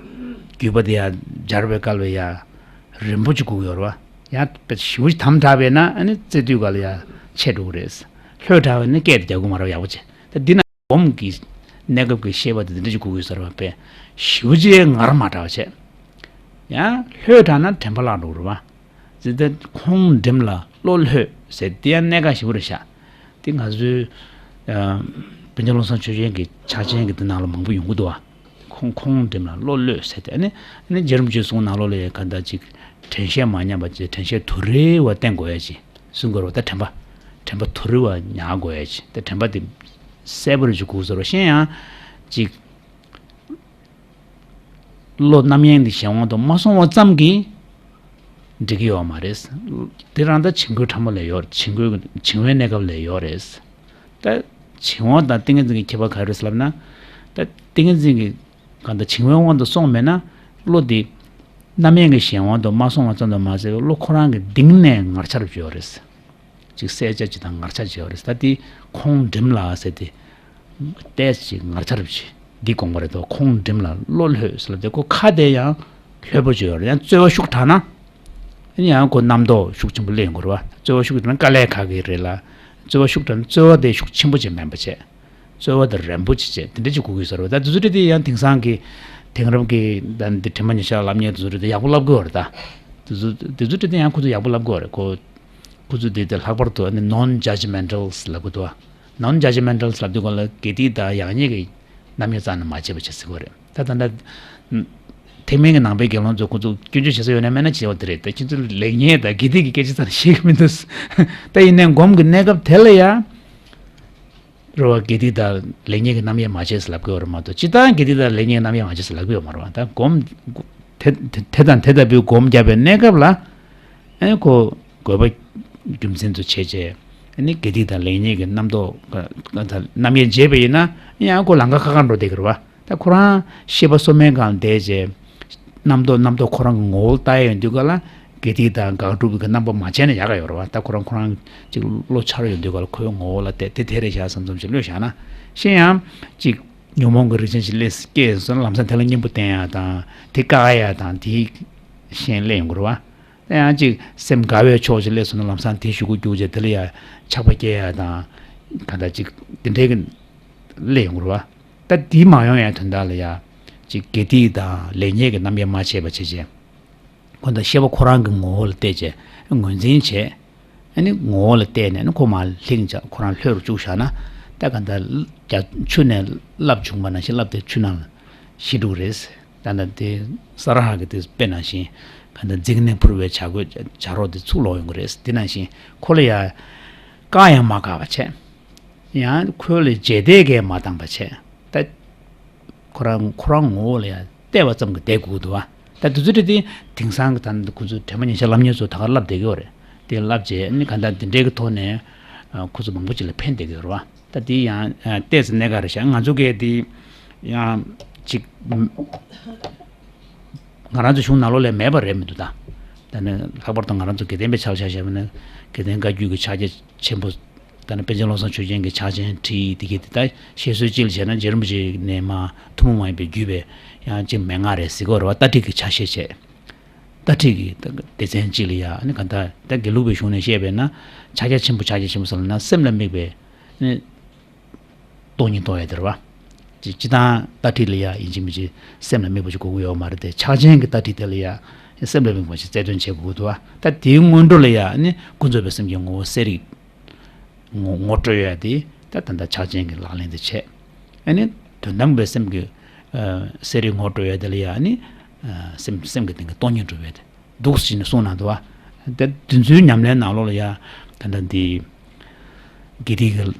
རྒྱུད་པ་དེ་ཡང་སྦྱར་བའི་སྐབས་ལ་ཡང་རན་པོ་ཅིག་དགོས་ཡོད་རེད་བ། ཡང་དཔེ་ཞེ་པོ་ཅིག་དམ་དྲགས་པས་ན་ཨ་ནི་རྩེ་དུས་ག་ལ་ཡང་ཆད་འགྲོ་གི་རེད། ལྷོད་དྲགས་པས་ན་སྐད་དེ་རྒྱག་གི་མ་རེད་ཡག་པོ་བྱས། ད་འདི་ན་སྒོམ་གྱི་གནས་སྐབས་ཀྱི་ཤེས་པ་དེ་འདི་འདྲ་ཅིག་དགོས་ཀྱི་ཡོད་ས་རེད་བ། དཔེ་ཞེ་པོ་ཅིག་ངར་མ་དྲགས་པ་བྱས། ཡང་ལྷོད་དྲགས་ན་དྲན་པ་བརླག་འགྲོ་གི་རེད་བ། ཟེར་ཏེ་ཁོང་འགྲིམ་ལ་བློ་ལྷོད་ཟེར་དེ་ཡང་གནད་འགག་ཞེ་པོ་རེད་ཤག་དེ་ང་ཚོའི་ཨ་པཎ་ཆེན་བློ་བཟང་ཆོས་རྒྱན་གྱི་ཕྱག་ཆེན་གྱི་དེ་ནང་ལ་མང་པོ་ཡོང་གི་འདུག་བ། ཁོང་ཁོང་འགྲིམ་ལ་བློ་ལྷོད་ཟེར་ཏེ་ཨ་ནི་ཨ་ནི་རྗེ་རིན་པོ་ཆེའི་གསུང་ནང་ལོགས་ལ་ཡང་ག་འདྲ་ཅིག་དྲན་ཤེས་མ་ཉམས་པ་བྱས་དྲན་ཤེས་དུ་རེ་བ་བསྟེན་དགོས་ཡ་ཅིག་གསུང་དགོས་རེད་བ། ད་དྲན་པ་དྲན་པ་དུ་རེ་བ་ཉར་དགོས་ཡ་ཅིག་ད་དྲན་པ་དེ་གསལ་པོ་རེ་ཅིག་དགོས་ཟེར་བ་གཞན་ཡང་ཅིག་བློ་རྣམ་གཡེང་དེ་གཞན་དབང་དུ་མ་སོང་བ་ཙམ་གྱིས་འགྲིག་གི་ཡོད་མ་རེད། དེ་རང་ད་བྱིང་རྒོད་ཕྲ་མོ་ལས་ཡོད་རེད། བྱིང་རྒོད་བྱིང་བའི་གནས་སྐབས་ལས་ཡོད་རེད། ད་བྱིང་བ་དང་ཏིང་ངེ་འཛིན་གྱི་ཁྱད་པར་ག་རེ་ཟེར་ལབ་ན། ད་ཏིང་ངེ་འཛིན་གྱི་གང་ལྟར་བྱིང་བའི་དབང་དུ་སོང་མེད་ན་བློ་དེ་རྣམ་གཡེང་གི་གཞན་དབང་དུ་མ་སོང་བ་ཙམ་དུ་མ་ཟད་བློ་ཁོ་རང་གི་གདིང་ནས་ངར་ཆ་རུ་གྱུར་ཡོད་རེད། ཅིག་གསལ་ཆ་ཅིག་དང་ངར་ཆ་ཅིག་ཡོད་རེད། ད་དེ་ཁོང་འགྲིམ་ལ་ཟེར་ཏེ། ཏོག་ཙམ་ཅིག་ངར་ཆ་རུ་ཅིག་འདི་དགོངས་པ་རེད་དོ། ཁོང་འགྲིམ་ལ་བློ་ལྷོད་ཟེར་ལ་དེ་ཁོ་ཁ་དེ་ཡང་ལྷོད་པོ་ཅིག་ཡོད་རེད། ཡང་རྩོལ་བ་ཤུགས་དྲགས་ན། ཨ་ནི་ཡང་ཁོ་རྣམ་རྟོག་ཤུགས་ཆེན་པོ་སླེབས་ཡོང་གི་རེད་བ། རྩོལ་བ་ཤུགས་དྲགས་ན་དཀའ་ལས་ཁག་གི་རེད་ལ། རྩོལ་བ་ཤུགས་དྲགས་ན་རྩོལ་བ་དེ་ཤུགས་ཆེན་པོ་ཅིག་མེད་པ་བྱས། རྩོལ་བ་དང་རན་པོ་ཅིག་བྱས་དེ་འདྲ་ཅིག་དགོས་ཀྱི་ཡོད་ས་རེད་བ། ད་དེ་ཚོ་འདྲ་དེ་ཡང་དེང་སང་གི་དེང་རབས་ཀྱི་ད་འདི་དྲན་པ་ཉེར་ཤག་ལབ་མཁན་དེ་ཚོ་འདྲ་དེ་ཡག་པོ་ལབ་དགོས་བ་རེད་ད། དེ་ཚོ་དེ་ཚོ་འདྲ་དེ་ཡང་ཁོ་ཚོ་ཡག་པོ་ལབ་དགོས་བ་རེད། ཁོ་ཁོ་ཚོ་དེ་དེ་ལྷག་པར་དུ་ཨ་ནི་non-judgmentals་ལབ་དགོས་འདུག་བ། Non-judgmentals་ལབ་དུས་ག་ལ་དགེ་སྡིག་དང་ཡག་ཉེས་ཀྱི་རྣམ་དབྱེ་རྩ་ནས་མ་བྱས་པ་བྱེད་ཟེར་གྱི་ཡོད་རེད། ད་ད་ལྟ་ཐེག་དམན་གྱི་ནང་པའི་དགེ་སློང་ཚོ་ཁོ་ཚོ་སྐྱོན་བརྗོད་བྱེད་ས་ཡོད་ན་མེད་ན་བྱེད་པ་དེ་རེད། ད་ཁྱེད་ཚོ་ལེགས་ཉེས་དང་དགེ་སྡིག་གི་སྐད་ཆ་རྩ་ནས་བཤད་ཀྱི་མི་འདུག་ད་ཡིན་ནའི་སྒོམ་གྱི་གནས་སྐབས་དེ་ལ་ཡང་རེད་བ། དགེ་སྡིག་དང་ལེགས་ཉེས་ཀྱི་རྣམ་དབྱེ་མ་བྱས་ཟེར་ལབ་ཀྱི་ཡོད་རེད་མ་གཏོགས་སྤྱིར་བཏང་དགེ་སྡིག་དང་ལེགས་ཉེས་ཀྱི་རྣམ་དབྱེ་མ་བྱས་ཟེར་ལབ་ཀྱི་ཡོད་མ་རེད་བ། ད་སྒོམ་དེ་དེ་དང་དེ་ལྟ་བུའི་སྒོམ་བརྒྱབ་པའི་གནས་སྐབས་ལ་ཨེ་ཁོ་དགོས་པ་རྒྱུ་མཚན་དུ་བྱས་བྱས་ཨ་ནི་དགེ་སྡིག་དང་ལེགས་ཉེས་ཀྱི་རྣམ་རྟོག་རྣམ་དབྱེ་བྱས་པ་ཡིན་ན་ཡང་ཁོ་ལམ་ཁ་ཁ་ཁར་འགྲོ་བསྡད་ཀྱི་རེད་བ། ད་ཁོ་རང་ཤེས་པ་སོ་མའི་སྒང་བསྡད་བྱས་རྣམ་རྟོག་རྣམ་རྟོག་ཁོ་རང་གི་ངོ་བོ་ལྟ་ཡ་ཡོང་དུས་ག་ལ་དགེ་སྡིག་དང་དགག་སྒྲུབ་ཀྱི་རྣམ་པ་མ་བྱས་ན་ཡག་ག་ཡོད་རེད་བ། ད་ཁོ་རང་ཁོ་རང་ཅིག་བློ་འཆར་ཡོང་དུས་ག་ལ་ཁོའི་ངོ་བོ་ལ་བལྟས་དེ་དེ་རེད་བཞག་བསམ་བསམ་ཞིག་བློས་བཞག་ན་ཤེས་ཡང་ཅིག་ཉོན་མོངས་ཀྱི་རིགས་ཅན་ཞིག་སླེབས་སྐྱེས་སོང་ན་ལམ་སང་དེ་ལ་གཉེན་པོ་བསྟེན་ཡ་དང་དེ་བཀག་ཡ་དང་དེའི་ཤན་སླེབས་ཡོང་གི་རེད་བ། ད་ཡང་ཅིག་སེམས་དགའ་བའི་ཕྱོགས་ཞིག་སླེབས་སོང་ན་ལམ་སང་དེ་ཞུ་གུ་རྒྱུག་བྱས་དེ་ལ་ཡ་ཆགས་པ་སྐྱེ་ཡ་དང་ག་འདྲ་ཅིག་དེ་འདྲའི་གི་སླེབས་ཡོང་གི་རེད་བ། ད་དེ་མ་ཡོང་ཡ་དོན་དག་ལ་ཡ་ཅིག་དགེ་སྡིག་དང་ལེགས་ཉེས་ཀྱི་རྣམ་དབྱེ་མ་བྱས་པ་བྱས་བྱས། ཁོ་ད་ཤེས་པ་ཁོ་རང་གི་ངོ་བོ་ལ་བལྟས་བྱས་ངོས་འཛིན་བྱས། ཨ་ནི་ངོ་བོ་ལ་བལྟས་ནས་ཨ་ནི་ཁོ་མར་ལྷིང་བྱས་ཁོ་རང་ལྷོད་རུ་བཅུག་བཞག་ན་ད་ག་ད་རྒྱ་ཆུ་ནས་རླབས་བྱུང་བ་ནང་བཞིན་རླབས་དེ་ཆུ་ནང་ལ་ཞི་འགྲོ་གི་རེད། ད་ད་དེ་ས་ར་ཧ་གི་དེ་དཔེ་ནང་བཞིན་ག་ད་འཛིང་ནས་འཕུར་བའི་བྱ་རྒོད་བྱ་རོག་དེ་ཚུར་ལོག་ཡོང་གི་རེད། དེ་ནང་བཞིན་ཁོ་ལ་ཡ་བཀག་ཡང་མ་བཀག་པ་བྱས། ཡང་ཁོ་ལ་རྗེས་འདེད་གས་མ་བཏང་པ་བྱས། ད་ཁོ་རང་ཁོ་རང་ངོ་བོ་ལ་ཡང་བལྟས་པ་ཙམ་གྱིས་བསྡད་དགོས་འདུག་བ། ད་དེ་ཚོ་འདྲ་དེ་དེང་སང་གི་ད་ཁོ་ཚོ་དྲན་པ་ཉེར་ཤག་ལབ་མཁན་ཚོ་ད་ག་ལབ་བསྡད་ཀྱི་ཡོད་རེད། དེ་ལབ་རྗེས་ནི་ག་ད་དེ་འདྲའི་གི་ཐོག་ནས་ཨ་ཁོ་ཚོ་མང་པོ་ཅིག་ལ་ཕན་བསྡད་ཀྱི་ཡོད་རེད་བ། ད་དེ་ཡང་ཨ་ཏོག་ཙམ་གནད་འགག་རེད་ཤག་ང་ཚོ་གས་དེ་ཡང་ཅིག་ང་རང་ཚོ་གཞུང་ནང་ལོགས་ལ་མེད་པ་རེད་མི་འདུག་ད། ད་ནི་ལྷག་པར་དུ་ང་རང་ཚོ་དགེ་ལྡན་པའི་ཆ་བཞག་བཞག་པ་ན་དགེ་ལྡན་བཀའ་བརྒྱུད་ཀྱི་ཕྱག་རྒྱ་ཆེན་པོ། ད་ནི་པཎ་ཆེན་བློ་བཟང་ཆོས་རྒྱན་གྱི་ཕྱག་ཆེན་ཁྲིད་ཡིག་དེ་གའི་དེ་ལྟར་བཤད་སྲོལ་ཅིག་ལ་བྱས་ན་རྗེ་རིན་པོ་ཆེ་ནས་མར་ཐུན་མོང་མ་ཡིན་པའི་བརྒྱུད་པའི་ཡང་ཅིག་མན་ངག་རེད་ཟེར་གྱི་ཡོད་རེད་བ། ལྟ་ཁྲིད་ཀྱི་ཆ་ཤས་བྱས། ལྟ་ཁྲིད་ཀྱི་སྡེ་ཚན་ཅིག་ལ་ཡ་ཨ་ནི་ག་ད་ད་དགེ་ལུགས་པའི་གཞུང་ནས་བཤད་པས་ན་ཕྱག་རྒྱ་ཆེན་པོ་ཕྱག་རྒྱ་ཆེན་པོ་ཟེར་ལབ་ན་སེམས་ལ་དམིགས་པའི་ཨ་ནི་སྟོང་ཉིད་རྟོགས་ཡ་དེ་རེད་བ། ཅི་སྤྱི་བཏང་ལྟ་ཁྲིད་ལ་ཡ་ཡིན་གཅིག་མིན་གཅིག་སེམས་ལ་དམིགས་པ་ཞིག་དགོས་ཀྱི་ཡོད་མ་རེད་དེ། ཕྱག་ཆེན་གྱི་ལྟ་ཁྲིད་དེ་ལ་ཡ་སེམས་ལ་དམིགས་པ་ཞིག་རྩལ་འདོན་བྱེད་དགོས་ཀྱི་འདུག་བ། ད་དེའི་སྔོན་འགྲོ་ལ་ཡ་ནི་ཀུན་རྫོབ་པའི་སེམས་ཀྱི་ངོ་བོ་གསལ་རིག་ངོ་ངོ་སྤྲོད་ཡ་དེ་ད་ད་ལྟ་ཕྱག་ཆེན་གྱི་ལག་ལེན་དེ་བྱས། ཨ་ནི་དོན་དམ་པའི་སེམས་ཀྱི་ཨ་གསལ་རིག་ངོ་སྤྲོད་ཡ་དེ་ལ་ཡ་ནི་ཨ་སེམས་སེམས་ཀྱི་སྟེང་གི་སྟོང་ཉིད་སྒྲུབ་ཡ་དེ། འདུག་ཟེར་ནས་གསུངས་གནང་འདུག་བ། དེ་དེ་ཚོའི་ཉམས་ལེན་ནང་ལོགས་ལ་ཡ་ད་ལྟ་འདི་དགེ་སྡིག་གི་དང་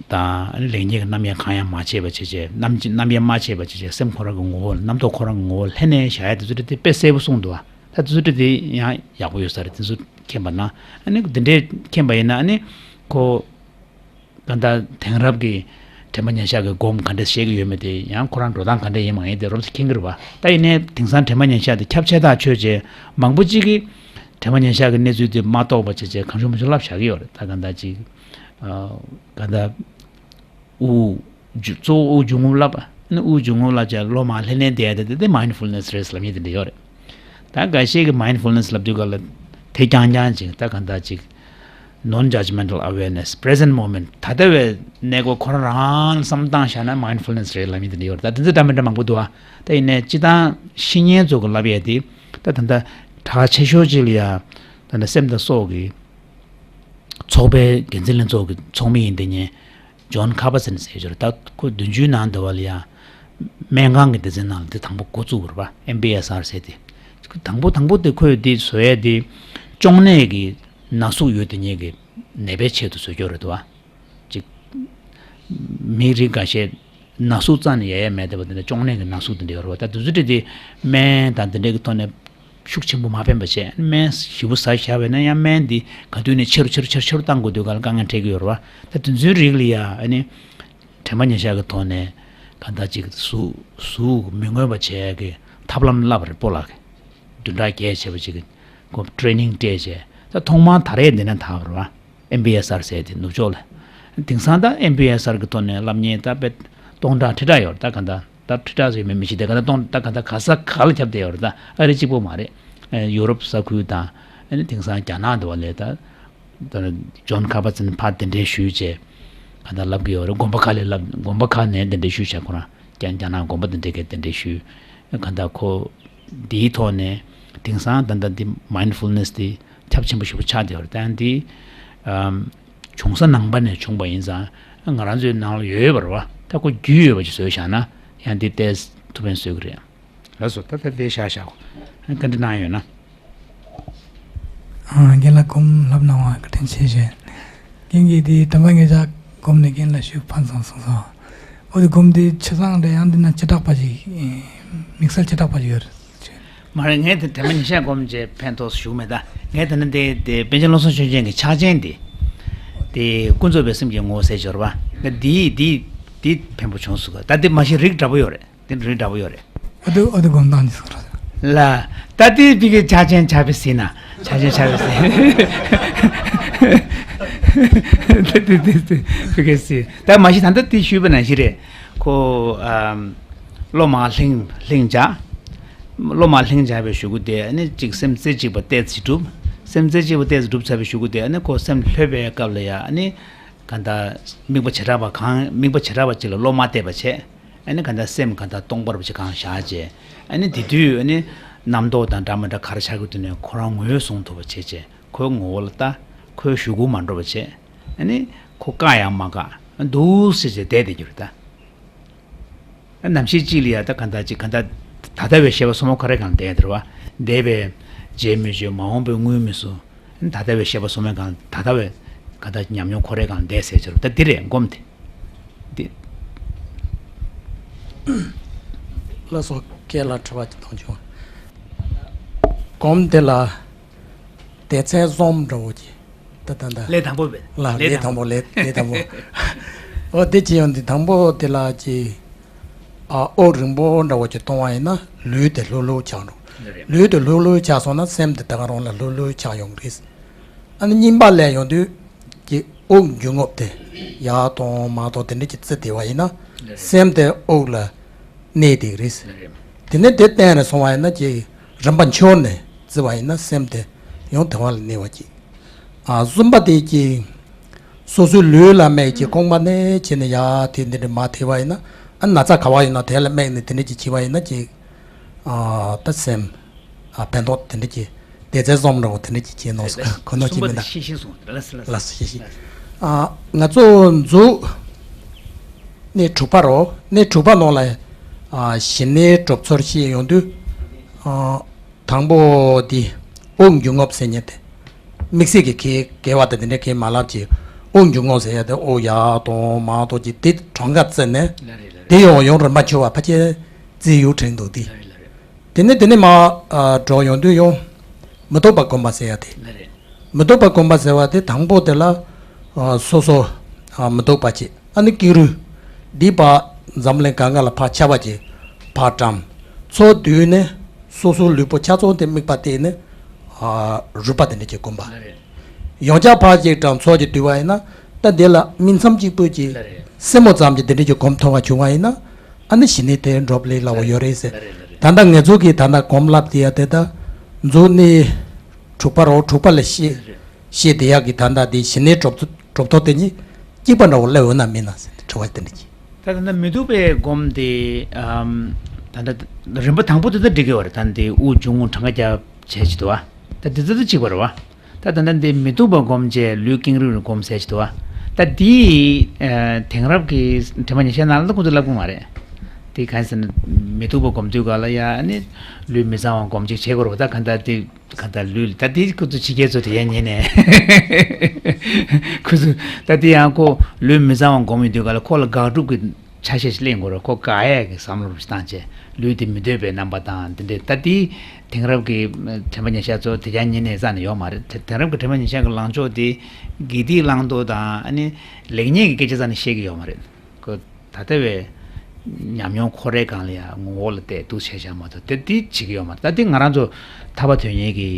ལེགས་ཉེས་ཀྱི་རྣམ་གཡེང་གང་ཡང་མ་བྱས་པ་བྱས་བྱས་རྣམ་རྣམ་གཡེང་མ་བྱས་པ་བྱས་བྱས་སེམས་ཁོ་རང་གི་ངོ་བོ་ལ་རྣམ་རྟོག་ཁོ་རང་གི་ངོ་བོ་ལ་ལྷན་ནེ་བཞག་ཡ་དེ་ཚོ་དེ་དཔེ་གསལ་པོ་གསུངས་འདུག་བ། ད་དེ་ཚོ་དེ་ཡང་ཡག་པོ་ཡོད་ས་རེད། དེ་ཚོ་མཁྱེན་པ་ན་ཨ་ནི་དེ་འདྲས་མཁྱེན་པ་ཡིན་ན་ཨ་ནི་ཁོ་གང་ལྟར་དེང་རབས་ཀྱི་དྲན་པ་ཉེར་ཤག་གི་སྒོམ་ག་འདྲ་བཤད་ཀྱི་ཡོད་མེད་དེ་ཡང་ཁོ་རང་འགྲོ་སྟངས་ག་འདྲ་ཡིན་མ་ཡིན་དེ་རོབ་ཙམ་མཁྱེན་གྱི་རེད་བ། ད་ཡིན་ནའི་དེང་སང་དྲན་པ་ཉེར་ཤག་དེ་ཁྱབ་ཆེ་ཐག་ཆོད་བྱས་མང་པོ་གཅིག་གིས་དྲན་པ་ཉེར་ཤག་གི་གནས་ཚུལ་དེ་མ་རྟོགས་པ་བྱས་བྱས་གང་བྱུང་མང་བྱུང་ལབ་བཞག་གི་ཡོད་རེད། ད་གང་ལྟར་ཅིག་ཨ་གང་ལྟར་དབུགས་འཇུ་གཙོ་བོ་དབུགས་འབྱུང་རྔུབ་ལབ་ཨ་ནི་དབུགས་འབྱུང་རྔུབ་ལབ་བྱས་བློ་མར་ལྷན་ལྷན་བསྡད་ཡ་དེ་དེ་mindfulness་རེད་ལབ་མཁན་དེ་འདྲ་ཡོད་རེད། ད་འགའ་ཤས་ཀྱིས་mindfulness་ལབ་དུས་ག་ལ་དེ་རྐྱང་རྐྱང་ཅིག་ད་གང་ལྟར་ཅིག་non-judgmental awareness, present moment ད་ལྟ་བའི་གནས་སྐབས་ཁོ་རང་རང་ལ་བསམ་བློ་བཏང་བཞག་ན་mindfulness་རེད་ལབ་མཁན་དེ་འདྲ་ཡོད་རེད། ད་དེ་ཚོ་འདྲ་མི་འདྲ་མང་པོ་འདུག་ཨ། ད་ཡིན་ནའི་སྤྱིར་བཏང་བཤེས་གཉེན་ཚོ་གི་ལབ་ཡས་དེ་ད་ད་ལྟ་གྲགས་ཆེ་ཤོས་ཅིག་ལ་ཡ་ད་ལྟ་སེམས་དང་སྲོག་གི་ཚོགས་པའི་འགན་འཛིན་ལྷན་ཚོགས་ཀྱི་ཚོགས་མི་ཡིན་དེ་ཉིད་John Kabat-Zinn་ཟེར་ཡོད་རེད། ད་ཁོ་བདུན་ཅུའི་ནང་འདྲ་བ་ལ་ཡ་སྨན་ཁང་གི་སྡེ་ཚན་ནང་ལ་དེ་དང་པོ་འགོ་བཙུགས་པ་རེད་པ། ཨེམ་བྷི་ཨེས་ཨར་ཟེར་དེ། དང་པོ་དང་པོ་དེ་ཁོས་དེ་བཟོ་ཡས་དེ་གཅོང་ནད་ཀྱི་ན་ཟུག་ཡོད་དེ་ཉིད་ཀྱི་ནད་པའི་ཆེད་དུ་བཟོས་ཡོད་རེད་དོ། ཅིག་མི་རིགས་འགའ་ཤས་ན་ཟུག་རྩ་ནས་ཡལ་ཡས་མེད་བསྡད་པ་དེ་འདྲ་གཅོང་ནད་ཀྱི་ན་ཟུག་དེ་འདྲ་ཡོད་རེད་པ། ད་དེ་ཚོ་འདྲ་དེ་སྨན་དང་དེ་འདྲ་གི་ཐོག་ནས་ཤུགས་ཆེན་པོ་མ་ཕན་པ་བྱས། སྨན་ཞེ་པོ་ཟ་བཞག་པ་ཡིན་ན་ཡང་སྨན་འདི་ག་དུས་ནས་ཆེ་རུ་ཆེ་རུ་ཆེ་རུ་ཆེ་རུ་བཏང་དགོས་དུས་ག་ལ་དཀའ་ངལ་འཕྲད་ཀྱི་ཡོད་རེད་པ། ད་དེ་ཚོའི་རིགས་ལ་ཡ་ཨ་ནི་དྲན་པ་ཉེར་ཤག་གི་ཐོག་ནས་གང་ལྟར་ཅིག་གཟུགས་གཟུགས་མི་མངོན་པ་བྱས་ཀྱི་ཐབས་ལམ་བསླབས་པ་རེད། སྤོ་ལགས་ཀྱིས་བདུན་ཕྲག་བརྒྱད་བྱས་པ་ཅིག་གི་ཁོ་ཊེ་ནིང་སྤྲད་བྱས། ད་ཐོག་མར་དར་ཡས་འདི་ནས་དར་བ་རེད་པ། ཨེམ་བྷི་ཨེས་ཨར་ཟེར་དེ་ནུབ་ཕྱོགས་ལ། དེང་སང་ད་ཨེམ་བྷི་ཨེས་ཨར་གི་ཐོག་ནས་སློབ་གཉེར་ད་དཔེ་སྟོང་ཕྲག་ཁྲི་ཕྲག་ཡོད་རེད། ད་ག་ད་ད་ཁྲི་ཕྲག་ཟེར་མི་མི་ཤེས་དེ་ག་ད་སྟོང་ད་ག་ད་ག་ས་ག་ལ་ཁྱབ་བསྡད་ཡོད་རེད། ད་ཨ་རི་གཅིག་པོ་མ་རེད། ཨ་ཡུ་རོབ་ས་ཁུལ་དང་ཨ་ནི་དེང་སང་རྒྱ་ནག་འདི་བ་ལས་ད་ད་ཇོན་ཁ་པ་ཙིན་ཕར་གདན་འདྲེན་ཞུས་བྱས། ག་ད་ལབ་གི་ཡོད་རེད། དགོན་པ་ཁག་ལས་ལབ། དགོན་པ་ཁག་ནས་དེ་འདྲ་ཞུས་བྱས། ཁོ་རང་རྒྱ་རྒྱ་ནག་དགོན་པ་དེ་འདྲ་གས་དེ་འདྲ་ཞུས། ག་ད་ཁོ་འདིའི་ཐོག་ནས་དེང་སང་ད་ལྟ་འདི་མའིན་ཌི་ཕུལ་ནེ་སི་དེ་ཁྱབ་ཆེན་པོ་ཞེ་པོ་ཆགས་བསྡད་ཡོད་རེད། ད་ཡང་འདི་ཨམ་བྱུང་ས་ནང་པ་ནས་བྱུང་བ་ཡིན་ཙང་། ང་རང་ཚོའི་ནང་ལ་ཡོད་ཡོད་པ་རེད་བ། ད་ཁོ་རྒྱུས་ཡོད་པ་ཅིག་བཟོས་བཞག་ན་ཡང་འདི་ཏོག་ཙམ་ཐུགས་ཕན་གསོས་ཀྱི་རེད། ལགས་སོ། ད་ལྟ་དེ་བཞག་བཞག་གོ། བཀའ་འདྲི་གནང་ཡོད་ན། ཨ། རྒན་ལགས་སྒོམ་ལབ་གནང་བ་བཀའ་དྲིན་ཆེ་ཞུ། རྒན་གྱིས་དེ་དམ་པ་ངེད་ཅག་སྒོམ་ནས་རྒན་ལ་ཞུ་ཕན་སོང་གསུངས་སོང་། འོ་དེ་སྒོམ་དེ་ཆ་ཚང་རེད། ཡང་འདི་ན་བྱེ་བྲག་པ་ཞིག་དམིགས་བསལ་བྱེ་བྲག་པ་ཞིག་ཡོད་རེད། མ་རེད། ངས་དེ་དྲན་པ་ཉིན་ཤས་སྒོམ་བྱས་ཕན་ཐོགས་ཞུ་མེད། ད་ངས་དེ་ནི་དེ་དེ་པཎ་ཆེན་བློ་བཟང་ཆོས་རྒྱན་གྱི་ཕྱག་ཆེན་དེ། དེ་ཀུན་རྫོབ་པའི་སེམས་ཀྱི་ངོ་བོ་ཟེར་ཞོར་བ། ད་འདི་འདི་འདི་ཕན་པོ་བྱུང་སོང་ག། ད་འདི་མ་གཞི་རིགས་འདྲ་པོ་ཡོད་རེད། དེ་རིགས་འདྲ་པོ་ཡོད་རེད། ཨ་དུ་ཨ་དུ་དགོངས་དག་ནི་སོང་ར། ལ། ད་དེ་བི་གའི་ཆ་ཆེན་ཆ་བི་སི་ན། ཆ་ཆེན་ཆ་བི་སི། དེ་དེ་དེ་དེ་བི་གའི་སི། ད་མ་གཞི་ད་ལྟ་དེ་ཞུས་པ་ནང་བཞིན་རེད། ཁོ་ཨམ། སློབ་མ་ལྷིང་ལྷིང་འཇགས། སློབ་མ་ལྷིང་འཇགས་པའི་གཞུག་གུ་དེ་ནི་གཅིག་སེམས་རྩེ་གཅིག་པ་ཏོག་ཙམ་སྒྲུབ། སེམས་རྩེ་གཅིག་པ་ཏོག་ཙམ་སྒྲུབ་ཚར་བའི་གཞུག་གུ་དེ་ནི་ཁོ་སེམས་ལྷོད་པའི་སྐབས་ལ་ཡ་ནི། ག་ད། དམིགས་པ་བྱེ་བྲག་པ་གང་དམིགས་པ་བྱེ་བྲག་པ་གཅིག་ལ་བློ་མ་གཏད་པ་བྱས། ཨ་ནི་ག་ད་སེམས་ག་ད་སྟོང་པར་བྱེད་གང་བཞག་བྱས། ཨ་ནི་དེ་དུས་ཨ་ནི་རྣམ་རྟོག་དང་འདྲ་མི་འདྲ་ག་རེ་ཆགས་ཀྱི་འདུག་ནས་ཁོ་རང་ངོས་བཟུང་ཐུབ་པ་བྱས་བྱས། ཁོའི་ངོ་བོ་ལ་ལྟ། ཁོའི་གཞུག་གུ་མ་འགྲོ་བ་བྱས། ཨ་ནི་ཁོ་བཀག་ཡང་མ་བཀག། འདུག་སེ་བྱས་བསྡད་བསྡད་རྒྱུ་རེད་ད། ཨ་ནམ་ཞིག་ཅིག་ལ་ཡ་ད་ག་ད་ཅིག་ག་ད། ད་ལྟ་བའི་ཤེས་པ་སོ་མ་ཁོ་རེ་གང་བསྡད་དེ་རེད་བ། འདས་པའི་རྗེས་མི་གཅོད་མ་འོངས་པའི་དངོས་མི་སུ། ད་ལྟ་བའི་ཤེས་པ་སོ་མའི་སྒང་ད་ལྟ་བའི་ག་ད་ཉམས་མྱོང་ཁོ་རའི་སྒང་བསྡད་ཟེར་ཕྱིར་ད་འདི་རེད་སྒོམ་དེ། འདི། ལགས་སོ། ཁྱེད་ལ་དྲི་བ་ཅིག་གཏོང་བྱུང་། སྒོམ་དེ་ལ་སྡེ་ཚན་གསུམ་འདྲ་བོ་ཅིག་ད་ད་ད། ལས་དང་པོ་བས། ལ་ལས་དང་པོ་ལས་ལས་དང་པོ། འོ་དེ་ཅི་ཡོང་དེ་དང་པོ་དེ་ལ་ཅི། ཨ་དབུགས་རིང་པོ་འདྲ་བོ་ཅིག་གཏོང་བ་ཡིན་ན་ལུས་དེ་ལྷོད་ལྷོད་ཆགས་འགྲོ། ལུས་དེ་ལྷོད་ལྷོད་ཆགས་སོང་ན་སེམས་དེ་ད་ག་རང་ལ་ལྷོད་ལྷོད་ཆགས་ཡོང་གི་རེད། ཨ་ནི་གཉིས་པ་ལས་ཡོང་དུས་ཀྱི་དབུགས་འབྱུང་རྔུབ་དེ་ཡར་གཏོང་མར་གཏོང་དེ་འདྲ་ཅིག་བརྩི་བསྡད་པ་ཡིན་ན་སེམས་དེ་དབུགས་ལ་གནས་བསྡད་ཀྱི་རེད། དེ་ནས་དེ་གཏན་ནས་སོང་བ་ཡིན་ན་ཀྱི་རིམ་པ་འཆོར་ནས་བརྩི་བ་ཡིན་ན་སེམས་དེ་ཡང་དེ་བ་ལ་གནས་པ་ཅིག་ཨ་གསུམ་པ་དེ་ཀྱི་སོ་སོའི་ལུས་ལ་དམིགས་ཀྱི་རྐང་པ་ནས་བྱས་ནས་ཡར་དེ་འདི་འདྲ་མར་ཐེབས་པ་ཡིན་ན། ཨ་ན་ཚ་ག་བ་ཡིན་ན་དེ་ལ་དམིགས་ནས་དེ་འདྲ་ཅིག་བྱས་པ་ཡིན་ན་ཅིག་ཨ་ད་སེམས་ཨ་ཕན་ཐོགས་དེ་འདྲ་ཅིག་སྡེ་ཚན་གསུམ་འདྲ་བོ་དེ་འདྲ་ཅིག་བྱས་གནང་སོང་། ཁོ་ན་ཅིག་མིན་ད། ཤེས་ཤེས་སོང་། ལགས་སོ་ལགས་སོ། ལགས་སོ། ཤེས་ཤེས། ཨ་ང་ཚོ་མཛོད་གནས་དྲུག་པ་རོ། གནས་དྲུག་པ་ནང་ལ་ཨ་ཞི་གནས་གྲོབ་ཚོར་བཤད་ཡོང་དུས་ཨ། དང་པོ་འདི་དབུགས་འབྱུང་རྔུབ་ཟེར་མཁན་དེ། དམིགས་བསལ་གྱི་གེ་གེ་བ་དང་དེ་འདྲ་གེ་མ་ལབ་ཀྱི། དབུགས་འབྱུང་རྔུབ་ཟེར་ཡ་དེ་དབུགས་ཡར་གཏོང་མར་གཏོང་གྱི་དེ་གྲངས་ཀ་བརྩིས་ནས། ལ་རེད་ལ་རེད། དེ་ཡང་ཡང་རིམ་པ་འཆོར་བ་ཕལ་ཆེར་བརྩི་ཡུལ་དྲན་འདུག་དེ། ལ་རེད་ལ་རེད། དེ་ནས་དེ་ནས་མར་ཨ་འགྲོ་ཡོང་དུས་ཡང་མི་རྟོག་པ་སྒོམ་པ་ཟེར་ཡ་དེ། ལ་རེད། མི་རྟོག་པ་སྒོམ་པ་ཟེར་བ་དེ་དང་པོ་དེ་ལ་ཨ་སོ་སོ་ཨ་མི་རྟོག་པ་བྱེད། ཨ་ནི་ཀེང་རུས་འདི་ཕར་འཛམ་གླིང་གང་ག་ལ་ཕར་ཁྱབ་པ་ཅིག་ཕར་བཀྲམ། ཚུར་བསྡུས་ནས་སོ་སོའི་ལུས་པོ་ཆ་ཚང་དེ་དམིགས་པ་གཏད་ནས་ཨ་རུས་པ་དེ་འདྲ་ཅིག་བསྒོམ་པ། ཡང་བསྐྱར་ཕར་ཅིག་བཀྲམ་ཚུར་ཅིག་བསྡུས་པ་ཡིན་ན་ད་དེ་ལ་སྨིན་མཚམས་གཅིག་པུ་ཅིག་སེན་མོ་ཙམ་ཅིག་དེ་འདྲ་ཅིག་བསྒོམ་ཐུབ་པ་བྱུང་བ་ཡིན་ན་ཨ་ནི་ཞི་གནས་དེ་འགྲུབ་ལེ་སླ་བོ་ཡོད་རེད་ཟེར། ད་ལྟ་ང་ཚོ་གིས་ད་ལྟ་སྒོམ་ལབ་དེ་ཡ་དེ་ད་མཛོད་གནས་དྲུག་པ་རོ། དྲུག་པ་ལ་བཤད། ཞེས་དེ་ཡག་གི་ད་ལྟ་དེ་ཞི་གནས་གྲུབ་གྲུབ་ཐོབ་དེ་གཉིས་གཅིག་པ་འདྲ་བོ་སླེབས་འོང་ན་མིན་ན་ཟེར་ཏེ་དྲི་བ་དེ་འདྲ་གྱིས། ད་ལྟ་ན་མི་སྡུག་པའི་སྒོམ་དེ་ཨམ། ད་ལྟ་རིམ་པ་དང་པོ་དེ་ད་འགྲིག་གི་བ་རེད། ད་འདི་དབུགས་འབྱུང་རྔུབ་གྲངས་ཀ་རྒྱབ་བྱས་ཅི་འདུག་བ། ད་འདི་ཚོ་ད་གཅིག་པ་རེད་བ། ད་ད་ལྟ་འདི་མི་སྡུག་པ་སྒོམ་བྱས་ལུས་ཀེང་རུས་སྒོམ་ཟེར་ཅི་འདུག་བ། ད་འདི་ཨ་དེང་རབས་ཀྱི་དྲན་པ་ཉེར་བཞག་ནང་ལ་ད་ཁོ་ཚོ་ལབ་གི་མ་རེད། དེ་གང་ཟེར་ན་མི་སྡུག་པ་སྒོམ་དུས་ག་ལ་ཡ་ནི་ལུས་མི་གཙང་བ་སྒོམ་ཅིག་བྱེད་དགོས་རེད་བ། ད་ག་ད་དེ། ག་ད་ལུས་ལ་ད་དེ་ཁོ་ཚོ་ཕྱི་རྒྱལ་ཚོ་དེ་ཡང་ཉན་ནས། ཁོ་ཚོ་ད་དེ་ཡང་ཁོ་ལུས་མི་གཙང་བ་སྒོམ་ཡོད་དུས་ག་ལ་ཁོ་ལ་དགག་སྒྲུབ་ཀྱི་ཆ་ཤས་ཤིག་གླེང་དགོས་རེད། ཁོ་དགག་ཡས་ཀྱི་བསམ་བློ་རུ་བཏང་བྱས་ལུས་དེ་མི་འདོད་པའི་རྣམ་པ་དང་དེ་འདྲས། ད་དེ་དེང་རབས་ཀྱི་དྲན་པ་ཉེར་བཞག་ཚོ་དེ་ཡང་ཉན་ནས་རྩ་ནས་ཡོད་མ་རེད། དེ་དེང་རབས་ཀྱི་དྲན་པ་ཉེར་བཞག་གི་ལངས་ཕྱོགས་དེ་དགེ་སྡིག་བླང་དོར་དང་ཨ་ནི་ལེགས་ཉེས་ཀྱི་སྐད་ཆ་རྩ་ནས་བཤད་ཀྱི་ཡོད་མ་རེད། ཁོ་ད་ལྟ་བའི་ཉམས་མྱོང་ཁོ་རའི་སྒང་ལ་ཡང་ངོ་བོ་ལ་བལྟས་འདུག་བྱས་བཞག་མ་གཏོགས་དེ་དེ་བྱེད་ཀྱི་ཡོད་མ་རེད། ད་དེ་ང་རང་ཚོ་ཐར་པ་དོན་གཉེར་གྱི་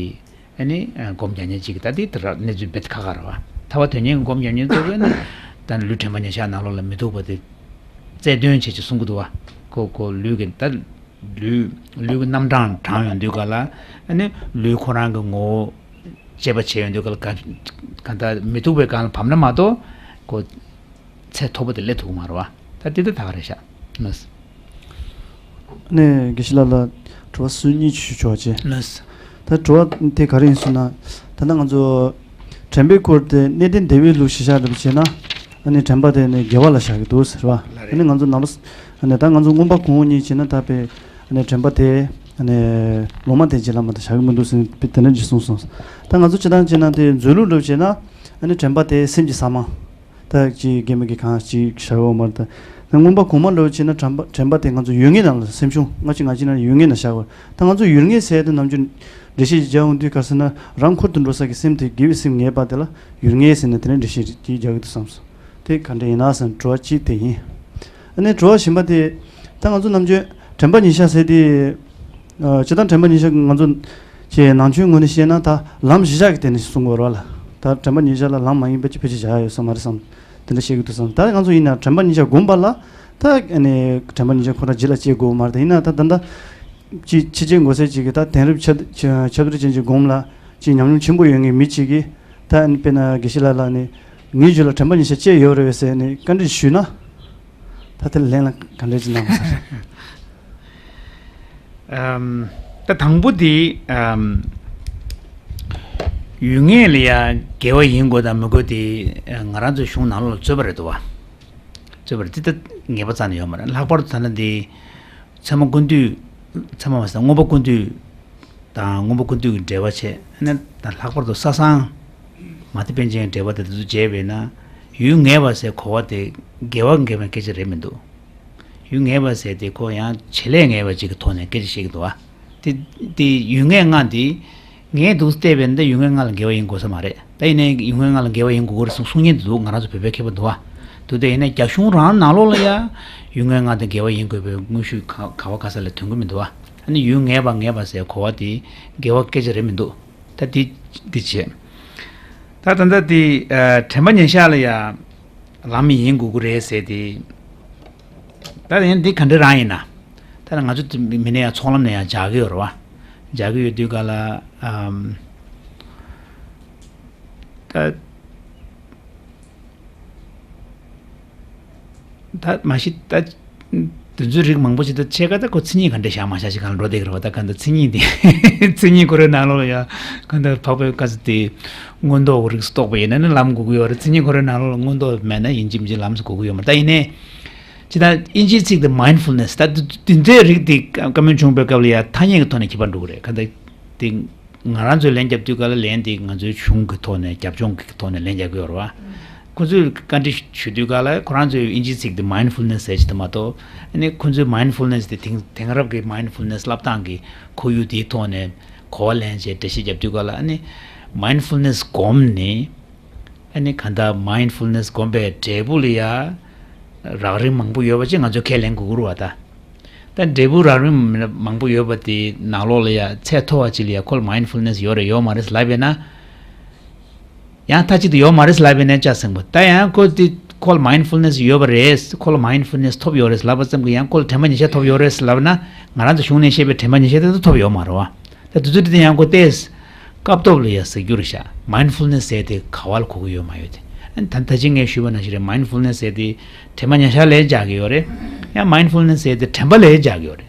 ཨ་ནི་སྒོམ་རྒྱག་མཁན་གཅིག་གིས་ད་དེ་དེ་ར་གནས་ཚུལ་རྦད་དེ་ཁག་ཁག་རེད་བ། ཐར་པ་དོན་གཉེར་གྱི་སྒོམ་རྒྱག་མཁན་ཚོ་གིས་ནི་ད་ལུས་དྲན་པ་ཉེར་བཞག་ནང་ལོགས་ལ་མི་སྡུག་པ་དེ་རྩལ་འདོན་བྱེད་ཅེས་གསུང་གི་འདུག་བ། ཁོ་ཁོ་ལུས་ཀྱི་ད་ལུས་ལུས་ཀྱི་རྣམ་གྲངས་བགྲང་ཡོང་དུས་ག་ལ་ཨ་ནི་ལུས་ཁོ་རང་གི་ངོ་བོ་དཔྱད་པ་བྱེད་ཡོང་དུས་ག་ལ་ག་ག་ད་མི་སྡུག་པའི་སྒང་ལ་བབས་ན་མ་གཏོགས་ཁོ། ཚད་མཐོ་པོ་དེ་སླེབས་ཐུབ་ཀྱི་མ་རེད་བ། ད་དེ་ད་ད་ག་རེད་ཤག་ལགས། ནས་དགེ་བཤེས་ལགས་ལ་དྲི་བ་སུ་གཉིས་ཞུ་ཆོག་ཅེས། ལགས། ད་དྲི་བ་དེ་ག་རེ་ཡིན་ཟེར་ན། ད་ལྟ་ང་ཚོ་དྲན་པའི་སྐོར་དེ་གནས་བརྟན་བདེ་བའི་ལུགས་གཞིར་བཞག་འདྲ་པོ་བྱས་ན། ཨ་ནི་དྲན་པ་དེ་ནི་དགེ་བ་ལ་བཞག་གི་འདུག་ཟེར་བ། ལགས་རེད། ཨ་ནི་ང་ཚོ་ནང་པ་ཨ་ནི་ད་ང་ཚོ་མངོན་པ་གོང་འོག་གཉིས་བྱས་ན་ད་དཔེ་ཨ་ནི་དྲན་པ་དེ་ཨ་ནི་ལོག་སྨྲ་དེ་རྗེས་ལ་མ་ད་བཞག་གི་མི་འདུག་ཟེར་དེ་འདྲ་ཅིག་གསུངས་སོང་། ད་ང་ཚོ་སྤྱིར་བཏང་བྱས་ན་དེ་མཛོད་ལུགས་འདྲ་པོ་བྱས་ན་ཨ་ནི་དྲན་པ་དེ་སེམས་ཀྱི་ཟ་མ། ད་ཅིག་རྒན་མ་གི་གང་ཅིག་བྱ་བ་མར་ད། ད་མངོན་པ་གོང་མ་འདྲ་བོ་བྱས་ན་དྲན་པ་དྲན་པ་དེ་ང་ཚོ་ཡུལ་ངེས་ནང་ལ་སེམས་བྱུང་སྔ་ཕྱི་སྔ་ཕྱི་ན་ཡུལ་ངེས་ན་བཞག་པ། ད་ང་ཚོ་ཡུལ་ངེས་ཟེར་དུས་ནམ་རྒྱུན་འགྲེལ་བཤད་ཅིག་རྒྱག་འོང་དུས་ག་ཟེར་ན་རང་འཁོར་དུ་འགྲོ་ས་གི་སེམས་དེ་དགེ་བའི་སེམས་ངེས་པ་དེ་ལ་ཡུལ་ངེས་ཟེར་ནས་དེ་ནས་འགྲེལ་བཤད་ཅིག་རྒྱག་གི་འདུག་བསམ་སོང་། དེ་ག་འདྲ་ཡིན་ན་བསམ་དྲི་བ་གཅིག་དེ་ཡིན། ཨ་ནི་དྲི་བ་གཞན་པ་དེ། ད་ང་ཚོ་ནམ་རྒྱུན་དྲན་པ་ཉེར་བཞག་ཟེར་དེ། ཨ། སྤྱིར་བཏང་དྲན་པ་ཉེར་བཞག་ང་ཚོ་ཀྱི་ནང་ཆོས་ངོས་ནས་བཤད་ན་ད་ལམ་བཞི་བཞག་གི་སྟེང་ནས་གསུང་དགོས་རེད་བ་ལ། ད་དྲན་པ་ཉེར་བཞག་ལ་ལམ་མ་ཡིན་པ་ཅིག་ཕལ་ཆེར་བཞག་ཡོད་ས་མ་རེད་བསམ། དེ་འདྲ་བཤད་ཀྱི་འདུག་བསམ། ད་ང་ཚོ་ཡིན་ན་དྲན་པ་ཉེར་བཞག་སྒོམ་པ་ལ་ད་ཨ་ནི་དྲན་པ་ཉེར་བཞག་ཁོ་རང་རྗེས་ལ་སྐྱེ་དགོས་མ་རེད། ད་ཡིན་ན་ད་ད་ལྟ་ཅིག་ཕྱི་རྒྱལ་འགོ་སེ་ཅིག་གིས་ད་དེང་རབས་ཁྱབ་ཁྱབ་བརྡལ་ཅན་གྱི་སྒོམ་ལ་ཅིག་ཉམས་མྱོང་ཆེན་པོ་ཡོད་མཁན་མི་ཅིག་གིས་ད་ཨ་ནི་དཔེར་ན་དགེ་བཤེས་ལགས་ལ་ནི་ངའི་རྒྱུད་ལ་དྲན་པ་ཉེར་བཞག་སྐྱེས་ཡོད་རེད་པས་ཟེར་ནས་བཀའ་འདྲི་ཞུས་ན། ད་དེ་ལན་ལ་ག་འདྲས་ཅིག་གནང་དགོས་ས་རེད། ཨམ། ད་དང་པོ་དེ། ཨམ། ཡུལ་ངེས་ལ་ཡ་དགེ་བ་ཡིན་དགོས་དང་མི་དགོས་དེ་ང་རང་ཚོའི་གཞུང་ནང་ལོགས་ལ་རྩོད་པ་རེད་འདུག་བ། རྩོད་པ་རེད་དེ་ད་ངེས་པ་རྩ་ནས་ཡོད་མ་རེད། ལྷག་པར་དུ་ད་ལྟ་འདི་ཚད་མ་ཀུན་བཏུས། ཚད་མ་མ་ཟད་མངོན་པ་ཀུན་བཏུས་དང་མངོན་པ་ཀུན་བཏུས་ཀྱི་འགྲེལ་པ་བྱས་ནས་ད་ལྷག་པར་དུ་ས་སངས་མ་ཏི་པཎ་ཆེན་གྱི་འགྲེལ་པ་དེ་དེ་ཚོ་མཇལ་བས་ན་ཡུལ་ངེས་པ་ཟེར་གོ་བ་དེ་དགེ་བ་འགེབས་པའི་སྐད་ཆ་རེད་མི་འདུག་ཡུལ་ངེས་པ་ཟེར་དེ་ཁོ་ཡང་བྱེད་ལས་ངེས་པ་ཅིག་གི་ཐོག་ནས་སྐད་ཆ་བཤད་ཀྱི་འདུག་བ། དེ་དེ་ཡུལ་ངེས་ལྔ་འདི་ངས་འདུག་བལྟས་པས་འདི་ཡུལ་ངེས་ལྔ་ལ་དགེ་བ་ཡིན་དགོས་ས་མ་རེད། ད་ཡིན་ནའི་ཡུལ་ངེས་ལྔ་ལ་དགེ་བ་ཡིན་དགོས་ཀྱི་རེད་གསུང་གསུང་མཁན་དེ་འདུག་ང་རང་ཚོ་བོད་པའི་མཁས་པ་འདུག་བ། འདུག་སྟེ་ཡིན་ནའི་རྒྱ་གཞུང་རང་ནང་ལོགས་ལ་ཡ་ཡུལ་ངེས་ལྔ་དེ་དགེ་བ་ཡིན་དགོས་པའི་དངོས་ཤུགས་ག་ག་བ་ག་ས་ལ་ཐོན་གི་མི་འདུག་བ། ཨ་ནི་ཡུལ་ངེས་པ་ངེས་པ་ཟེར་གོ་བ་དེ་དགེ་བ་སྐད་ཆ་རེད་མི་འདུག་ད་དེ་འདི་བྱས། ད་ད་ལྟ་དེ་དྲན་པ་ཉེར་བཞག་ལ་ཡ་ལམ་ཡིན་དགོས་ཀྱི་རེད་ཟེར་དེ། ད་ཡིན་འདི་ག་འདྲ་རང་ཡིན་ན། ད་ང་ཚོ་མི་ནས་ཡང་ཚོགས་ལམ་ནས་ཡང་སྦྱར་གི་ཡོད་རེད་བ། སྦྱར་གི་ཡོད་དུས་ག་ལ་ཨམ། ད་ད་མ་གཞི་ད་དེ་ཚོའི་རིགས་མང་པོ་ཞིག་ད་ཕྱེད་ཀ་ད་ཁོ་མཚན་ཉིད་ག་འདྲ་བཞག་མ་བཞག་ཞིག་གང་ལ་འགྲོ་བསྡད་ཀྱི་རེད་བ། ད་ག་འདྲ་མཚན་ཉིད་དེ་མཚན་ཉིད་ཁོ་རའི་ནང་ལོགས་ལ་ཡང་ག་འདྲ་འཕགས་པའི་བཀའ་ཚོ་དེ་མངོན་རྟོགས་རིགས་སུ་གཏོགས་པ་ཡིན་ན་ནི་ལམ་དགོས་ཀྱི་ཡོད་རེད། མཚན་ཉིད་ཁོ་རའི་ནང་ལོགས་ལ་མངོན་རྟོགས་མེད་ན་ཡིན་གཅིག་མིན་གཅིག་ལམ་སུ་དགོས་ཀྱི་ཡོད་མ་རེད། ད་ཡིན་ནའི། ཇི་ལྟར་དབྱིན་ཇིའི་ཚིག་དེ་mindfulness ད་དེ་འདྲའི་རིགས་དེ་བཀའ་མོལ་བྱུང་བའི་སྐབས་ལ་ཡང་ཐ་སྙད་ཀྱི་ཐོག་ནས་ཁྱད་པར་འགྲོ་གི་རེད། ག་འདྲ་དེ་ང་རང་ཚོས་ལན་རྒྱབ་དུས་ག་ལ་ལན་དེ་ང་ཚོའི་གཞུང་གི་ཐོག་ནས་རྒྱབ་ལྗོངས་ཀྱི་ཐོག་ནས་ལན་རྒྱག་གི་ཡོད་རེད་བ། ཁོ་ཚོས་བཀའ་འདྲི་ཞུ་དུས་ག་ལ་ཁོ་རང་ཚོས་དབྱིན་ཇིའི་ཚིག་དེ་mindfulness ཟེར་གྱི་འདུག་མ་གཏོགས་ཨ་ནི་ཁོ་ཚོའི་mindfulness དེ་དེང་དེང་རབས་ཀྱི་mindfulness བསླབ་སྟངས་ཀྱི་ཁོར་ཡུག་དེའི་ཐོག་ནས་གོ་བ་ལེན་བྱས་འགྲེལ་བཤད་རྒྱབ་དུས་ག་ལ་ཨ་ནི་mindfulness སྒོམ་ནི། ཨ་ནི་གང་ལྟར་mindfulness སྒོམ་པའི་འབྲས་བུ་ལ་ཡ་རགས་རིམ་མང་པོ་ཡོད་པ་ཅིག་ང་ཚོས་ཁས་ལེན་དགོས་ཀྱི་རེད་བ་ད། ད་འབྲས་བུ་རགས་རིམ་མང་པོ་ཡོད་པ་དེ་ནང་ལོགས་ལ་ཡ་ཚད་མཐོ་བ་ཅིག་ལ་ཡ་ཁོ་ལ་mindfulness ཡོད་རེད་ཡོད་མ་རེད་ལབ་པས་ན། ཡང་མཐའ་གཅིག་ཏུ་ཡོད་མ་རེད་ལབ་པས་ན་ཅག་སེང་པོ་ད་ཡང་ཁོ་དེ་ཁོ་ལ་mindfulness ཡོད་པ་རེད། ཁོ་ལ་mindfulness ཐོབ་ཡོད་རེད་ལབ་པ་ཙམ་གྱིས་ཡང་ཁོ་ལ་དྲན་པ་ཉེར་བཞག་ཐོབ་ཡོད་རེད་ལབ་ན་ང་རང་ཚོ་གཞུང་ནས་བཤད་པའི་དྲན་པ་ཉེར་བཞག་དེ་ཚོ་ཐོབ་ཡོད་མ་རེད་བ། ད་དུས་ཚོད་དེ་ཡང་ཁོ་ཏོག་ཙམ་སྐབས་ཐོབ་ལ་ཡ་ཟེར་རྒྱུ་རེད་ཤག mindfulness ཟེར་དེ་ག་བ་ལ་གོ་གི་ཡོད་མ་ཡོད་དེ། ཨ་ནི་ད་ད་ཅི་ངས་ཞུས་པ་ནང་བཞིན་རེད། mindfulness ཟེར་དེ་དྲན་པ་ཉེར་བཞག་ལ་སྦྱར་གི་ཡོད་རེད། ཡང་mindfulness ཟེར་དེ་དྲན་པ་ལ་སྦྱར་གི་ཡོད་རེད།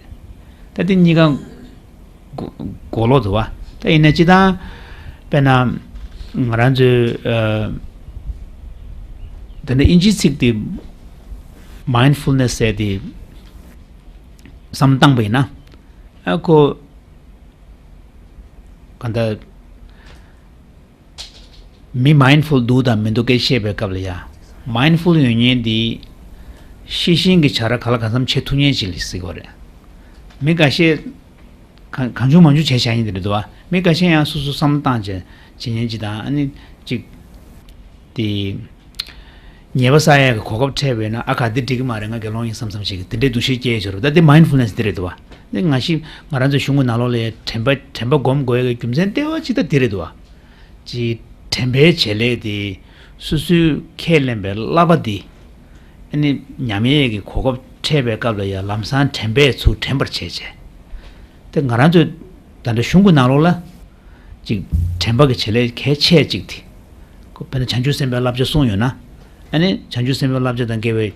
ད་དེ་གཉིས་ཀ་གོ་གོ་ལོག་འདུག་བ། ད་ཡིན་ན་སྤྱིར་བཏང་དཔེར་ན་ང་རང་ཚོའི་ཨ། ད་ནི་དབྱིན་ཇིའི་ཚིག་དེ་mindfulness ཟེར་དེ་བསམ་བཏང་པ་ཡིན་ན་ཨ་ཁོ། གང་ལྟར་མི་mindful འདུག་དང་མི་འདུག་སྐད་བཤད་པའི་སྐབས་ལ་ཡ། mindful ཡོད་མཁན་འདི་ཤེས་བཞིན་གྱི་བྱ་ར་ག་ལ་གང་འཚམ་བྱེད་ཐུབ་མཁན་ཅིག་ལ་ཟེར་གྱི་ཡོད་རེད། མི་འགའ་ཤས་གང་གང་བྱུང་མང་བྱུང་བྱས་བཞག་མཁན་དེ་རེད་འདུག་བ། མི་འགའ་ཤས་ཡང་སོ་སོ་བསམ་བློ་བཏང་བྱས་བྱེད་མཁན་ཅིག་དང་ཨ་ནི་ཅིག་དེ། ཉེས་པ་བསགས་ཡས་ཀྱི་གོ་སྐབས་འཕྲད་པས་ན་ཨ་ག་འདི་འགྲིག་གི་མ་རེད། ང་དགེ་སློང་ཡིན་བསམ་བསམ་ཞིག་གི་དེ་འདྲའི་འདུ་ཤེས་སྐྱེ་ཡས་ཆོག་རེད། ད་འདི་mindfulness འདི་རེད་འདུག་བ། འདི་ང་ཞིག་ང་རང་ཚོའི་གཞུང་གི་ནང་ལོགས་ལ་དྲན་པ་དྲན་པ་སྒོམ་དགོས་ཡས་ཀྱི་རྒྱུ་མཚན་ལྟེ་བ་གཅིག་ད་འདི་རེད་འདུག་བ། ཅིག་དྲན་པའི་བྱེད་ལས་དེ་སོ་སོའི་ཁས་ལེན་པའི་བསླབ་པ་འདི་ཨ་ནི་ཉམས་ཡས་ཀྱི་གོ་སྐབས་འཕྲད་པའི་སྐབས་ལ་ཡང་ལམ་སང་དྲན་པས་ཚུར་དྲན་པར་བྱས་བྱས། དེ་ང་རང་ཚོའི་ད་ལྟ་གཞུང་གི་ནང་ལོགས་ལ། ཅིག་དྲན་པ་གི་བྱེད་ལས་གལ་ཆེ་ཅིག་དེ། ཁོ་དཔེར་ན་བྱང་ཆུབ་སེམས་དཔའི་བསླབ་བྱ་གསུངས་ཡོད་ན། ཨ་ནི་བྱང་ཆུབ་སེམས་དཔའི་བསླབ་བྱ་དང་འགལ་བའི་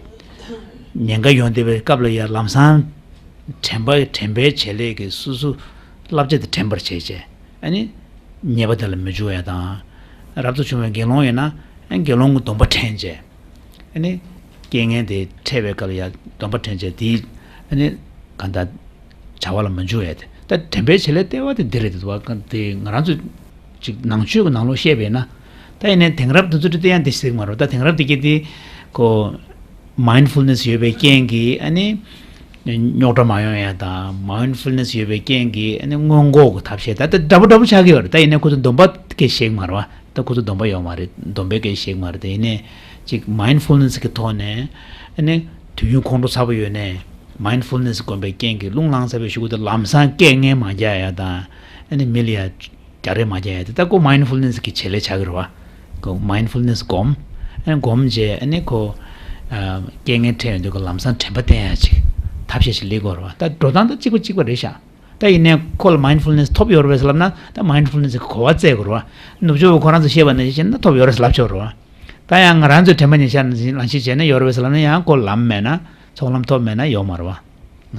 ཉེན་ཁ་ཡོང་བསྡད་པའི་སྐབས་ལ་ཡང་ལམ་སང་དྲན་པ་དྲན་པའི་བྱེད་ལས་ཀྱིས་སོ་སོ་བསླབ་བྱ་དེ་དྲན་པར་བྱས་བྱས། ཨ་ནི་ཉེས་པ་དེ་ལ་མི་འཇུག་ཡ་དང་། རབ་ཏུ་བྱུང་བའི་དགེ་སློང་ཡིན་ན་ཨ་ནི་དགེ་སློང་གི་སྡོམ་པ་དྲན་བྱས། ཨ་ནི་རྐྱེན་ངན་དེ་འཕྲད་པའི་སྐབས་ལ་ཡང་སྡོམ་པ་དྲན་བྱས་དེའི་ཨ་ནི་གང་ལྟར་བྱ་བ་ལ་མི་འཇུག་ཡ་དེ། ད་དྲན་པའི་བྱེད་ལས་ལྟེ་བ་དེ་འདི་རེད་འདུག་བ། དེ་ང་རང་ཚོས་ཅིག་ནང་ཆོས་ཀྱི་ནང་ལོགས་བཤད་པས་ན། ད་ཡིན་ནའི་དེང་རབས་དེ་ཚོ་དེ་ཡང་དེ་ཞིག་མ་རེད། ད་དེང་རབས་དེ་གི་དེ་ཁོ་མའིན་ཌ་ཕུལ་ནེ་སི་ཡོད་པའི་རྐྱེན་གྱིས་ཨ་ནི་རྙོག་དྲ་མ་ཡོང་ཡ་དང་། མའིན་ཌ་ཕུལ་ནེ་སི་ཡོད་པའི་རྐྱེན་གྱིས་ཨ་ནི་སྔོན་འགོག་གི་ཐབས་ཤེས་ད་ལྟ་འདྲ་པོ་འདྲ་པོ་ཆགས་ཀྱི་ཡོད་རེད། ད་ཡིན་ནའི་ཁོ་ཚོ་སྡོམ་པ་གི་ཞིག་མ་རེད་བ། ད་ཁོ་ཚོ་སྡོམ་པ་ཡོད་མ་རེད། སྡོམ་པའི་གི་ཞིག་མ་རེད། ད་ཡིན་ནའི་ཅིག་མའིན་ཌ་ཕུལ་ནེ་སི་གི་ཐོག་ནས་ཨ་ནི་དུས་ཡུན་ཁོང་ཁྲོ་ཚ་པོ་ཡོད་ནའི་མའིན་ཌ་ཕུལ་ནེ་སི་སྒོམ་པའི་རྐྱེན་གྱིས་རླུང་ལངས་ཚར་བའི་གཞུག་གུ་དེ་ལམ་སང་སྐད་ངན་མ་རྒྱག་ཡ་དང་། ཨ་ནི་མི་ལ་ཡ་རྒྱག་རེས་མ་རྒྱག་ཡ་དེ་ད་ཁོ་མའིན་ཌ་ཕུལ་ནེ་སི་གི་བྱེད་ལས་ཆགས་ཀྱི་རེད་བ། ཁོ་མའིན་ཌ་ཕུལ་ནེ་སི་སྒོམ། ཨ་ནི་སྒོམ་བྱས་ཨ་ནི་ཁོ་ཨ་རྐྱེན་ངན་འཕྲད་ཡོང་དུས་ཁོ་ལམ་སང་དྲན་པ་བསྟེན་ཡ་ཅིག་ཐབས་ཤེས་ཤིག་ལས་དགོས་རེད་བ། ད་འགྲོ་སྟངས་ད་གཅིག་པ་གཅིག་པ་རེད་ཤག་ད་ཡིན་ནའི་ཁོ་ལ་མའིན་ཌ་ཕུལ་ནེ་སི་ཐོབ་ཡོད་རེད་པས་ལབ་ན་ད་མའིན་ཌ་ཕུལ་ནེ་སི་གི་གོ་བ་བཙལ་དགོས་རེད་བ། ནུབ་ཕྱོགས་པ་ཁོ་རང་ཚོ་བཤད་པ་ནང་བཞིན་བྱས་ན་ཐོབ་ཡོད་རེད་ལབ་ཆོག་རེད་བ། ད་ཡང་ང་རང་ཚོའི་དྲན་པ་ཉེར་ཤར་ནང་བཞིན་ལངས་ཤིག་བྱས་ན་ཡོད་རེད་པས་ལབ་ན་ཡང་ཁོ་ལམ་མེད་ན་ཚོགས་ལམ་ཐོབ་མེད་ན་ཡོད་མ་རེད་བ།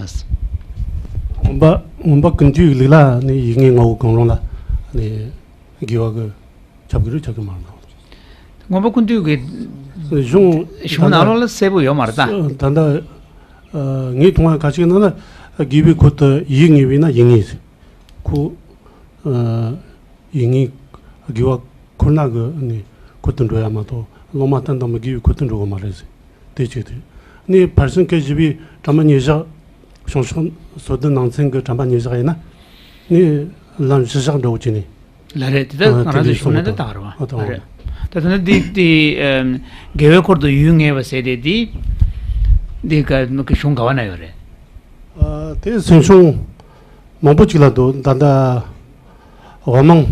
ལགས་སོ། མངོན་པ་མངོན་པ་ཀུན་བཏུས་ལུགས་ལ་ནི་ཡིག་ངེས་ལྔ་བོ་གང་རུང་ལ་ནི་དགེ་བ་གི་ཁྱབ་ཀྱི་རེད་ཁྱབ་ཀྱི་མ་རེད། མངོན་པ་ཀུན་བཏུས་ཀྱི་གཞུང་གཞུང་ནང་ལོགས་ལ་གསལ་པོ་ཡོད་མ་རེད་ད། ད་ལྟ་ངས་མཐོང་བ་ཁ་ཤས་ནང་ན་དགེ་བའི་ཁུར་དུ་ཡིད་ངེས་པས་ན་ཡིད་ངེས་ཟེར། ཁོ་ཡིད་ངེས་དགེ་བ་ཁུར་ན་གི་ནི་ཁུར་དུ་འགྲོ་ཡ་མ་གཏོགས་སློབ་མ་བསྟན་དང་མི་དགེ་བའི་ཁུར་དུ་འགྲོ་གི་མ་རེད་ཟེར། དེ་གཅིག་དེ། ནི་ཕར་ཕྱིན་སྐད་བཞི་པའི་གྲངས་མ་ཉེར་བཞག་བྱང་ཕྱོགས་སོ་བདུན་ནང་ཚན་གྱི་གྲངས་མ་ཉེར་བཞག་ཡིན་ན། ནི་ལམ་བཞི་བཞག་འདྲ་བོ་ཅིག་ནི། ལ་རེད། དེ་ལྟར་ང་རང་ཚོའི་གཞུང་ནང་དེ་ལྟར་རེད་བ། ལ་རེད། ད་ད་ནི་འདི་འདི་དགེ་བའི་ཁུར་དུ་ཡིད་ངེས་པ་ཟེར་དེ་འདི་འདི་ག་གཞུང་ག་བ་ན་ཡོད་རེད། དེ་སེང་ཆུང་མང་པོ་ཅིག་ལ་འདུག་ད་ལྟ་འོག་མིན་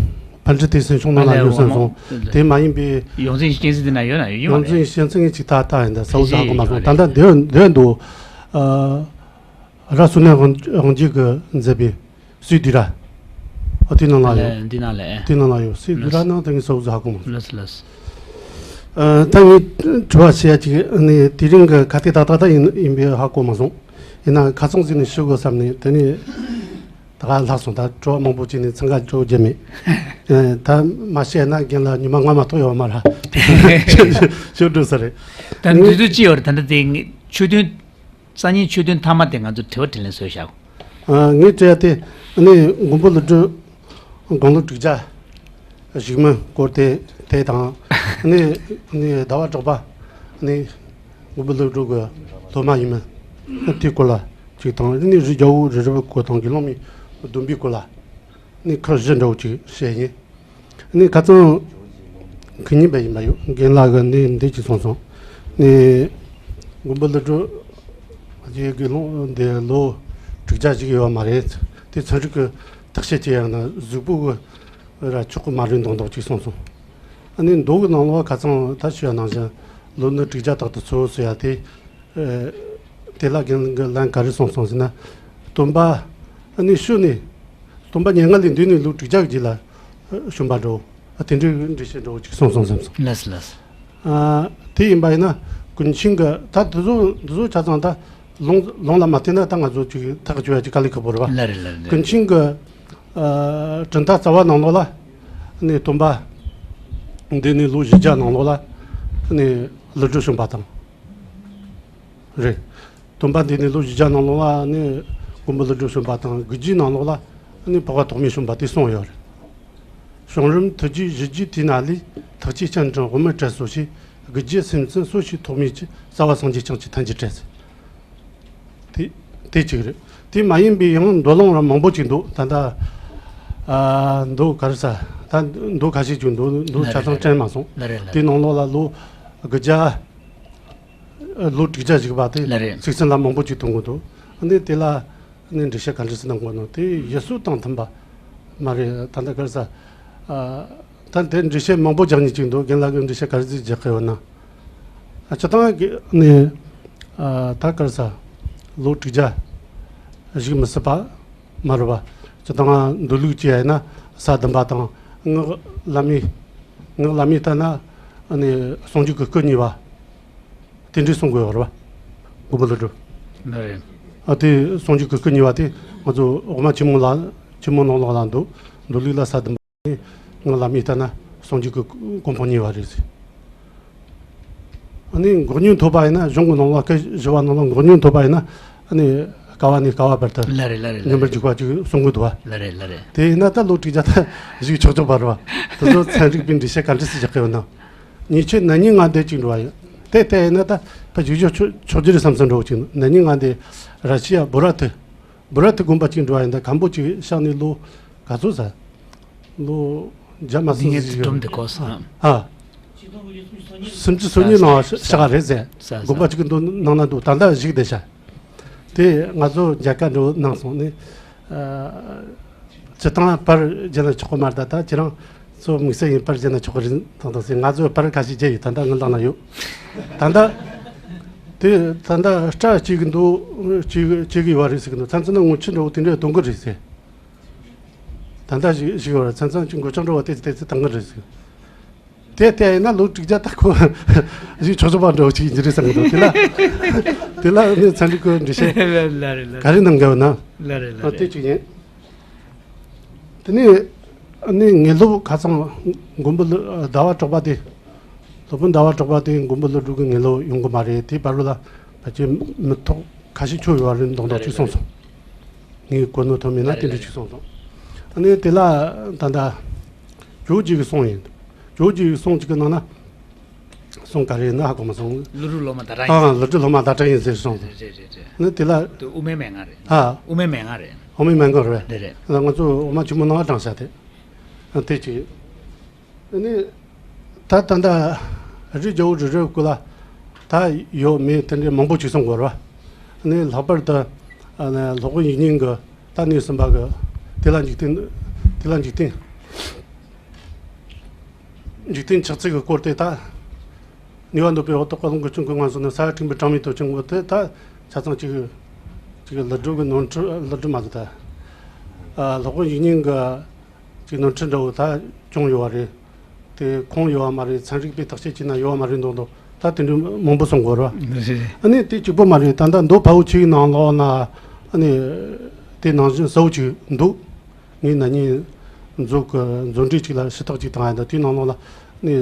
ཕན་ཁྲི་དེ་སེང་ཆུང་ནང་ལ་ཡོད་སེམས་སོང་། དེ་མ་ཡིན་པའི་ཡོངས་འཛིན་སྐྱེས་ཚེ་དེ་ན་ཡོད་ན་ཡོད་ཡོད་མ་ཡོངས་འཛིན་སྐྱེས་ཚེ་ངས་ཅིག་ད་ལྟ་ཡིན་ད་ས་འུ་ས་གོ་མ་སོང་། ད་ལྟ་འདི་འདི་འདུག་ར་སུ་ནན་དབང་རྒྱལ་གྱིས་མཛད་པའི་སུའི་དུས་ར། ཨ་དེ་ནང་ལ་ཡོད། འདི་ནང་ལ་ཨེ། དེ་ནང་ལ་ཡོད། སུའི་དུས་ར་ནང་དེ་ངས་ས་འུ་ས་གོ་མ་སོང་། ལགས་སོ་ལགས་སོ། ད་ངས་དྲི་བ་བཤད་ཡ་ཅིག་ནི་དེ་རིང་གི་ཁ་གཏད་ཏག་ཏག་ད་ཡིན་ཡིན་པའི་ཧ་གོ་མ་སོང་། ཡིན་ན་ཁ་ཚང་ཟིག་ནས་ཞུ་དགོས་བསམ་ནས་དེ་ནས་ད་ག་ལྷག་སོང་། ད་དྲི་བ་མང་པོ་བྱས་ནས་འཚང་ཁ་སྤྲོད་རྒྱུ་མེད། ད་མ་བཤད་ན་རྒན་ལགས་ཉི་མ་ང་མ་གཏོགས་ཡོད་མ་རེད། ཞུ་འགྲོ་ས་རེད། ད་འདི་ཚོ་ཅི་ཡོད་རེད། ད་ལྟ་དེ་ཆོས་དོན་སང་ཉིན་ཆོས་དོན་མཐའ་མ་དེ་ང་ཚོ་དྲི་བ་དྲིས་ལན་བཟོས་བཞག་ངས་དྲི་ཡ་དེ་ནི་མགོན་པོ་ཀླུ་སྒྲུབ་དགུང་ལོ་དྲུག་བརྒྱ་གཞུག་མའི་སྐོར་དེ་དེ་དང་ནི་ནི་ཟླ་བ་གྲགས་པ་ནི་མགོན་པོ་ཀླུ་སྒྲུབ་ཀྱི་སློབ་མ་ཡིན་མིན་དེའི་སྐོར་ལ་ཅིག་དང་ནི་རི་རྒྱལ་པོ་རི་རབ་སྐོར་དང་དགེ་སློང་མའི་སྡོམ་པའི་སྐོར་ལ་ནི་ཁག་བཞི་འདྲ་བོ་ཅིག་བཤད་ཡིན། ནི་ཁ་ཚང་ཁུ་ཉིན་པ་ཡིན་པ་ཡོད། རྒན་ལགས་ཀྱིས་འདི་འདི་ཅིག་གསུངས་སོང་། ནི་མགོན་པོ་ཀླུ་སྒྲུབ་རྗེ་དགེ་སློང་འདི་ལོ་དྲུག་བརྒྱ་ཞིག་ཡོད་མ་རེད། དེ་ཚན་རིག་གི་བརྟག་དཔྱད་བྱེད་ཡང་ན་གཟུགས་པོ་གི་ར་ཆོག་གི་མ་རེད་མདོག་མདོག་ཅིག་གསུངས་སོང་། ནི་མདོ་གི་ནང་ལོགས་ཁ་ཚང་ད་ཞུ་ཡ་ནང་བཞིན་ལོ་ནི་དྲུག་བརྒྱ་དག་ཏུ་འཚོ་ཟེར་ཡ་དེ། དེ་ལ་རྒན་རྒན་ལན་ག་རེ་གསུངས་སོང་ཟེར་ན། སྟོན་པ་ནི་ཤུལ་ནས་སྟོན་པ་མྱ་ངན་ལས་འདས་ནས་ལོ་དྲུག་བརྒྱ་གི་རྗེས་ལ་བྱོན་པ་འདྲ་བོ། དེ་འདྲའི་འགྲེལ་བཤད་འདྲ་བོ་ཅིག་གསུངས་སོང་སེམས་སོང་། ལགས་སོ་ལགས་སོ། དེ་ཡིན་པ་ཡིན་ན་ཀུན་མཁྱེན་གྱི་ད་འདི་ཚོ་འདི་ཚོ་ཆ་ཚང་ད་ལུང་ལུང་ལ་མ་བལྟས་ན་ད་ང་ཚོ་ཅིག་ཐག་གཅོད་ཡ་ཅིག་དཀའ་ལས་ཁག་པོ་རེད་བ། ལགས་རེད་ལགས་རེད། ཀུན་མཁྱེན་གྱི་གྲུབ་མཐའ་རྩ་བ་ནང་ལོགས་ལ་ནི་སྟོན་པ་འདས་ནས་ལོ་བཞི་བརྒྱ་ནང་ལོགས་ལ་ནི་ཀླུ་སྒྲུབ་བྱོན་པ་དང་། རེད། སྟོན་པ་འདས་ནས་ལོ་བཞི་བརྒྱ་ནང་ལོགས་ལ་ནི་མགོན་པོ་ཀླུ་སྒྲུབ་བྱོན་པ་དང་དགུ་བརྒྱའི་ནང་ལོགས་ལ་ནི་འཕགས་པ་ཐོགས་མེད་བྱོན་པ་དེ་གསུངས་ཡོད་རེད། བྱུང་རིམ་ཐུགས་རྗེ་གཞི་རྒྱས་དུས་ན་ལས། ཐེག་ཆེན་སྤྱན་དྲངས་དབུ་མའི་གྲལ་གསོ་ཞེས། དགུ་བརྒྱའི་སེམས་ཅན་སོ་ཞིག་ཐོགས་མེད་ཀྱི། རྩ་བ་སངས་རྒྱས་བསྐྱངས་ཀྱིས་ཐལ་འགྱུར་བྲལ་ཟེར། དེ་དེ་གཅིག་རེད། དེ་མ་ཡིན་པའི་ཡང་མདོ་ལུང་རང་མང་པོ་ཅིག་འདུག་ད་ལྟ་ཨ་མདོ་ག་རེ་ཟ་ད་མདོ་ཁ་ཤས་ཅིག་འདུག་མདོ་ཆ་ཚང་དྲན་མ་སོང་། ལ་རེད་ལ་རེད། དེ་ནང་ལོགས་ལ་ལོ་དགུ་བརྒྱ། ལོ་དྲུག་བརྒྱ་ཞིག་པ་དེ་ལ་རེད། ཚིག་ཚན་ལ་མང་པོ་ཅིག་ཐོན་གོ་འདུག་ཨ་ནི་དེ་ལ་ནི་འགྲེལ་བཤད་ག་འདྲ་ཞིག་གནང་དགོས་ན་དེ་ཡུལ་སྲོལ་དང་མཐུན་པ་མ་རེད། ད་ལྟ་ག་རེ་ཟ་ཨ་ད་དེ་འགྲེལ་བཤད་མང་པོ་རྒྱག་མཁན་ཅིག་འདུག་རྒན་ལགས་ཀྱིས་འགྲེལ་བཤད་ག་རེ་ཟིག་རྒྱག་གི་ཡོད་ན། ཨ་སྤྱིར་བཏང་གི་ནི་ཨ་ད་ག་རེ་ཟ་ལོ་དྲུག་བརྒྱ་ཞིག་མི་སྲིད་པ་མ་རེད་པ། སྤྱིར་བཏང་མདོ་ལུགས་ཀྱི་ཡིན་ན་ས་བདུན་པ་དང་སྔགས་བླ་མེད་སྔགས་བླ་མེད་ལྟར་ན་ནི་གསུང་རྒྱུན་གྱི་སྐུ་གཉིས་པ། དེ་འདྲའི་གསུང་དགོས་པ་རེད་པ། མགོན་པོ་ཀླུ་སྒྲུབ། ལགས་རེད། ཨ་དེ་གསུང་རྒྱུ་གི་སྐུ་གཉིས་པ་དེ་ང་ཚོ་འོག་མ་ཆེན་མོ་ལ་ཆེན་མོ་ནང་ལོགས་ལ་འདུག་མདོ་ལུགས་ལ་ས་བདུན་པ་ནས་ང་ལ་མི་ལྟ་ན་གསུང་རྒྱུ་གི་གོ་འཕང་གཉིས་པ་རེད་ཟེར། ཨ་ནི་འགོག་སྙོམས་ཐོབ་པ་ཡིན་ན་གཞུང་གི་ནང་ལ་སྐད་བཞི་བ་ནང་ལ་འགོག་སྙོམས་ཐོབ་པ་ཡིན་ན་ཨ་ནི་བསྐལ་བ་ནས་བསྐལ་བ་བར་དུ་ལགས་རེད་ལགས་རེད་ལགས་མྱུར་བར་རེད། འཇུག་པ་ཅིག་གསུང་གི་འདུག་བ། ལགས་རེད་ལགས་རེད། དེ་ཡིན་ན་ད་ལོ་དྲུག་བརྒྱ་ད་བཞུགས་ཆོག་ཆོག་པ་རེད་བ། དེ་ཚོ་ཚན་རིག་པའི་འགྲེལ་བཤད་ག་འདྲ་སེ་རྒྱག་གི་ཡོད་ན། ཉེས་ཆད་ན་ནིང་ལྔ་འདས་ཅིག་འགྲོ་བ་ཡིན། དེ་ལྟ་ཡིན་ན་ད་ཕ་བཞུགས་ཆོག་ཆོག་ཆོག་རྒྱུ་རེད་བསམ་བསམ་འགྲོ་གི་ཅིག་ན་ནིང་ལྔ་འདས་ར་ཤི་ཡ་བུ་ར་ཐི། བུ་ར་ཐི་དགོན་པ་གཅིག་འགྲོ་བ་ཡིན་ད་ཁམ་བུ་གཅིག་བཞག་ནས་ལོ་ག་ཚོད་ཟ། ལོ་བརྒྱ་མ་འདི་སོང་ངས་ཟིག་ཡོད། སྒྲུང་འདི་གོ་སོང་། ཨ། སུམ་ཅུ་སོ་གཉིས་ནང་ས་ས་ས་ཤག་རེད་ཟེར། ས་ས་དགོན་པ་གཅིག་གི་འདུག་ནང་ན་འདུག་ད་ལྟ་བཞུགས་བསྡད་ཤག་དེ་ང་ཚོ་མཇལ་ཁ་འགྲོ་གནང་སོང་ནས། ཨ། སྤྱི་བཏང་པར་བརྒྱབ་ན་ཆོག་གི་མ་རེད་ད་ད་ཁྱེད་རང་ཚོ་དམིགས་བསལ་ཡིན་པར་བརྒྱབ་ན་ཆོག་གི་རེད་དང་དང་ཟེར། ང་ཚོས་པར་ཁ་ཤས་བརྒྱབ་ཡོད། ད་ལྟ་ངའི་ལག་ན་ཡོད། ད་ལྟ་དེ་ད་ལྟ་སྐྲ་གཅིག་གི་འདུག་གཅིག་གཅིག་གི་ཡོད་རེད་ཟེར་གི་འདུག་མཚམས་མཚམས་ན་ངོ་ཆུ་འདྲ་བོ་དེ་འདྲ་གཏོང་གི་རེད་ཟེར། ད་ལྟ་ཞིག་ཞིག་བར་མཚན་མཚན་གྱི་མགོ་ལྕོག་འགྲོ་བ་དེ་དེ་དེ་བཏང་གི་རེད་ཟེར། དེ་ལྟ་ཡིན་ན་ལོ་དྲུག་བརྒྱ་ད་ཁོ་ཞིག་ཆོག་ཆོག་པ་འགྲོ་ཅིག་ཡིན་རེད་བསམ་གི་འདུག་དེ་ལ་དེ་ལ་ནི་ཚན་རིག་གི་འགྲེལ་བཤད་ལ་རེད་ལ་ག་རེ་གནང་དགོས་ན། ལ་རེད་ལ་ཨ་དེ་རེད། ཅིག་ཡིན། དེ་ནས་ནི་ངེད་སློབ་ཁ་སང་མགོན་པོ་ཀླུ་ཟླ་བ་གྲགས་པ་དེ། སློབ་དཔོན་ཟླ་བ་གྲགས་པ་དེ་མགོན་པོ་ཀླུ་སྒྲུབ་ཀྱི་ངེད་སློབ་ཡོང་གི་མ་རེད། དེའི་བར་ལ་ཕལ་ཆེར་མི་ཐོག་ཁ་ཤས་ཆོད་ཡོད་རེད་མདོག་མདོག་ཅིག་གསུངས་སོང་། ངས་གོ་ནོར་ཐོན་མེད་ན་དེ་འདྲ་ཅིག་གསུངས་སོང་། ཨ་ནི་དེ་ལ་ད་ལྟ་ཇོ་བོ་རྗེ་གི་གསུང་ཡིན། ཇོ་བོ་རྗེ་གི་གསུང་གཅིག་གི་ནང་ན་གསུང་ག་རེ་ཡིན་ན་ཧ་གོ་མ་སོང་། ཀླུ་སྒྲུབ་སློབ་མ་བརྡ་དྲངས་ཡིན་ཨ་ཟེར། ཀླུ་སྒྲུབ་སློབ་མ་བརྡ་དྲངས་ཡིན་ཟེར་གསུངས་སོང་། རེད་རེད་རེད་རེད། ཨ་ནི་དེ་ལ་དེ་དབུ་མའི་མན་ངག་རེད། ཨ་དབུ་མའི་མན་ངག་རེད། དབུ་མའི་མན་ངག་རེད། རེད་རེད། ང་ཚོ་འོག་མ་ཆེན་མོ་ནང་ལ་དྲངས་བཞག་དེ། ཨ་དེ་གཅིག་ཨ་ནི། ད་ད་ལྟ་རི་རྒྱལ་པོ་རི་རབ་ཀུན་ལ་ད་ཡོད་མེད་དེ་འདྲའི་མང་པོ་ཅིག་གསུང་དགོས་རེད་བ། ཨ་ནི་ལྷག་པར་དུ་ཨ་ནི་སློབ་དཔོན་ཡིག་རྙིང་གི་ད་ནས་གསུམ་པ་གི་དེ་ལ་འཇིག་རྟེན་དེ་ལ་འཇིག་རྟེན་འཇིག་རྟེན་ཆགས་ཚུལ་གི་སྐོར་དེ་ད་ནུས་པ་འདོད་པའི་འོག་ཏུ་ཀོ་ལོང་གི་ཆུང་གི་ངང་སོང་ནས་ས་ཡ་དྲུག་པའི་གྲངས་མེད་དུ་ཆུང་གི་དེ་ད་ཆ་ཚང་གཅིག་གཅིག་ཀླུ་སྒྲུབ་ཀྱི་ནོར་འཁྲུལ་ཀླུ་སྒྲུབ་མ་རེད་ད། ཨ་སློབ་དཔོན་ཡིག་རྙིང་གི་ཅིག་ནོར་འཁྲུལ་འདྲ་བོ་ད་བྱུང་ཡོད་པ་རེད། དེ་ཁུངས་ཡོད་པ་མ་རེད། ཚན་རིག་པས་བརྟག་དཔྱད་བྱས་ན་ཡོད་པ་མ་རེད་མདོག་མདོག་ད་དེ་འདྲའི་མང་པོ་གསུང་དགོས་རེད་བ། ཨ་ནི་དེ་གཅིག་པོ་མ་རེད། ད་ལྟ་མདོ་དཔའ་བོ་ཆེའི་ནང་ལོགས་ན་ཨ་ནི་དེ་ནང་བཞིན་གསལ་བོ་ཅིག་འདུག་ངས་ན་ནིང་མཛོད་ཀྱི་མཛོད་འགྲེལ་ཅིག་ལ་ཞུ་དག་ཅིག་བཏང་ཡ་ད་དེའི་ནང་ལོགས་ལ་ཨ་ནི་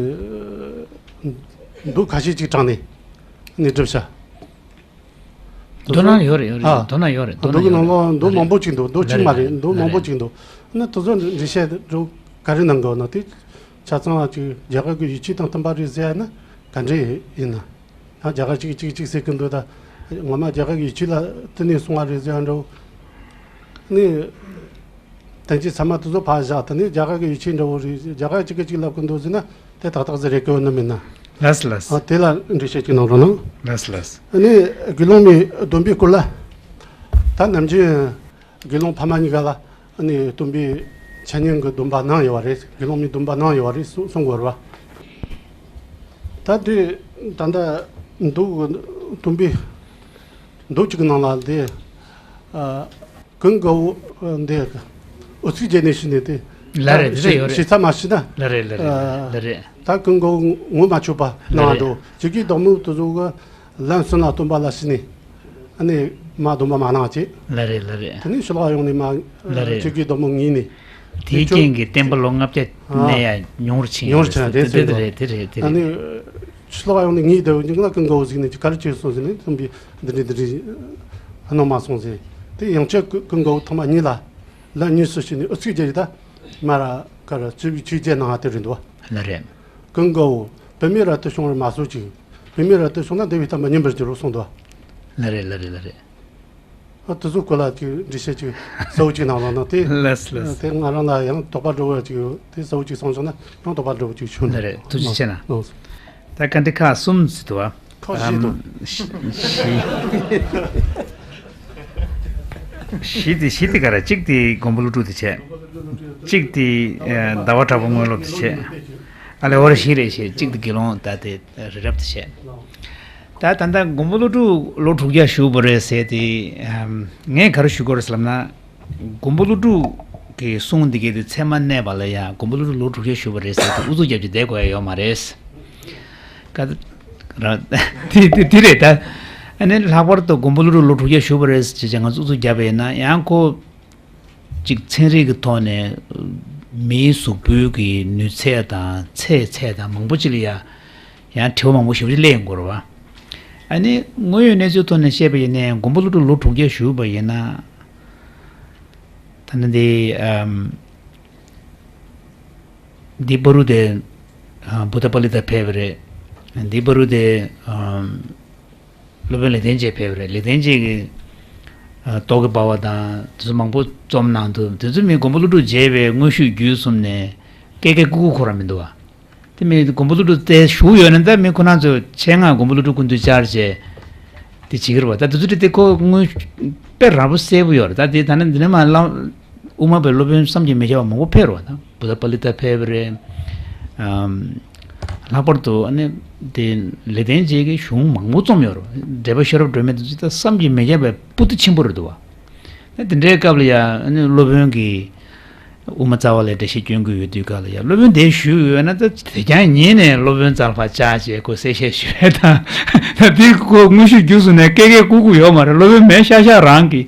མདོ་ཁ་ཤས་ཅིག་དྲངས་ནས་ཨ་ནི་བསྒྲུབས་ཤག་མདོ་ནང་ཡོད་རེད་ཡོད་རེད། ཨ། མདོ་ནང་ཡོད་རེད། མདོ་མདོ་གི་ནང་ནང་ལོགས་མདོ་མང་པོ་ཅིག་འདུག་མདོ་གཅིག་མ་རེད། མདོ་མང་པོ་ཅིག་འདུག་ཨ་ནི་དེ་ཚོ་འགྲེལ་བཤད་འགྲོ་ག་རེ་གནང་དགོས་ན་དེ་ཆ་ཚང་ལ་ཅིག་རྒྱ་གར་གྱི་ཡིད་ཆེས་དང་མཐུན་པ་རེད་ཟེར་ཡ་ན་ག་འདྲ་ཡིན་ན། ཡང་རྒྱ་གར་གཅིག་གཅིག་གཅིག་ཟེར་གི་འདུག་ད་ངོ་མ་རྒྱ་གར་གྱི་ཡིད་ཆེས་ལ་བསྟུན་ནས་གསུང་བ་རེད་ཟེར་ཡ་འདྲ་བོ། ཨ་ནི། དོན་གྱི་ཚད་མ་དེ་ཚོ་ཕར་བཞག་དེ་ནས་རྒྱ་གར་གྱི་ཡིད་ཆེས་འདྲ་བོ་རེད། རྒྱ་གར་གཅིག་གིས་གཅིག་ལབ་གི་འདུག་ཟེར་ན་དེ་ཏག་ཏག་ཟེར་རེད་གི་ཡོད་ནི་མིན་ན། ལགས་ལགས། ཨ་དེ་ལ་འགྲེལ་བཤད་ཅིག་གནང་རོགས་གནང་། ལགས་ལགས། ཨ་ནི་དགེ་སློང་མའི་སྡོམ་པའི་སྐོར་ལ་ད་ནམ་རྒྱུན་དགེ་སློང་ཕ་མ་གཉིས་ཀ་ལ་ཨ་ནི་སྡོམ་པའི་འཆད་ཉན་གྱི་སྡོམ་པ་གནང་ཡོད་པ་རེད། དགེ་སློང་མའི་སྡོམ་པ་གནང་ཡོད་པ་རེད་གསུང་གསུང་དགོས་རེད་བ། ད་དེ་ད་ལྟ་མདོ་གི་སྡོམ་པའི་མདོ་གཅིག་གི་ནང་ལ་དེ་ཨ། ཀུན་དགའ་བོ་འདི་ཨུ་ཚུགས་བྱས་ནས་ཤི་ནས་དེ། ལ་རེད། དེ་ཡོད་རེད། ཞེ་ས་མ་ཤི་ན། ལ་རེད་ལ་རེད་ལ་རེད། ད་ཀུན་དགའ་བོ་ངོ་མ་ཆོད་པ་གནང་འགྲོ། ཇི་སྐད་སྡོང་མོ་དེ་ཚོ་གི་ལན་གསུམ་ལ་སྟོན་པ་ལ་ཤི་ནས་ཨ་ནི་མ་སྡོམ་པ་མ་གནང་བྱས། ལ་རེད་ལ་རེད། དེ་ནས་ཕྱི་ལོགས་ཡོང་ནས་མ་ལ་རེད། ཇི་སྐད་སྡོང་མོ་ངུས་ནས། དེའི་རྐྱེན་གྱིས་བསྟན་པ་ལོ་ལྔ་བརྒྱ་གནས་ཡ་ཉུང་རུ་ཕྱིན་ཡོད་རེད། དེ་རེད་དེ་རེད་དེ་རེད། ཨ་ནི། ཕྱི་ལོགས་ཡོང་ནས་ངའི་ལྟ་བུ་ཉིད་ལ་ཀུན་དགའ་བོ་གཟིགས་ནས་ཅི་ག་རེ་བྱས་སོང་ཟེར་ནས་སྟོན་པས་འདི་འདྲ་འདི་འདྲ་གནང་མ་སོང་ཟེར། དེ་ཡང་བསྐྱར་ཀུན་ཀུན་དགའ་བོ་ཐོག་མ་གཉིས་ལ་ལན་གཉིས་སུ་ཕྱིན་ནས་ཨུ་ཚུགས་རྒྱག་རེད། ད་མ་ར་ཀ་ར་སྤྱི་བོའི་ཆོས་རྒྱལ་གནང་བ་དེ་རེད་འདུག་ལ་རེད། ཀུན་དགའ་བོ་བུད་མེད་རབ་ཏུ་བྱུང་བར་མ་གསོལ་ཅིག་བུད་མེད་རབ་ཏུ་བྱུང་ན་འདས་པའི་བསྟན་པ་ཉམས་པར་འགྱུར་རོ་གསུངས་འདུག་ལ་རེད་ལ་རེད་ལ་རེད། ཨ་དེ་ཚོ་སྐོར་ལ་ཅིག་འགྲེལ་བཤད་ཅིག་གསལ་བོ་ཅིག་གནང་རོགས་གནང་དེ། ལགས་ལགས། དེ་ང་རང་ལ་ཡང་དོགས་པ་འགྲོ་བ་ཅིག་ཡོད་དེ་གསལ་བོ་ཅིག་གསུངས་སོང་ན་ཡང་དོགས་པ་འགྲོ་བ་ཅིག་བྱུང་། ལགས་རེད། ཐུགས་རྗེ་ཆེ་གནང་། ལགས། ད་བཀའ་འདྲི་ཁག་གསུམ་ཟེར་འདུག་བ། ཁག་བཞི་འདུག་ཨམ། བཞི། བཞི་དེ་བཞི་དེ་ག་རེ། གཅིག་དེ་མགོན་པོ་ཀླུ་སྒྲུབ་དེ་བྱས། གཅིག་དེ་ཨ་ཟླ་བ་གྲགས་པ་དངོས་སློབ་དེ་བྱས། ཨ་ལེ་འོ་རེ་བཞི་རེད་བྱས། གཅིག་དེ་དགེ་སློང་ད་དེ་རི་རབ་དེ་བྱས། ད་ད་ལྟ་མགོན་པོ་ཀླུ་སྒྲུབ་ལོ་དྲུག་བརྒྱ་བཞུགས་པ་རེད་ཟེར་དེ། ངས་ག་རེ་ཞུ་དགོས་རེད་ཟེར་ལབ་ན། མགོན་པོ་ཀླུ་སྒྲུབ་ཀྱི་གསུང་འདི་གའི་དེ་ཚད་མ་གནས་པ་ལ་ཡང་མགོན་པོ་ཀླུ་སྒྲུབ་ལོ་དྲུག་བརྒྱ་བཞུགས་པ་རེད་ཟེར་དེ་ཨུ་ཚུགས་རྒྱབ་ཀྱི་བསྡད་དགོས་ཡ་ཡོད་མ་རེད། ག་ ར་དེ་དེ་དེ་རེད་ད། ཨ་ནི་ལྷག་པར་དུ་མགོན་པོ་ཀླུ་སྒྲུབ་ལོ་དྲུག་བརྒྱ་བཞུགས་པ་རེད་ཅེས་ང་ཚོ་ཨུ་ཚུགས་བརྒྱབ་པ་ཡིན་ན་ཡང་ཁོ་ཅིག་ཚན་རིག་གི་ཐོག་ནས་མིའི་གཟུགས་པོའི་གི་ནུས་ཚད་དང་ཚད་ཚད་དང་མང་པོ་ཅིག་ལ་ཡ་ཡང་དྲི་བ་མང་པོ་ཞེ་པོ་ཅིག་སླེབས་ཡོང་གི་རེད་བ། ཨ་ནི་དངོས་ཡོད་གནས་ཚུལ་ཐོག་ནས་བཤད་པ་ཡིན་ན་མགོན་པོ་ཀླུ་སྒྲུབ་ལོ་དྲུག་བརྒྱ་བཞུགས་པ་ཡིན་ན། ད་ནི་འདི་ཨམ། འདི་བར་དུ་དེ་ཨ་བུདྡྷ་པཱ་ལི་ཏ་ཕེབས་པ་རེད། འདི་བར་དུ་དེ་ཨམ། སློབ་དཔོན་ལེགས་ལྡན་འབྱེད་ཕེབས་པ་རེད། ལེགས་ལྡན་འབྱེད་ཀྱིས་ཨ་རྟོག་གེ་པ་ཝ་དང་དེ་ཚོ་མང་པོ་རྩོམ་གནང་འདུག་དེ་ཚོ་མིན་མགོན་པོ་ཀླུ་སྒྲུབ་མཇལ་བའི་དངོས་ཤུགས་བརྒྱུད་གསུམ་ནས་ཀེ་ཀེ་ཀུ་ཀུ་ཁོ་རང་མི་འདུག་བ། དེ་མིན་མགོན་པོ་ཀླུ་སྒྲུབ་དེ་བཞུགས་ཡོད་ན་ད་མི་ཁོ་རང་ཚོ་ཆེད་མངགས་མགོན་པོ་ཀླུ་སྒྲུབ་སྐུ་མདུན་བཅར་བྱས་དེ་བྱེད་ཀྱི་རེད་བ། ད་དེ་ཚོ་དེ་ཁོ་དངོས་དཔེ་རང་པོ་གསལ་པོ་ཡོད་རེད། ད་དེ་ད་ནི་འདི་ནས་མ་ལ་དབུ་མ་པའི་སློབ་དཔོན་བསམ་གྱིས་མི་ཁྱབ་པ་མང་པོ་ཕེབས་རེད་བ། ད་བུདྡྷ་པཱ་ལི་ཏ་ཕེབས་པ་རེད། ཨམ། ལྷག་པར་དུ་ཨ་ནི་དེ་ལེགས་ལྡན་འབྱེད་ཀྱི་གཞུང་མང་པོ་རྩོམ་ཡོད་རེད་བ། འགྲེལ་པ་ཤེས་རབ་སྒྲོན་མེ་དེ་ཚོ་ད་བསམ་གྱིས་མི་ཁྱབ་པའི་སྤུས་མཐོ་ཆེན་པོ་རེད་འདུག་བ། ཨ་དེ་འདྲའི་སྐབས་ལ་ཡང་ཨ་ནི་སློབ་དཔོན་གྱིས་དབུ་མ་རྩ་བ་ལས་འགྲེལ་བཤད་སྐྱོན་གྱི་ཡོད་དུས་སྐབས་ལ་ཡང་སློབ་དཔོན་དེ་བཞུགས་ཡོད་ན་ད་དེ་རྐྱང་ཉིད་ནས་སློབ་དཔོན་རྩར་ཕར་བཅར་བྱས་ཁོ་གསལ་བཤད་ཞུ་ཡས་དང་། ད་དེ་ཁོ་དངོས་ཤུགས་བརྒྱུད་གསུམ་ནས་ཀེ་ཀེ་ཀུ་ཀུ་ཡོད་མ་རེད། སློབ་དཔོན་མེད་ཤག་ཤག་རང་གིས་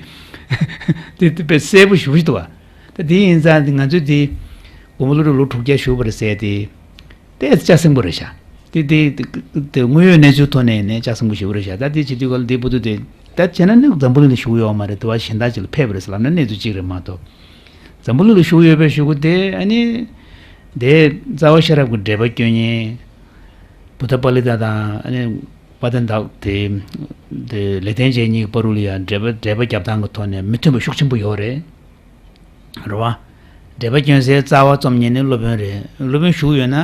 དེ་དེ་དཔེ་གསལ་པོ་ཞུ་ཞིག་འདུག་བ། ད་དེ་ཡིན་ཙང་ང་ཚོས་དེ་མགོན་པོ་ཀླུ་སྒྲུབ་ལོ་དྲུག་བརྒྱ་བཞུགས་པ་རེད་ཟེར་དེ། དེ་ལྕགས་སྲིན་པོ་རེད་ཤག་དེ་དེ་དེ་དེ་དངོས་ཡོད་གནས་ཚུལ་ཐོག་ནས་ནས་ལྕགས་སྲིན་པོ་ཞེ་པོ་རེད་ཤག་ད་དེ་བྱེད་དུས་ག་ལ་དེ་བུ་དུ་དེ་ད་བྱས་ན་ནི་འཛམ་བུ་གླིང་ལ་བཞུགས་ཡོད་མ་རེད། དུ་བ་གཞན་དག་ཅིག་ལ་ཕེབས་པ་རེད་ཟེར་ལབ་ན་གནས་ཚུལ་གཅིག་རེད་མ་གཏོགས། འཛམ་བུ་གླིང་ལ་བཞུགས་ཡོད་པའི་གཞུག་གུ་དེ་ཨ་ནི་དེ་རྩ་བ་ཤེས་རབ་ཀྱི་འགྲེལ་པ་སྐྱོན་ཉེན་བུདྡྷ་པཱ་ལི་ཏ་དང་ཨ་ནི་དཔལ་ལྡན་ཟླ་དེ་དེ་ལེགས་ལྡན་འབྱེད་གཉིས་ཀྱི་བར་དུ་ལ་ཡང་འགྲེལ་པ་འགྲེལ་པ་རྒྱབ་སྟངས་ཀྱི་ཐོག་ནས་མི་མཐུན་པ་ཤུགས་ཆེན་པོ་ཡོད་རེད། རེད་བ། འགྲེལ་པ་སྐྱོན་སའི་རྩ་བ་རྩོམ་མཁན་ནི་སློབ་དཔོན་རེད། སློབ་དཔོན་བཞུགས་ཡོད་ན་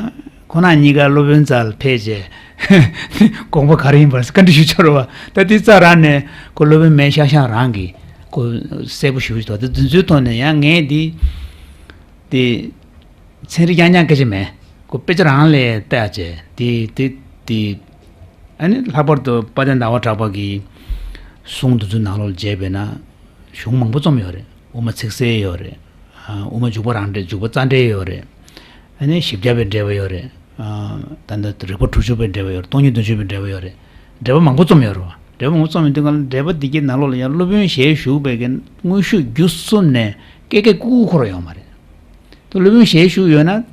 ཁོ་རང་གཉིས་ཀ་སློབ་དཔོན་རྩར་ཕེབས་རྗེས་དགོངས་པ་ག་རེ་ཡིན་པར་བཀའ་འདྲི་ཞུ་ཆོག་རེད་བ། ད་དེ་རྩ་རང་ནས་ཁོ་སློབ་དཔོན་མེད་ཤག་ཤག་རང་གིས་ཁོ་གསལ་པོ་ཞུ་ཞུ་ཐོག་དེ་དེ་ཚོའི་ཐོག་ནས་ཡང་ངས་འདི་དེ་ཚན་རིག་རྐྱང་རྐྱང་སྐད་ཆ་མེད། ཁོ་དཔེ་ཆ་རང་ལས་བལྟས་བྱས་དེ་དེ་དེ་ཨ་ནི་ལྷག་པར་དུ་དཔལ་ལྡན་ཟླ་བ་གྲགས་པ་གི་གསུང་འདི་ཚོའི་ནང་ལོགས་མཇལ་བས་ན། གཞུང་མང་པོ་རྩོམ་ཡོད་རེད། དབུ་མ་ཚིག་གསལ་ཡོད་རེད། ཨ་དབུ་མ་འཇུག་པ་རང་འགྲེལ་འཇུག་པ་རྩ་འགྲེལ་ཡོད་རེད། ཨ་ནི་བཞི་བརྒྱ་པའི་འགྲེལ་པ་ཡོད་རེད། ཨ་ད་ལྟ་རིགས་པ་དྲུག་ཅུ་པའི་འགྲེལ་པ་ཡོད་རེད། སྟོང་ཉིད་བདུན་ཅུ་པའི་འགྲེལ་པ་ཡོད་རེད། འགྲེལ་པ་མང་པོ་རྩོམ་ཡོད་རེད་བ། འགྲེལ་པ་མང་པོ་རྩོམ་ཡོད་དུས་སྒང་ལ་འགྲེལ་པ་འདི་གའི་ནང་ལོགས་ལ་ཡང་སློབ་དཔོན་ཞལ་བཞུགས་པའི་གི་དངོས་ཤུགས་བརྒྱུད་གསུམ་ནས་ཀེ་ཀེ་ཀུ་ཀུ་ཁོ་རང་ཡོད་མ་རེད། ད་སློབ་དཔོན་ཞལ་བཞུགས་ཡོད་ན་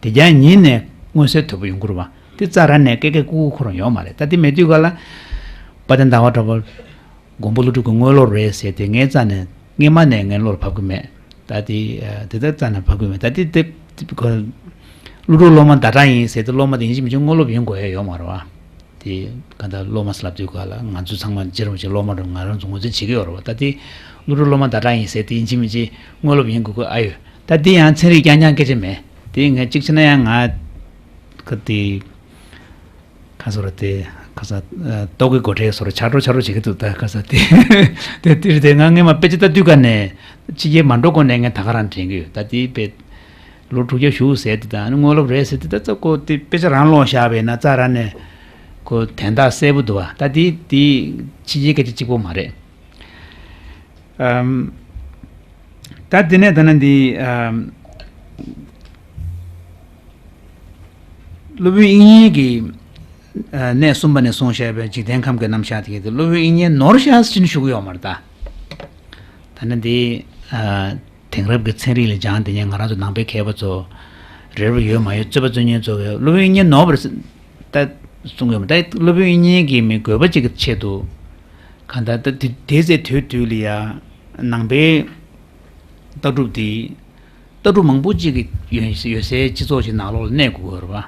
དེ་རྐྱང་ཉིད་ནས་མངོན་གསལ་དོད་པོ་ཡོང་གི་རེད་བ། དེ་རྩ་རང་ནས་ཀེ་ཀེ་ཀུ་ཀུ་ཁོ་རང་ཡོད་མ་རེད། ད་དེ་མེད་དུས་སྒང་ལ་དཔལ་ལྡན་ཟླ་བ་གྲགས་པ། མགོན་པོ་ཀླུ་སྒྲུབ་ཀྱི་དངོས་སློབ་རེད་ཟེར་ཏེ་ངའི་རྩ་ནས་སྔས་མ་ནས་ངའི་བློ་ལ་བབས་ཀྱི་མེད། ད་དེ་དེ་ལྟར་རྩ་ནས་བབས་ཀྱི་མེད། ད་དེ་དེ་ཀླུ་སྒྲུབ་སློབ་མ་ཟླ་གྲགས་ཡིན་ཟེར་ཏེ་སློབ་མ་དེ་ཡིན་གཅིག་མིན་གཅིག་དངོས་སློབ་ཡིན་དགོས་ཡ་ཡོད་མ་རེད་བ། དེ་ག་ད་སློབ་མ་ཟེར་ལབ་དུས་ག་ལ་ང་ཚོ་ཚང་མ་རྗེ་རིན་པོ་ཆེ་སློབ་མ་རེད། ང་རང་ཚོ་ངོས་འཛིན་བྱེད་ཀྱི་ཡོད་རེད་བ། ད་དེ་ཀླུ་སྒྲུབ་སློབ་མ་ཟླ་གྲགས་ཡིན་ཟེར་ཏེ་ཡིན་གཅིག་མིན་གཅིག་དངོས་སློབ་ཡིན་དགོས་ཀྱི་ཨ་ཡོད། ད་དེ་ཡང་ཚན་རིག་རྐྱང་རྐྱང་སྐད་ཆ་མེད། དེ་ངས་གཅིག་བྱས་ན་ཡང་ང་ག་དེ། ཁ་སོ་ར་དེ་ཁ་ས་ཨ་ཏོག་གི་སྒོ་ཁྲལ་སོ་ར་ཆག་འགྲོ་ཆག་འགྲོ་བྱེད་ཀྱི་འདུག་ད་ཁ་ས་དེ་དེ་དེ་དེ་ང་སྔས་མ་དཔེ་ཆ་ལྟ་དུས་ག་ནས་ཕྱི་རྒྱལ་མ་འགྲོ་གོང་ནས་ངས་ད་ག་རང་དྲན་གྱི་ཡོད། ད་དེ་དཔེ་ལོ་དྲུག་བརྒྱ་བཞུགས་ཟེར་དེ་དང་དངོས་སློབ་རེད་ཟེར་དེ་ད་ཙག་གོ་དེ་དཔེ་ཆ་རང་ཀློག་བཞག་པས་ན་རྩ་ར་ནས་གོ་དན་རྟགས་གསལ་པོ་འདུག་བ། ད་དེ་དེ་ཕྱི་རྒྱལ་སྐད་ཆ་གཅིག་པོ་མ་རེད། ཨམ། ད་དེ་ནས་ད་ནི་འདི་ཨམ། སློབ་དཔོན་དབྱིག་གཉེན་གྱི་ཨ་གནས་གསུམ་པ་ནས་གསུངས་བཞག་པའི་འཇིག་རྟེན་ཁམས་ཀྱི་རྣམ་གཞག་དེ་གའི་དེ་སློབ་དཔོན་དབྱིག་གཉེན་ནོར་ཤག་ཟེར་ནས་ཞུ་གི་ཡོད་མ་རེད་ད། ད་ནི་འདི་ཨ་དེང་རབས་ཀྱི་ཚན་རིག་ལ་སྦྱངས་དེ་ཉིད་ང་རང་ཚོ་ནང་པའི་མཁས་པ་ཚོ་རེ་བ་ཡོད་མ་ཡོད་རྩོད་པ་རྩོད་མཁན་ཚོ་གིས་སློབ་དཔོན་དབྱིག་གཉེན་ནོར་བ་རེད་ད་གསུང་གི་ཡོད་མ་རེད། ད་སློབ་དཔོན་དབྱིག་གཉེན་གྱི་མི་དགོས་པ་ཅིག་གི་ཆེད་དུ། གང་ལྟར་ད་དེ་དེ་ཚེ་དུས་དུས་ལ་ཡ་ནང་པའི་ལྟ་གྲུབ་འདི་ལྟ་གྲུབ་མང་པོ་ཅིག་གི་ཡོད་ཡོད་སའི་སྤྱི་ཚོགས་ཅིག་ནང་ལོགས་ལ་གནས་དགོས་ཀྱི་ཡོད་རེད་བ།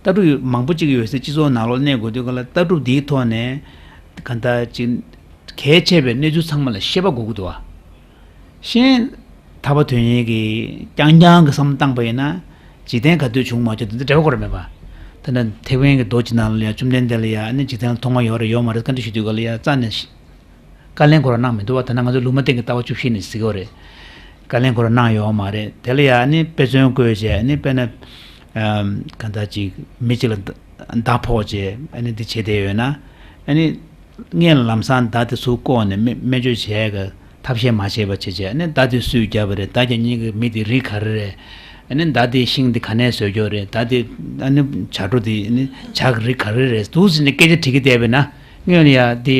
ལྟ་གྲུབ་མང་པོ་ཅིག་གི་ཡོད་སའི་སྤྱི་ཚོགས་ནང་ལོགས་ལ་གནས་དགོས་དུས་ག་ལ་ལྟ་གྲུབ་འདིའི་ཐོག་ནས་གང་ལྟར་ཅིག་གལ་ཆེ་བའི་གནས་ཚུལ་ཚང་མ་ལ་ཤེས་པ་དགོས་ཀྱི་འདུག་བ། གཞན་ཐར་པ་དོན་གཉེར་གྱི་རྐྱང་རྐྱང་གི་བསམ་བློ་བཏང་པ་ཡིན་ན་འཇིག་རྟེན་ག་དུས་བྱུང་མ་བྱུང་དེ་ཚོ་འབྲེལ་བ་ཁོ་རང་མེད་པ། ད་ནི་ཐེག་དམན་གྱི་མདོ་ཅིག་ནང་ལ་ཡང་བཅོམ་ལྡན་འདས་ལ་ཡང་ཨ་ནི་འཇིག་རྟེན་ལ་ཐོག་མ་ཡོད་རེད་ཡོད་མ་རེད་བཀའ་འདྲི་ཞུ་དུས་ག་ལ་ཡང་རྩ་ནས་བཀའ་ལན་ཁོ་རང་གནང་མི་འདུག་བ། ད་ནི་ང་ཚོ་ལུང་མ་བསྟན་གྱི་ལྟ་བ་བཅུ་བཞི་ནས་གཟིགས་ཡོད་རེད། བཀའ་ལན་ཁོ་རང་གནང་ཡོད་མ་རེད། དེ་ལ་ཡང་ཨ་ནི་དཔེ་མཚོན་བཀོད་བྱས་ཨ་ནི་དཔེར་ན་གང་ལྟར་ཅིག་མི་གཅིག་ལ་མདའ་ཕོག་བྱས་ཨ་ནི་འདི་བྱས་བསྡད་ཡོད་ན་ཨ་ནི། སྔོན་ལ་ལམ་སང་མདའ་དེ་ཚུར་བཀོག་ནས་སྨན་སྨན་བཅོས་བྱས་གི་ཐབས་ཤེས་མ་བྱས་པ་བྱས་བྱས་ནས་མདའ་དེ་སུས་བརྒྱབ་པ་རེད། མདའ་རྒྱག་མཁན་གྱི་མི་དེ་རིགས་ག་རེ་རེད། ཨ་ནི་མདའ་དེ་ཤིང་དེ་ག་ནས་བཟོས་ཀྱི་ཡོད་རེད། མདའ་དེ་ཨ་ནི་བྱ་སྒྲོ་དེ་ཨ་ནི་བྱ་གི་རིགས་ག་རེ་རེད་འདུག་ཟེར་ནས་སྐད་ཆ་དྲི་གི་བསྡད་པས་ན། སྔོན་ལ་ཡ་དེ་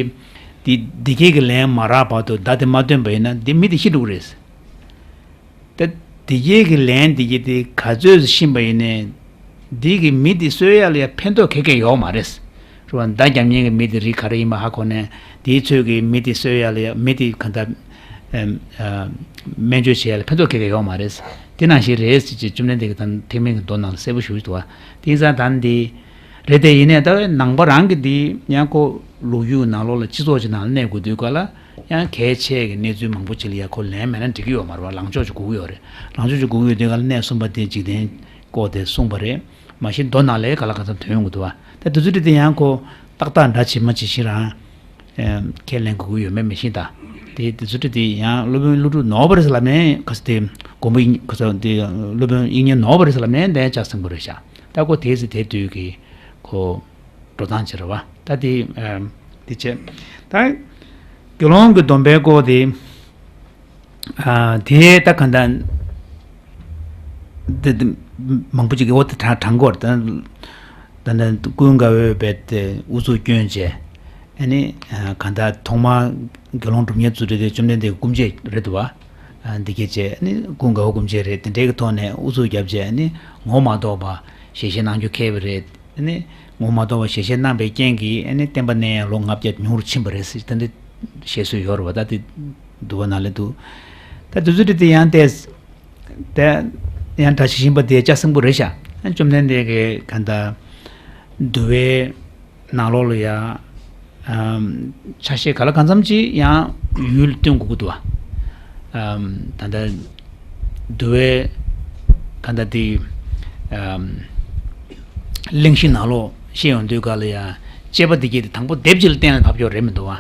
དེ་དེ་སྐད་ཀྱི་ལན་མ་རག་བར་དུ་མདའ་དེ་མ་བཏོན་པ་ཡིན་ན་དེ་མི་དེ་ཤི་འགྲོ་གི་རེད། ད་དེ་སྐད་ཀྱི་ལན་དེ་གྱིས་དེ་ག་ཚོད་ཤི་བ་ཡིན་ནའི་དེ་གི་མི་དེ་གསོད་ཡ་ལ་ཡ་ཕན་ཐོགས་ག་གེ་ཡོད་མ་རེད། རེད་བ། མདའ་རྒྱབ་མཁན་གྱི་མི་དེ་རིགས་ག་རེ་ཡིན་པ་ཧ་གོ་ནས་དེའི་ཚོད་ཀྱི་མི་དེ་གསོད་ཡ་ལ་ཡ་མི་དེ་ག་འདྲ་ཨེམ་ཨ་སྨན་བཅོས་བྱེད་ཡ་ལ་ཕན་ཐོགས་ག་གེ་ཡོད་མ་རེད། དེ་ནང་བཞིན་རེད་ཟེར་གྱི་བཅོམ་ལྡན་འདས་ཀྱིས་ད་ཐེག་དམན་གྱི་མདོ་ནང་ལ་གསལ་པོ་ཞུ་གི་འདུག་བ། དེ་ཡིན་ཙང་ད་འདི་རེད་དེ། ཡིན་ནའི་ད་ནང་པ་རང་གི་འདི་ཡང་ཁོ་ལོ་རྒྱུས་ནང་ལོགས་ལ་སྤྱི་ཚོགས་ཀྱི་ནང་ལ་གནས་དགོས་དུས་ག་ལ་ཡང་གལ་ཆེ་གི་གནས་ཚུལ་མང་པོ་ཅིག་ལ་ཡ་ཁོ་ལན་མེད་ན་འགྲིག་གི་ཡོད་མ་རེད་བ། ལངས་ཕྱོགས་ཅིག་དགོས་ཀྱི་ཡོད་རེད། ལངས་ཕྱོགས་ཅིག་དགོས་ཀྱི་ཡོད་དུས་ག་ལ་གནས་གསུམ་པ་དེ་འཇིག་རྟེན་སྐོར་དེ་གསུངས་པ་རེད། མ་གཞི་མདོ་ནང་ལ་ག་ལ་ག་ཚོད་ཐོན་ཡོང་གི་འདུག་བ། ད་དེ་ཚོ་དེ་དེ་ཡང་ཁོ་ཏག་ཏག་འདྲ་བྱེད་མ་བྱེད་ཤིང་རང་ཁས་ལེན་དགོས་ཀྱི་ཡོད་མེད་མི་ཤེས། ད་དེ་དེ་ཚོ་དེ་དེ་ཡང་སློབ་དཔོན་ཀླུ་སྒྲུབ་ནོར་བུ་རེད་ཟེར་ལབ་ནས་ག་ས་དེ་མགོན་པོ་དབྱིག་ག་ས་དེ་སློབ་དཔོན་དབྱིག་གཉེན་ནོར་བུ་རེད་ཟེར་ལབ་ནས་འདི་ཡང་ལྕགས་སྲིན་པོ་རེད་ཤག་ད་ཁོ་དེ་ཚེ་དེ་དུས་ཀྱི་ཁོ་འགྲོ་སྟངས་ཅིག་རེད་བ། ད་དེ་ཨམ་དེ་བྱས། ད་དགེ་སློང་གི་སྡོམ་པའི་སྐོར་དེ་ཨ་དེ་ད་ག་འདྲ་དེ་དེ་མང་པོ་ཅིག་གི་འོ་དེ་དྲང་དྲང་སྐོར་ད་ད་ད་ཀུན་དགའ་བོས་རྦད་དེ་ཨུ་ཚུགས་བསྐྱོན་བྱས། ཨ་ནི་ཨ་ག་འདྲ་ཐོག་མར་དགེ་སློང་སྒྲུབ་གཉེར་བཙུགས་དུས་དེ་བཅོམ་ལྡན་འདས་ཀྱི་སྐུ་མཆེད་རེད་འདུག་བ། ཨ་འདི་སྐད་བྱས། ཨ་ནི་ཀུན་དགའ་བོ་སྐུ་མཆེད་རེད། དེ་འདྲའི་གི་ཐོག་ནས་ཨུ་ཚུགས་བརྒྱབ་བྱས། ཨ་ནི་ངོ་མ་གཏོགས་པ་ཞལ་བཞེས་གནང་རྒྱུ་ཁེལ་བ་རེད། ཨ་ནི་ངོ་མ་གཏོགས་པ་ཞལ་བཞེས་གནང་པའི་རྐྱེན་གྱིས་ཨ་ནི་བསྟན་པ་གནས་ཡ་ལོ་ལྔ་བརྒྱ་ཉུང་རུ་ཕྱིན་པ་རེད་ཟེར་ད་འདི་བཤད་སྲོལ་ཡོད་རེད་བ། ད་འདི་འདུལ་བ་ནང་ལ་འདུག་ད་དེ་ཚོ་དེ་དེ་ཡང་ཏེ་དེ་ཡང་འདྲ་བྱེད་བཞིན་པ་དེ་ལྕགས་སྲིན་པོ་རེད་ཤག་ཨ་བཅོམ་ལྡན་འདས་ཀྱིས་ག་འདྲ་འདུལ་བའི་ནང་ལོགས་ལ་ཡ་ཨམ་ཆ་ཤས་ག་ལ་གང་འཚམ་ཅིག་ཡང་ཡུལ་སྟོན་དགོས་ཀྱི་འདུག་བ། ཨམ་ད་ལྟ་འདུལ་བའི་ག་འདྲ་དེ་ཨམ་གླེང་གཞི་ནང་ལོགས་བཤད་ཡོང་དུས་ག་ལ་ཡ་དཔྱད་པ་དེ་གྱད་དེ་དང་པོ་སྡེབ་གཅིག་ལ་གཏན་ལ་ཕབ་ཀྱོག་རེད་མི་འདུག་བ།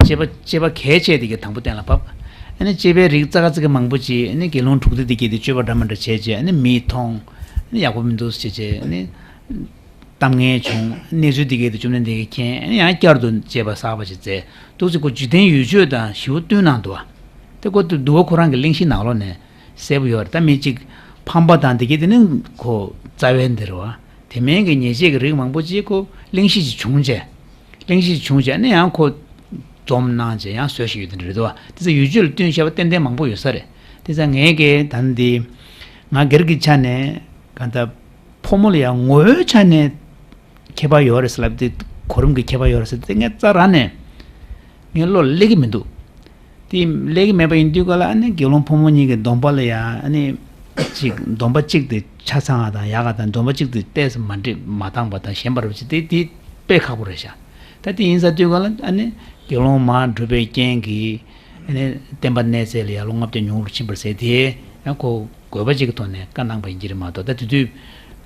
དཔྱད་པ་དཔྱད་པ་གལ་ཆེ་དེ་གྱད་དང་པོ་གཏན་ལ་ཕབ། ཨ་ནི་དཔྱད་པའི་རིགས་ཙག་ཙིག་མང་པོ་ཅིག་ཨ་ནི་དགེ་སློང་དྲུག་སྡེ་དེ་གྱད་དེ་དཔྱོད་པ་འདྲ་མི་འདྲ་བྱས་བྱས། ཨ་ནི་མིས་མཐོང་། ཨ་ནི་ཡག་པོ་མི་འདུག་ཟེར་བྱས། ཨ་ནི་གཏམ་ངན་བྱུང་། གནས་ཚུལ་འདི་གའི་དུ་བཅོམ་ལྡན་འདས་ཀྱིས་མཁྱེན། ཡང་བསྐྱར་དུ་དཔྱད་པ་གསར་པ་ཞིག་མཛད་འདུག་ཟེར། ཁོ་འཇིག་རྟེན་ཡུལ་ཆོས་དང་ཞིབ་བསྟུན་གནང་འདུག་བ། དེ་ཁོ་འདུལ་བ་ཁོ་རང་གི་གླེང་གཞི་ནང་ལོགས་ནས་གསལ་པོ་ཡོད་རེད། ད་མི་གཅིག་ཕམ་པ་དང་འདི་གའི་དེ་ནི་ཁོ་རྩ་བའི་འདི་རེད་བ། དེ་མིན་གྱི་ཉེས་བྱས་ཀྱི་རིགས་མང་པོ་ཅིག་ཁོ་གླེང་གཞི་ཅིག་བྱུང་བྱས། གླེང་གཞི་ཅིག་བྱུང་བྱས་ནས་ཡང་ཁོ་འཛོམས་གནང་བྱས་ཡང་བཟོས་ཤིག་ཡོད་དེ་འདྲ་རེད་དོ། དེ་ཚོ་ཡུལ་ཆོས་ལ་བསྟུན་བྱས་པ་ཏན་ཏན་མང་པོ་ཡོད་ས་རེད། དེ་ཚོ་ངས་ཀྱི་ད་འདི་ང་སྒེར་གྱི་ཆ་ནས་ག་ད་ཕོ་མོ་ལ་ཡང་ངོ་བོའི་ཆ་ནས་ཁྱད་པར་ཡོད་རེད་ཟེར་ལབ་དེ། གོ་རིམ་གྱི་ཁྱད་པར་ཡོད་རེད་ཟེར་དེ་ངས་རྩ་རང་ནས་ངའི་བློ་ལ་སླེབས་ཀྱི་མི་འདུག་དེ་སླེབས་ཀྱི་མེད་པ་ཡིན་དུས་ག་ལ་ཨ་ནི་དགེ་སློང་ཕོ་མོ་གཉིས་ཀྱི་སྡོམ་པ་ལ་ཡང་ཨ་ནི་ཅིག་སྡོམ་པ་གཅིག་དེ་ཆ་ཚང་བ་དང་ཡག་ག་དང་སྡོམ་པ་གཅིག་དེ་ཏོག་ཙམ་མ་འགྲིག་མ་འདང་བ་དང་ཞན་པ་རེད་པ་ཅིག་དེ་དེ་དཔེ་ཁག་པོ་རེད་ཤག་ད་དེ་ཡིན་ས་དུས་ག་ལ་ཨ་ནི་དགེ་སློང་མར་སྒྲུབ་པའི་རྐྱེན་གྱིས་ཨ་ནི་བསྟན་པ་གནས་ཚད་ལ་ཡང་ལོ་ལྔ་བརྒྱ་ཉུང་རུ་ཕྱིན་པར་ཟེར་དེ་ཡང་ཁོ་དགོས་པ་ཅིག་གི་ཐོག་ནས་བཀའ་གནང་པ་ཡིན་གྱི་རེད་མ་གཏོགས། ད་དེ་དུས་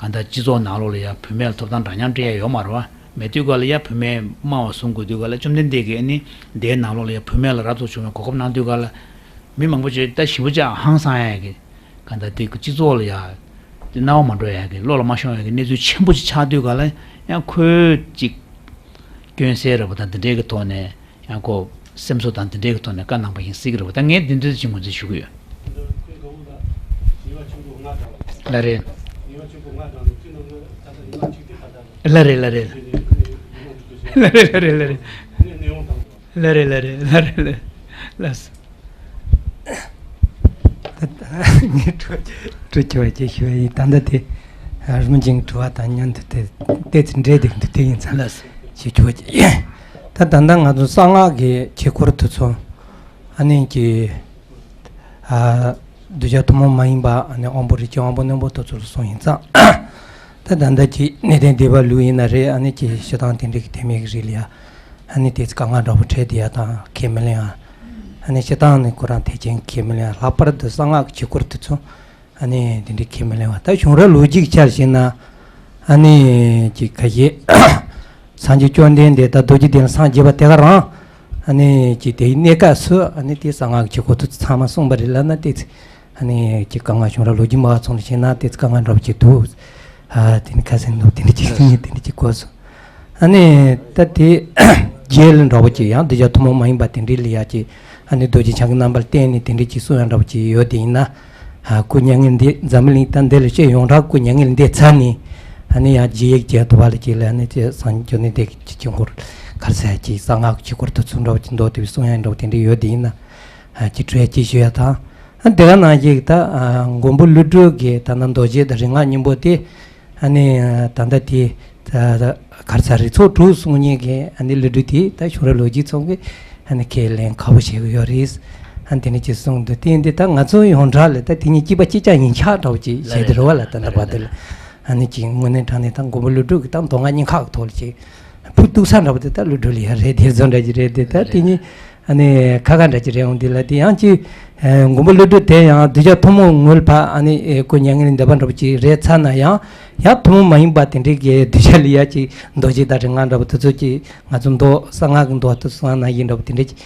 གང་ལྟར་སྤྱི་ཚོགས་ནང་ལོགས་ལ་ཡང་བུད་མེད་ལ་ཐོབ་ཐང་འདྲ་མཉམ་སྤྲད་ཡ་ཡོད་མ་རེད་བ། མེད་དུས་ག་ལ་ཡང་བུད་མེད་དམའ་བ་བཟུང་དགོས་དུས་ག་ལ་བཅོམ་ལྡན་འདས་ཀྱིས་ཨ་ནི་དེའི་ནང་ལོགས་ལ་ཡང་བུད་མེད་ལ་རབ་ཏུ་བྱུང་བའི་གོ་སྐབས་གནང་དུས་ག་ལ་མི་མང་པོ་ཅིག་ད་ཞེ་པོ་ཅིག་ཧང་སང་ཡ་གི་གང་ལྟར་དེ་གི་སྤྱི་ཚོགས་ལ་ཡང་དེ་རྣ་བ་མ་འགྲོ་ཡ་གི་བློ་ལ་མ་ཤོང་ཡ་གི་གནས་ཚུལ་ཆེན་པོ་ཅིག་ཆགས་དུས་ག་ལ་ཡང་ཁོས་ཅིག་སྐྱོན་སེལ་རེད་པ་དང་དེ་འདྲའི་གི་ཐོག་ནས། ཡང་ཁོ་སེམས་གསོ་དང་དེ་འདྲའི་གི་ཐོག་ནས་བཀའ་གནང་པ་ཡིན་སྲིད་ཀྱི་རེད་བ། ད་ངས་འདི་འདྲ་ཅིག་ངོས་འཛིན་ཞུ་གི་ཡོད། ལ་རེད། ལ་རེད་ལ་རེད་ལ་རེད། ལ་རེད་ལ་རེད་ལ་རེད་ལ་རེད། ལགས་སོ། ངས་དྲི་བ་ཅིག་ཞུ་བ་ཡིན། ད་ལྟ་དེ་རིམ་བྱོན་གྱི་དྲི་བ་དང་མཉམ་དུ་དེ་ཏོག་ཙམ་འདྲེས་བསྡད་འདུག་དེ་ཡིན་ཙང་། ལགས་སོ། ཞུ་ཆོག་ཅིག་ད་ད་ལྟ་ང་ཚོ་གསང་སྔགས་ཀྱི་ཆོས་སྐོར་དེ་ཚོ་ཨ་ནི་ཀྱི་ཨ་གདུལ་བྱ་ཐུན་མོང་མ་ཡིན་པ་ཨ་ནི་དབང་པོ་རིགས་ཀྱི་དབང་པོ་རྣོན་པོ་དེ་ཚོ་ལ་སོང་ཡིན་ཙང་། ད་ད་ལྟ་ཀྱི་གནས་བརྟན་སྡེ་པ་ལུགས་ཡིན་ན་རེད། ཨ་ནི་ཀྱི་སྤྱིར་བཏང་དེ་འདྲའི་གི་ཐེག་དམན་གྱི་རིགས་ལ་ཡ་ཨ་ནི་དེ་ཚོ་དཀའ་ངལ་འདྲ་པོ་འཕྲད་བསྡད་ཡ་དང་ཁས་མི་ལེན་ཡ། ཨ་ནི་སྤྱིར་བཏང་ནི་ཁོ་རང་ཐེག་ཆེན་ཁས་མི་ལེན་ཡ། ལྷག་པར་དུ་གསང་སྔགས་ཀྱི་ཆོས་སྐོར་དེ་ཚོ་ཨ་ནི་དེ་འདྲའི་ཁས་མི་ལེན་པ། ད་གཞུང་རབ་ལོ་རྒྱུས་ཀྱི་ཆར་བཞག་ན་ཨ་ནི་ཀྱི་ཁ་ཤས་སངས་རྒྱས་བཅོམ་ལྡན་འདས་དང་རྡོ་རྗེ་གདན་ལ་སངས་རྒྱས་པ་དེ་ག་རང་ཨ་ནི་ཀྱི་དེའི་གནས་སྐབས་སུ་ཨ་ནི་དེ་གསང་སྔགས་ཀྱི་ཆོས་སྐོར་དེ་ཚོ་ཚང་མ་གསུངས་པ་རེད་ལབ་ན། དེ་ཚོ་ཨ་ནི་ཀྱི་དཀའ་ངལ། གཞུང་རབ་ལོ་རྒྱུས་མང་བ་ཚོ་ལ་བཞག་ན་དེ་ཚོ་དཀའ་ངལ་འདྲ་པོ་ཅིག་འདུག་ཨ་དེ་ནི་ཁ་སེང་འདུག་དེ་འདྲ་ཅིག་ངས་དེ་འདྲ་ཅིག་གོ་སོང་། ཨ་ནི་ད་དེ་རྒྱལ་འདྲ་པོ་ཅིག་ཡང་གདུལ་བྱ་ཐུན་མོང་མ་ཡིན་པ་དེ་འདྲའི་ལ་ཡ་ཅིག་ཨ་ནི་རྡོ་རྗེ་འཆང་གི་རྣམ་པར་བསྟན་ནས་དེ་འདྲའི་ཅིག་གསུང་ཡ་འདྲ་པོ་ཅིག་ཡོད་དེ་ཡིན་ན། ཨ་སྐུ་མྱ་ངན་འདས། འཛམ་བུ་གླིང་ད་འདི་ལ་སྤྱི་ཡོངས་གྲགས་སྐུ་མྱ་ངན་འདས་ཚར་ནས། ཨ་ནི་ཡང་རྗེས་ཡིག་བྱས་ཐུབ་པ་ལ་ཅིག་ལ་ཨ་ནི་ཅིག་སངས་རྒྱས་བཅོམ་ལྡན་འདས་ཀྱི་ཆོས་འཁོར་ག་རེ་ཟེར་ཅིག་གསང་སྔགས་ཀྱི་ཆོས་འཁོར་དུ་ཚུར་འདྲ་བོ་ཅིག་མདོ་དེ་བའི་གསུང་ཡ་འདྲ་བོ་དེ་འདྲ་ཡོད་དེ་ཡིན་ན། ཨ་ཅིག་འཕྲོས་ཅིག་ཞུ་ཡ་དང་། ཨ་དེ་ག་ནང་བཞིན་ད་ཨ་མགོན་པོ་ཀླུ་སྒྲུབ་ཀྱི་ད་ནི་རྡོ་རྗེ་དང་རིག་སྔགས་གཉིས་པོ་དེ། ཨ་ནི་ད་ལྟ་དེ་ད་གར་ས་རིགས་ཚོགས་དྲུག་གསུང་མཁན་གྱི་ཨ་ནི་ཀླུ་སྒྲུབ་དེ་ད་བྱུང་རབས་ལོ་རྒྱུས་ཚོགས་ཀྱི་ཨ་ནི་ཁས་ལེན་ཁག་པོ་བྱེད་ཀྱི་ཡོད་རེད། ཨ་ནི་དེ་ནི་ཅིག་གསུངས་འདུག་དེ་འདི་ད་ང་ཚོ་ཡོངས་གྲགས་ལ་ད་དེ་ཉིད་གཅིག་པ་གཅིག་རྐྱང་ཡིན་ཆགས་འདྲ་བོ་ཅིག་བྱས་ཏེ་རེད་བ་ལ། ད་ལྟ་བར་དུ་ལ་ཨ་ནི་ཅིག་དངོས་གནས་དྲང་གནས་ད་མགོན་པོ་ཀླུ་སྒྲུབ་ཀྱི་ད་མདོ་སྔགས་གཉིས་ཀ་གི་ཐོག་ལ་ཅིག་ཕུ་གཏུག་ས་འདྲ་བོ་དེ་ད་ཀླུ་སྒྲུབ་ལ་ཡ་རེད། དེ་བཟོ་འདྲ་ཅིག་རེད། དེ་ད་དེ་ཉིད་ཨ་ནི་ཁ་ཁ་འདྲ་ཅིག་རེད་འོང་། འདི་ལ་དེ་ཡང་ཅིག་ཨ་མགོན་པོ་ཀླུ་སྒྲུབ་དེ་ཡང་གདུལ་བྱ་ཐུན་མོང་ངོས་ལ་ཕར་ཨ་ནི་ཨེ་སྐུ་མྱ་ངན་ལས་འདས་པ་འདྲ་པོ་ཅིག་རེད་ཚར་ན་ཡང་། ཡང་ཐུན་མོང་མ་ཡིན་པ་དེ་འདྲའི་གི་གདུལ་བྱ་ལ་ཡ་ཅིག་རྡོ་རྗེ་དང་རིག་སྔགས་འདྲ་པོ་དེ་ཚོ་ཅིག་ང་ཚོ་མདོ་གསང་སྔགས་ཀྱི་མདོ་དེ་ཚོ་ནང་བཞིན་འདྲ་པོ་དེ་འདྲ་ཅིག་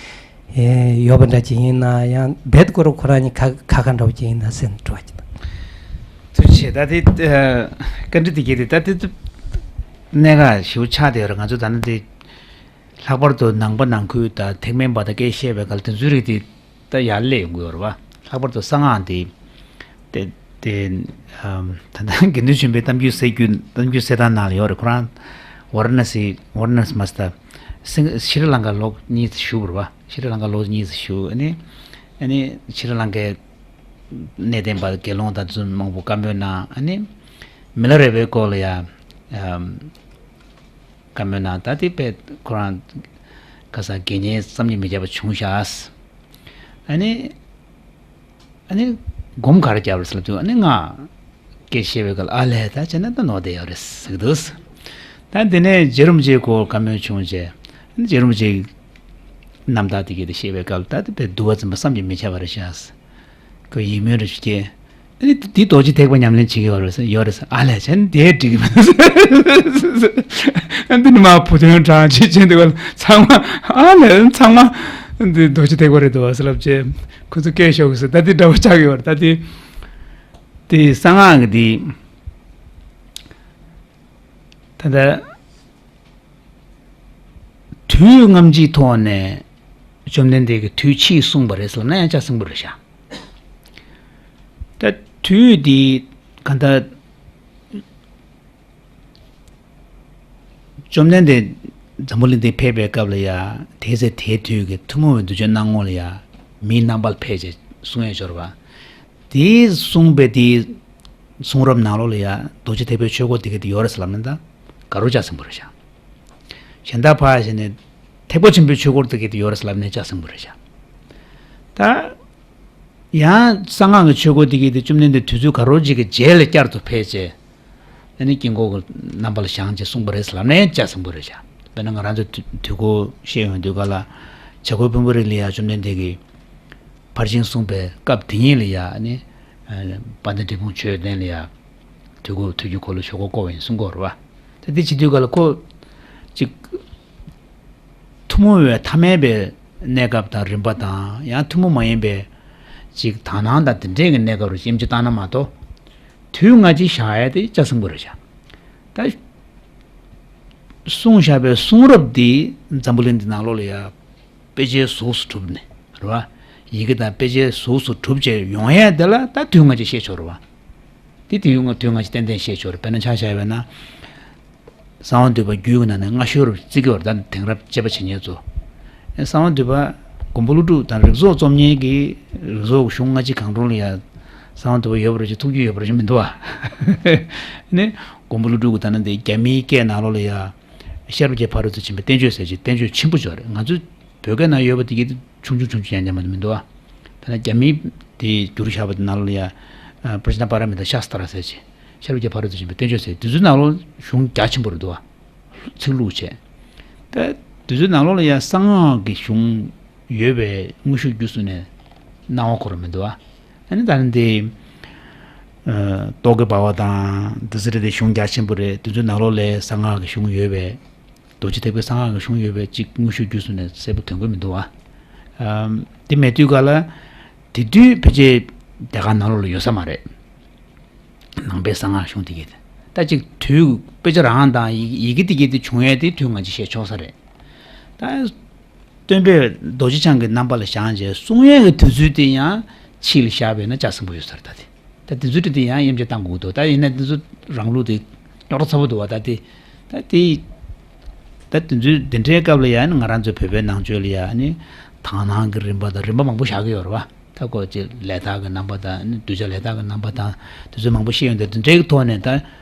ཨེ་ཡོད་པ་འདྲ་ཅིག་ཡིན་ན་ཡང་། རྦད་ཁོ་རང་ཁོ་རང་གཉིས་ཁ་ཁ་ཁ་འདྲ་པོ་ཅིག་ཡིན་ན་ཟེར་ནས་དྲི་བ་ཅིག་དང་། ཐུགས་རྗེ་ཆེ། ད་དེ་ཨ་བཀའ་འདྲི་དེ་གལ་ཏེ་ད་དེ་གནད་འགག་ཞེ་པོ་ཆགས་བསྡད་ཡོད་རེད། ང་ཚོ་ད་ནི་དེ་ལྷག་པར་དུ་ནང་པ་ནང་ཁུལ་དང་ཐེག་དམན་པ་དང་སྐད་བཤད་པའི་སྐབས་དེ་ཚོའི་རིགས་དེ་ད་ཡར་སླེབས་ཡོང་གི་ཡོད་རེད་བ། ལྷག་པར་དུ་གསང་སྔགས་དེ་དེ་དེ་ཨམ་ད་ལྟ་དགེ་འདུན་ཆོས་འཕེལ་གཏམ་རྒྱུད་གསལ་རྒྱུད་གཏམ་རྒྱུད་གསལ་ཐང་ནང་ལ་ཡོད་རེད། ཁོ་རང་ཝ་ར་ཎ་སི་ཝ་ར་ཎ་སི་མ་ཚད་ཤྲི་ལང་ཀ་ལོག་གཉིས་བཞུགས་པ་རེད་བ། ཤྲི་ལང་ཀ་ལོག་གཉིས་བཞུགས། ཨ་ནི་ཨ་ནི་ཤྲི་ལང་ཀའི་གནས་བརྟན་པ་དགེ་སློང་དང་བཙུན་མང་པོ་བཀའ་མོལ་གནང་། ཨ་ནི་མི་ལ་རས་པའི་སྐོར་ལ་ཡང་ཨམ་བཀའ་མོལ་གནང་། ད་དེ་དཔེ་ཁོ་རང་ཁ་སང་དགེ་བསྙེན་བསམ་གྱིས་མི་ཁྱབ་པ་བྱུང་ཤག་ཨ་ནི་ཨ་ནི་སྒོམ་ག་རེ་བརྒྱབ་རེད་ཟེར་ལབ་དུས། ཨ་ནི་ང་སྐད་བཤད་པའི་སྐབས་ལ་ཨ་ལས་ད་བྱས་ན་ད་ནོར་བསྡད་ཡོད་རེད་ཟེར་གྱི་འདུག་ད་དེ་ནས་རྗེ་རིན་པོ་ཆེའི་སྐོར་བཀའ་མོལ་བྱུང་རྗེས། ཨ་ནི་རྗེ་རིན་པོ་ཆེའི་རྣམ་ཐར་དེ་གས་དེ་བཤད་པའི་སྐབས་ལ་ད་དེ་དཔེ་བསྡུ་བ་འཛིན་པ་བསམ་གྱིས་མི་ཁྱབ་པ་རེད་ཤག་ཁོས་ཡིད་སྨོན་རེ་ཞུ་རྒྱུ། ཨ་ནི་འདི་རྡོ་རྗེ་ཐེག་པ་ཉམས་ལེན་བྱེད་ཀྱི་ཡོད་རེད་ཟེར། ཡོད་རེད་ཟེར། ཨ་ལས་བྱས་ན་དེ་འགྲིག་གི་མི་འདུག་ཨ་འདི་ནི་མ་བུ་དོན་དྲང་ཆེ་ཆེན་འདུག་ག་ཚང་མ་ཨ་ལས་ཚང་མ་འདི་རྡོ་རྗེ་ཐེག་པ་རེད་འདུག་ཟེར་ལབ་བྱས། ཁོ་ཚོ་སྐད་ཤོར་གི་ཟེར། ད་འདི་འདྲ་བོ་ཆགས་ཀྱི་ཡོད་རེད། ད་འདི་འདི་གསང་སྔགས་ཀྱི་འདི་ད་ལྟ། དུས་སྔ་ཕྱིའི་ཐོག་ནས་བཅོམ་ལྡན་འདས་ཀྱིས་དུས་ཕྱིས་གསུངས་པ་རེད་ཟེར་ན་ཡང་ཆ་ཚང་པོ་རེད་ཤག་ད་དུས་འདི་ག་ད་བཅོམ་ལྡན་འདས་འཛམ་བུ་གླིང་འདི་ཕེབས་པའི་སྐབས་ལ་ཡ། དེའི་ཚེ་དེའི་དུས་ཀྱི་ཐུན་མོང་བའི་འདུལ་བྱེད་སྣང་ངོ་ལ་ཡ་མིའི་རྣམ་པར་ཕེབས་བྱས་གསུང་ཡས་འབྱོར་བ། དེའི་གསུངས་པའི་དེའི་གསུང་རབ་ནང་ལོགས་ལ་ཡ་རྡོ་རྗེ་ཐེག་པའི་ཆོས་སྐོར་དེ་ག་དེ་ཡོད་རེད་ཟེར་ལབ་ན་ད་ག་རུ་ཆ་ཚང་པོ་རེད་ཤག་གཞན་དག་ཕར་བྱས་ནས་ཐེག་པ་ཆེན་པོའི་ཆོས་སྐོར་དེ་ག་དེ་ཡོད་རེད་ཟེར་ལབ་ན་ཆ་ཚང་པོ་རེད་ཤག་ད་ཡང་གསང་སྔགས་ཀྱི་ཆོས་སྐོར་དེ་ག་དེ་བཅོམ་ལྡན་འདས་དུས་ཚོད་ག་རོ་ཅིག་གི་རྗེས་ལ་བསྐྱར་དུ་ཕེབས་བྱས། ཨ་ནི་དཀྱིལ་འཁོར་གྱི་རྣམ་པ་ལ་བཞེངས་བྱས་གསུངས་པ་རེད་ཟེར་ལབ་ན་ཡང་ཆ་ཚང་པོ་རེད་ཤག་དཔེར་ན་ང་རང་ཚོ་དུས་དུས་འཁོར་བཤད་ཡོང་དུས་ག་ལ་བྱ་རྒོད་ཕུང་པོའི་རི་ལ་ཡ་བཅོམ་ལྡན་འདས་ཀྱིས་ཕར་ཕྱིན་གསུངས་པའི་སྐབས་དེ་ཉིད་ལ་ཡ། ཨ་ནི་དཔལ་ལྡན་འབྲས་སྤུངས་མཆོད་རྟེན་ལ་ཡ་དུས་འཁོར་ཐུགས་ཀྱི་འཁོར་ལོ་ཆོས་འཁོར་བསྐོར་བ་ཡིན་གསུང་གི་ཡོད་རེད་བ། ད་དེ་བྱེད་དུས་ག་ལ་ཁོ་ཅིག་ཐུན་མོང་བའི་ཐ་མལ་པའི་གནས་སྐབས་དང་རིམ་པ་དང་། ཡང་ཐུན་མོང་མ་ཡིན་པའི་ཅིག་དག་སྣང་དང་དེ་འདྲའི་གི་གནས་སྐབས་རུ་ཞིབ་འཇུག་བཏང་ན་མ་གཏོགས། དུས་སྔ་ཕྱི་བཞག་ཡ་དེ་ཆ་ཚང་པོ་རེད་ཤག་ད་གསུངས་བཞག་པའི་གསུང་རབ་འདི་འཛམ་བུ་གླིང་འདི་ནང་ལོགས་ལ་ཡ་དཔེ་ཆའི་གཟུགས་སུ་གྲུབ་ནས་རེད་བ། ཡི་གེ་དང་དཔེ་ཆའི་གཟུགས་སུ་གྲུབ་བྱས་ཡོང་ཡ་དེ་ལ་ད་དུས་སྔ་ཕྱི་བཤད་ཆོག་རེད་བ། དེ་དུས་སྔ་དུས་སྔ་ཕྱི་ཏན་ཏན་བཤད་ཆོག་རེད། དཔེར་ན་ཆ་བཞག་པ་ན། གསང་བ་འདུས་པ་རྒྱུད་ཀྱི་ནང་ནས་སྔ་ཤོས་རུ་བརྩི་གི་ཡོད་རེད། ད་དེང་རབས་དཔྱད་པ་བྱེད་མཁན་ཚོ། ཨེ་གསང་བ་འདུས་པ་མགོན་པོ་ཀླུ་སྒྲུབ་དང་རིགས་ཚོགས་རྩོམ་མཁན་གྱི་རིགས་ཚོགས་ཀྱི་གཞུང་སྔ་ཕྱི་གང་རུང་ལ་ཡ། གསང་བ་འདུས་པ་ཡོད་པ་རེད་ཅེས་ཐུགས་རྒྱུས་ཡོད་པ་རེད་ཅེས་མི་འདུག་བ། ནི་མགོན་པོ་ཀླུ་སྒྲུབ་ཀྱི་ད་ནི་འདི་རྒྱ་མིའི་སྐད་ནང་ལོགས་ལ་ཡ། ཤེར་པ་རྗེ་ཕ་རོལ་ཏུ་ཕྱིན་པའི་བསྟན་བཅོས་ཟེར་གྱི་བསྟན་བཅོས་ཆེན་པོ་ཅིག་ཡོད་རེད། ང་ཚོའི་བོད་སྐད་ནང་ཡོད་པ་དེ་གྱད་ཆུང་ཆུང་ཆུང་ཆུང་ཡང་ཡང་མ་མི་འདུག་བ། ད་ནི་རྒྱ་མིའི་དེ་བསྒྱུར་བཞག་པ་དེ་ནང་ལོགས་ལ་ཡ། པྲ་ཇི་ཏ་པཱ་ར་མི་ཏ་ཤཱ་སྟྲ་ཟེར་གྱི། ཤེར་པ་རྗེ་ཕ་རོལ་ཏུ་ཕྱིན་པའི་བསྟན་བཅོས་ཟེར་དེ་ཚོའི་ནང་ལོགས་གཞུང་རྒྱ་ཆེན་པོ་རེད་འདུག་བ། ཚིག་ལྷུག་བྱས། ད་དེ་ཚོའི་ནང་ལོགས་ལ་ཡ་གསང་སྔགས་ཀྱི་གཞུང་ཡོད་པའི་དངོས་ཤུགས་བརྒྱུད་གསུངས་ནས་སྣང་བ་འཁོར་བ་མི་འདུག་བ། ཨ་ནི་ད་ནི་དེ། ཨ་རྟོག་གེ་འབར་བ་དང་དེ་ཚོ་རེད་དེ་གཞུང་རྒྱ་ཆེན་པོ་རེད། དེ་ཚོའི་ནང་ལོགས་ལ་གསང་སྔགས་ཀྱི་གཞུང་ཡོད་པའི། རྡོ་རྗེ་ཐེག་པའི་གསང་སྔགས་ཀྱི་གཞུང་ཡོད་པའི་གཅིག་དངོས་ཤུགས་བརྒྱུད་གསུངས་ནས་གསལ་པོ་ཐོན་གྱི་མི་འདུག་བ། ཨམ། དེ་མེད་དུས་ག་ལ། དེ་དུས་ཕལ་ཆེར་རྒྱ་གར་ནང་ལོགས་ལ་ཡོད་ས་མ་རེད། ནང་པའི་གསང་སྔགས་གཞུང་དེ་གྱད། ད་ཅིག་དུས་དཔེ་ཆ་རང་དང་ཡི་ཡི་གེ་དེ་གྱད་དེ་བྱུང་ཡས་དེ་དུས་སྔ་ཕྱི་བཤད་ཆོག་ས་རེད། ད་སྟོན་པས་རྡོ་རྗེ་འཆང་གི་རྣམ་པ་ལ་བཞེངས་བྱས་གསུང་ཡས་ཀྱི་དུས་ཚོད་དེ་ཡང་ ཕྱི་ལ་བཞག་པས་ན་ལྕགས་སྲིན་པོ་ཡོད་ས་རེད་ད་དེ། ད་དེ་ཚོའི་གྲས་དེ་ཡང་དབྱེ་འབྱེད་བཏང་དགོས་འདུག་ད་ཡིན་ན་དེ་ཚོ་རང་ལུགས་དེ་རྙོག་དྲ་ཚ་པོ་འདུག་བ། ད་དེ་ད་དེ་ད་དེ་ཚོའི་དེ་འདྲའི་སྐབས་ལ་ཡང་ང་རང་ཚོའི་བོད་པའི་ནང་ཆོས་ལ་ཡང་ནི་དག་སྣང་གི་རིམ་པ་དང་རིམ་པ་མང་པོ་བཞག་གི་ཡོད་རེད་བ། ད་ཁོ་ཅིག་ལས་དག་གི་རྣམ་པ་དང་ནི་གདུལ་བྱ་ལས་དག་གི་རྣམ་པ་དང་དེ་ཚོ་མང་པོ་བཤད་ཡོང་དུས་དེ་འདྲའི་གི་ཐོག་ནས་ད་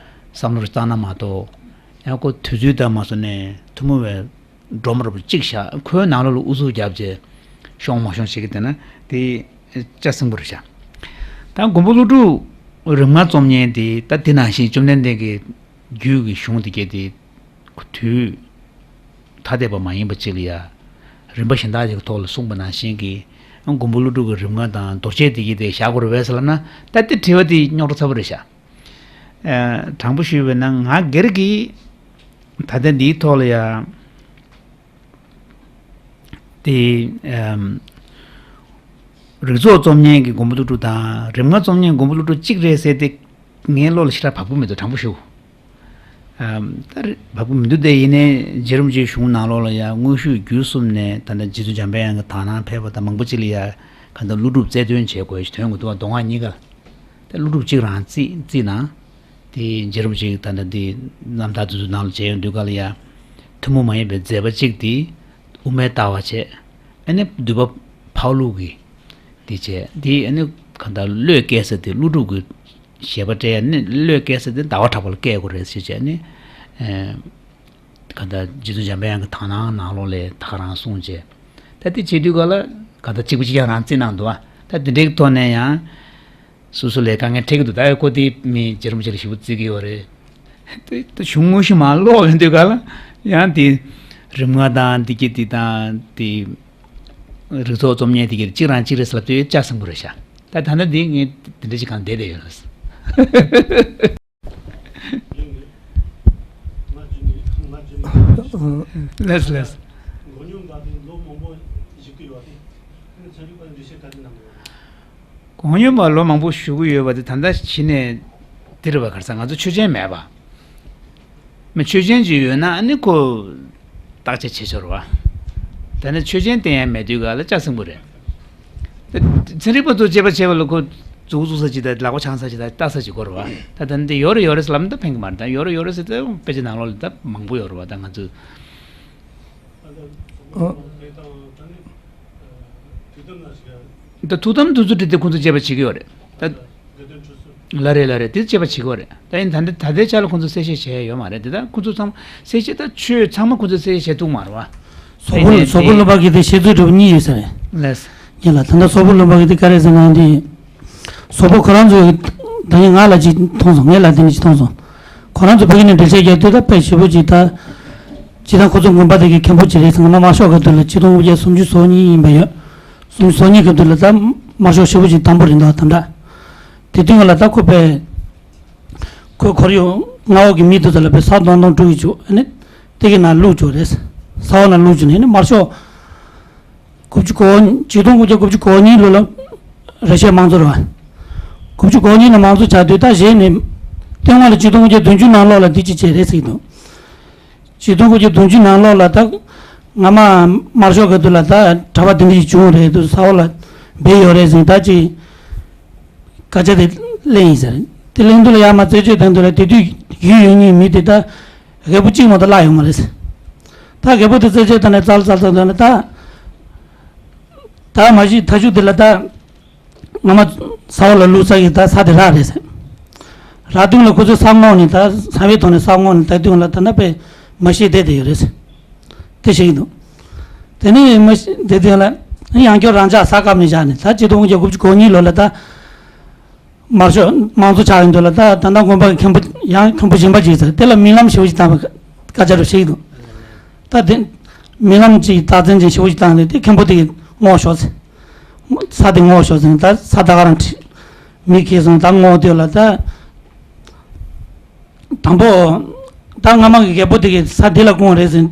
བསམ་བློ་རེ་བཏང་ན་མ་གཏོགས་ཡང་ཁོ་དུས་ཚོད་ལྟར་མ་སོང་ནས་ཐུན་མོང་བའི་སྒྲོམ་ར་བུ་གཅིག་བཞག་ཁོའི་ནང་ལོགས་ལ་ཨུ་ཚུགས་རྒྱབ་བྱས་ཤོང་མ་ཤོང་བྱེད་ཀྱི་བསྡད་ན་དེ་ལྕགས་སྲིན་པོ་རེད་ཤག་ད་མགོན་པོ་ཀླུ་སྒྲུབ་རིམ་ལྔ་རྩོམ་མཁན་དེ་ད་དེ་ནང་བཞིན་བཅོམ་ལྡན་འདས་ཀྱི་རྒྱུད་ཀྱི་གཞུང་དེ་གས་དེ་དུས་ཐ་དད་པ་མ་ཡིན་པ་ཅིག་ལ་ཡ་རིམ་པ་གཞན་དག་ཅིག་གི་ཐོག་ལ་གསུངས་པ་ནང་བཞིན་གྱི་མགོན་པོ་ཀླུ་སྒྲུབ་ཀྱི་རིམ་ལྔ་དང་མདོ་བྱེད་དེ་གས་དེ་བཞག་དགོས་རེད་བས་ཟེར་ལབ་ན་ད་དེ་དྲི་བ་དེ་རྙོག་དྲ་ཚ་པོ་རེད་ཤག་དྲང་པོ་ཞུས་པ་ན་ང་སྒེར་གྱིས་ད་ལྟ་འདིའི་ཐོག་ལ་ཡ་དེ་ཨམ། རིགས་ཚོགས་རྩོམ་མཁན་གྱི་མགོན་པོ་ཀླུ་སྒྲུབ་དང་རིམ་ལྔ་རྩོམ་མཁན་མགོན་པོ་ཀླུ་སྒྲུབ་གཅིག་རེད་ཟེར་ཏེ་ངའི་བློ་ལ་ཞེ་དྲག་བབས་ཀྱི་མི་འདུག་དྲང་པོ་ཞུ། ཨམ། ད་རེད་བབས་ཀྱི་མི་འདུག་དེ་ཡིན་ནའི་རྗེ་རིན་པོ་ཆེའི་གཞུང་ནང་ལོགས་ལ་ཡང་དངོས་ཤུགས་བརྒྱུད་གསུམ་ནས་ད་ལྟ་རྗེ་བཙུན་འཇམ་དཔལ་དབྱངས་ཀྱི་དག་སྣང་ཕེབས་པ་དང་མང་པོ་ཅིག་ལ་ཡང་གང་ལྟར་ཀླུ་སྒྲུབ་རྩལ་འདོན་བྱེད་དགོས་ཞེས་དོན་དགོས་འདུག་བ། མདོ་སྔགས་གཉིས་ཀ་ལ། དེ་ཀླུ་སྒྲུབ་གཅིག་རང་རྩིས་རྩིས་ན། དེ་རྗེ་རིན་པོ་ཆེ་གིས་ད་ལྟ་འདི་རྣམ་ཐར་དེ་ཚོའི་ནང་ལ་མཇལ་ཡོང་དུས་ག་ལ་ཡ། ཐུན་མོང་མ་ཡིན་པའི་མཛད་པ་གཅིག་དེ་དབུ་མའི་ལྟ་བ་བྱས། ཨ་ནི་འདུས་པ་འཕགས་ལུགས་ཀྱི་དེ་བྱས། དེ་ཨ་ནི་གང་ལྟར་བློས་བཀལ་ས་དེ་ཀླུ་སྒྲུབ་ཀྱི་བཞེད་པ་སྤྲད་ནི་བློས་བཀལ་ས་དེ་ཟླ་བ་གྲགས་པ་ལ་བཀལ་དགོས་རེད་ཟེར་བྱས་ནི། ཨེ། གང་ལྟར་རྗེ་བཙུན་འཇམ་དཔལ་དབྱངས་ཀྱི་དག་སྣང་ནང་ལོགས་ལས་ད་ག་རང་གསུངས་བྱས། ད་དེ་བྱེད་དུས་ག་ལ་གང་ལྟར་གཅིག་པུ་གཅིག་རྐྱང་རང་རྩིས་གནང་འདུག་ཨ། ད་དེ་འདྲའི་ཐོག་ནས་ཡང་། སོ་སོ་ལ་དཀའ་ངལ་འཕྲད་ཀྱི་འདུག་ད་ཡ་ཁོ་དེ་མི་རྗེ་རིན་པོ་ཆེ་ལ་ཞེ་པོ་བརྩི་གི་ཡོད་རེད། དེ་ད་གཞུང་དངོས་གཞི་མར་ཀློག་ཡོང་དུས་ག་ལ་ཡང་དེ་རིམ་ལྔ་དང་དེ་གྱད་དེ་དང་དེ་རིགས་ཚོགས་རྩོམ་མཁན་དེ་གྱད་གཅིག་རང་གཅིག་རེད་ཟེར་ལབ་དུས་ལྕགས་སྲིན་པོ་རེད་ཤག་ད་ད་ལྟ་འདི་ངས་དེ་འདྲ་ཞིག་གང་བསྡད་བསྡད་ཡོད་རེད། ལགས་ལགས། མགོ་སྙོམས་པ་དེ་ལོ་མང་པོ་བཞུགས་ཀྱི་ཡོད་དེ། ཚན་རིག་པ་འགྲེལ་བཤད་ག་རེ་གནང་དགོས། མགོ་སྙོམས་པ་ལོ་མང་པོ་བཞུགས་ཀྱི་ཡོད་པ་དེ་ད་ལྟ་གཞི་ནས་འདི་རེད་པ། ག་རེ་ཟེར་ང་ཚོ་ཆོས་ཅན་མེད་པ། མི་ཆོས་ཅན་ཅིག་ཡོད་ན་ཨ་ནི་ཁོ་བརྟག་དཔྱད་བྱེད་ཆོག་རེད་པ། ད་ནི་ཆོས་ཅན་དེ་ཡང་མེད་དུས་ག་ལ་ལྕགས་སྲིན་པོ་རེད། ཚན་རིག་པ་ཚོ་དཔྱད་པ་བྱས་པ་ལ་ཁོ་མཛུབ་གུ་བཙུགས་ས་ཅིག་དང་ལག་པ་འཆང་ས་ཅིག་དང་ལྟ་ས་ཅིག་དགོས་རེད་པ། ད་ད་འདི་ཡོད་རེད་ཡོད་རེད་ཟེར་ལབ་ན་ད་ཕན་གི་མ་རེད། ད་ཡོད་རེད་ཡོད་རེད་ཟེར་ཏེ་དཔེ་ཆ་ནང་ལོགས་ལ་ད་མང་པོ་ཡོད་རེད་པ། ད་ང་ཚོས། ཨ། ད་ཐུགས་དམ་དེ་ཚོ་འདྲ་དེ་ཁོང་ཚོ་དཔྱད་པ་བྱེད་ཀྱི་ཡོད་རེད་ད། ལ་རེད་ལ་རེད། དེ་དཔྱད་པ་བྱེད་ཀྱི་ཡོད་རེད། ད་ཡིན་ད་ལྟ་ད་ལྟའི་ཆ་ལ་ཁོང་ཚོ་གསལ་བཤད་བྱས་ཡོད་མ་རེད་དེ། ད་ཁོང་ཚོ་ཚང་མ་གསལ་བཤད་ད་ཆོས་ཚང་མ་ཁོང་ཚོས་གསལ་བཤད་བྱས་ཐུབ་མ་རེད་པ། སོག་པོ་སོག་པོ་བློན་པ་གི་དེ་བཤད་ཚུལ་འདྲ་པོ་གཉིས་ཡོད་ས་རེད། ལགས། ཡིན་ལ་ད་ལྟ་སོག་པོ་བློན་པ་གི་དེ་ག་རེ་ཟེར་ན་འདི། སོག་པོ་ཁོ་རང་ཚོ་ད་ནི་ང་ལ་ཅིག་མཐོང་སོང་། ངས་ལ་དེ་ནི་ཅིག་མཐོང་སོང་། ཁོ་རང་ཚོ་ཕ་གི་ནས་འགྲེལ་བཤད་རྒྱག་དུས་ད་དཔེ་ཞེ་པོ་ཅིག་ད། ཅི་ད་ཁོ་ཚོ་དགོན་པ་དེ་གི་མཁན་པོ་ཅིག་རེད་ཟེར། ང་མ་དམར་ཤོག་གི་དུས་ལ་ཆིག་སྟོང་དགུ་བརྒྱ་སུམ་ཅུ་སོ་གཉིས་ཡིན་པ་ཡོད། སུམ་ཅུ་སོ་གཉིས་གི་དུས་ལ་ད་དམར་ཤོག་ཞེ་པོ་ཅིག་དམ་པོ་རེད་འདུག་ད་འདྲ། དེ་དུས་ང་ལ་ད་ཁོ་པས། ཁོས་ཁོར་ཡུག་མངའ་འོག་གི་མི་དེ་ཚོ་ལ་པའི་ས་སྟོང་སྟོང་སྤྲུག་གི་བཅུག་ཨ་ནི། དེ་གི་ནང་བླུགས་བཅུག་རེད། ས་འོག་ནང་བླུགས་བཅུག་ནས་ཨ་ནི་དམར་ཤོག་དགུ་བཅུ་གོ། ཆིག་སྟོང་དགུ་བརྒྱ་དགུ་བཅུ་གོ་གཉིས་ལོ་ལ་རེ་ཤའི་དམངས་གཙོ་རེད་བ། དགུ་བཅུ་གོ་གཉིས་ལ་དམངས་གཙོ་ཆགས་དུས་ད་གཞེས་ནས། ལྟེ་བ་ལ་ཆིག་སྟོང་དགུ་བརྒྱ་བདུན་ཅུ་ནང་ལོགས་ལ་འདི་ཅི་བྱས་རེད་ཟེར་གྱི་འདུག་ཆིག་སྟོང་དགུ་བརྒྱ་བདུན་ཅུ་ནང་ལོགས་ལ་ད། སྔ་མ་དམར་ཤོག་གི་དུས་ལ་ད་གྲྭ་པ་འདི་འདྲ་ཞིག་བྱུང་རེད་འདུག་ས་འོག་ལ་སྦས་ཡོད་རེད་ཟེར་ད་ཅིག་སྐད་ཆ་དེ་གླེང་ཡིན་ཟེར། དེ་གླེང་དུས་ལ་ཡར་མར་རྩད་གཅོད་བཏང་དུས་ལ་དེ་དུས་ཡུལ་ཡུལ་གཉིས་མི་དེ་ད་རྒད་པོ་གཅིག་མ་གཏོགས་བརླག་ཡོད་མ་རེད་ཟེར། ད་རྒད་པོ་དེ་རྩད་གཅོད་བཏང་ནས་ཙལ་ཙལ་ཙལ་ཙལ་ནས་ད། ད་མ་གཞི་མཐའ་མཇུག་དེ་ལ་ད། སྔ་མ་ས་འོག་ལ་བླུགས་ས་གི་ད་ས་དེ་རག་རེད་ཟེར། རག་དུས་ལ་ཁོ་ཚོས་ས་བསྔོགས་ནས་ད་ས་བའི་ཐོག་ནས་ས་བསྔོགས་ནས་ད་དུས་ལ་ད་ནི་དཔེ་མ་ཤེས་བསྡད་དེ་ཡོད་རེད་ཟེར། དེ་བཤད་ཀྱི་འདུག་དེ་ནས་མ་ཤེས་བསྡད་དུས་ལ་ཡང་བསྐྱར་རང་འཇགས་ས་བཀབ་ནས་བཞག་ནས་ད་ཆིག་སྟོང་དགུ་བརྒྱ་དགུ་བཅུ་གོ་གཉིས་ལོ་ལ་ད། དམར་ཤོག་དམངས་གཙོ་ཆགས་ཡོང་དུས་ལ་ད་ད་ལྟ་དགོན་པ་གི་མཁན་པོ་ཡང་མཁན་པོ་གཞན་པ་ཅིག་ཟེར་དེ་ལ་རྨི་ལམ་ཞེ་པོ་ཅིག་བཏང་བའི་སྐད་ཆ་རེ་བཤད་ཀྱི་འདུག་ད་དེ་རྨི་ལམ་ཅིག་རྟགས་མཚན་ཅིག་ཞེ་པོ་ཅིག་བཏང་ནས་དེ་མཁན་པོ་དེ་གིས་བསྔོགས་ཤོག་ཟེར། ས་དེ་བསྔོགས་ཤོག་ཟེར་ནས་ད་ས་ད་ག་རང་ཁྲིད། མི་ཁྱེར་སོང་ད་བསྔོགས་དུས་ལ་ད། དང་པོ། ད་སྔ་མ་གི་རྒད་པོ་དེ་གིས་ས་འདི་ལ་བསྐུངས་རེད་ཟེར།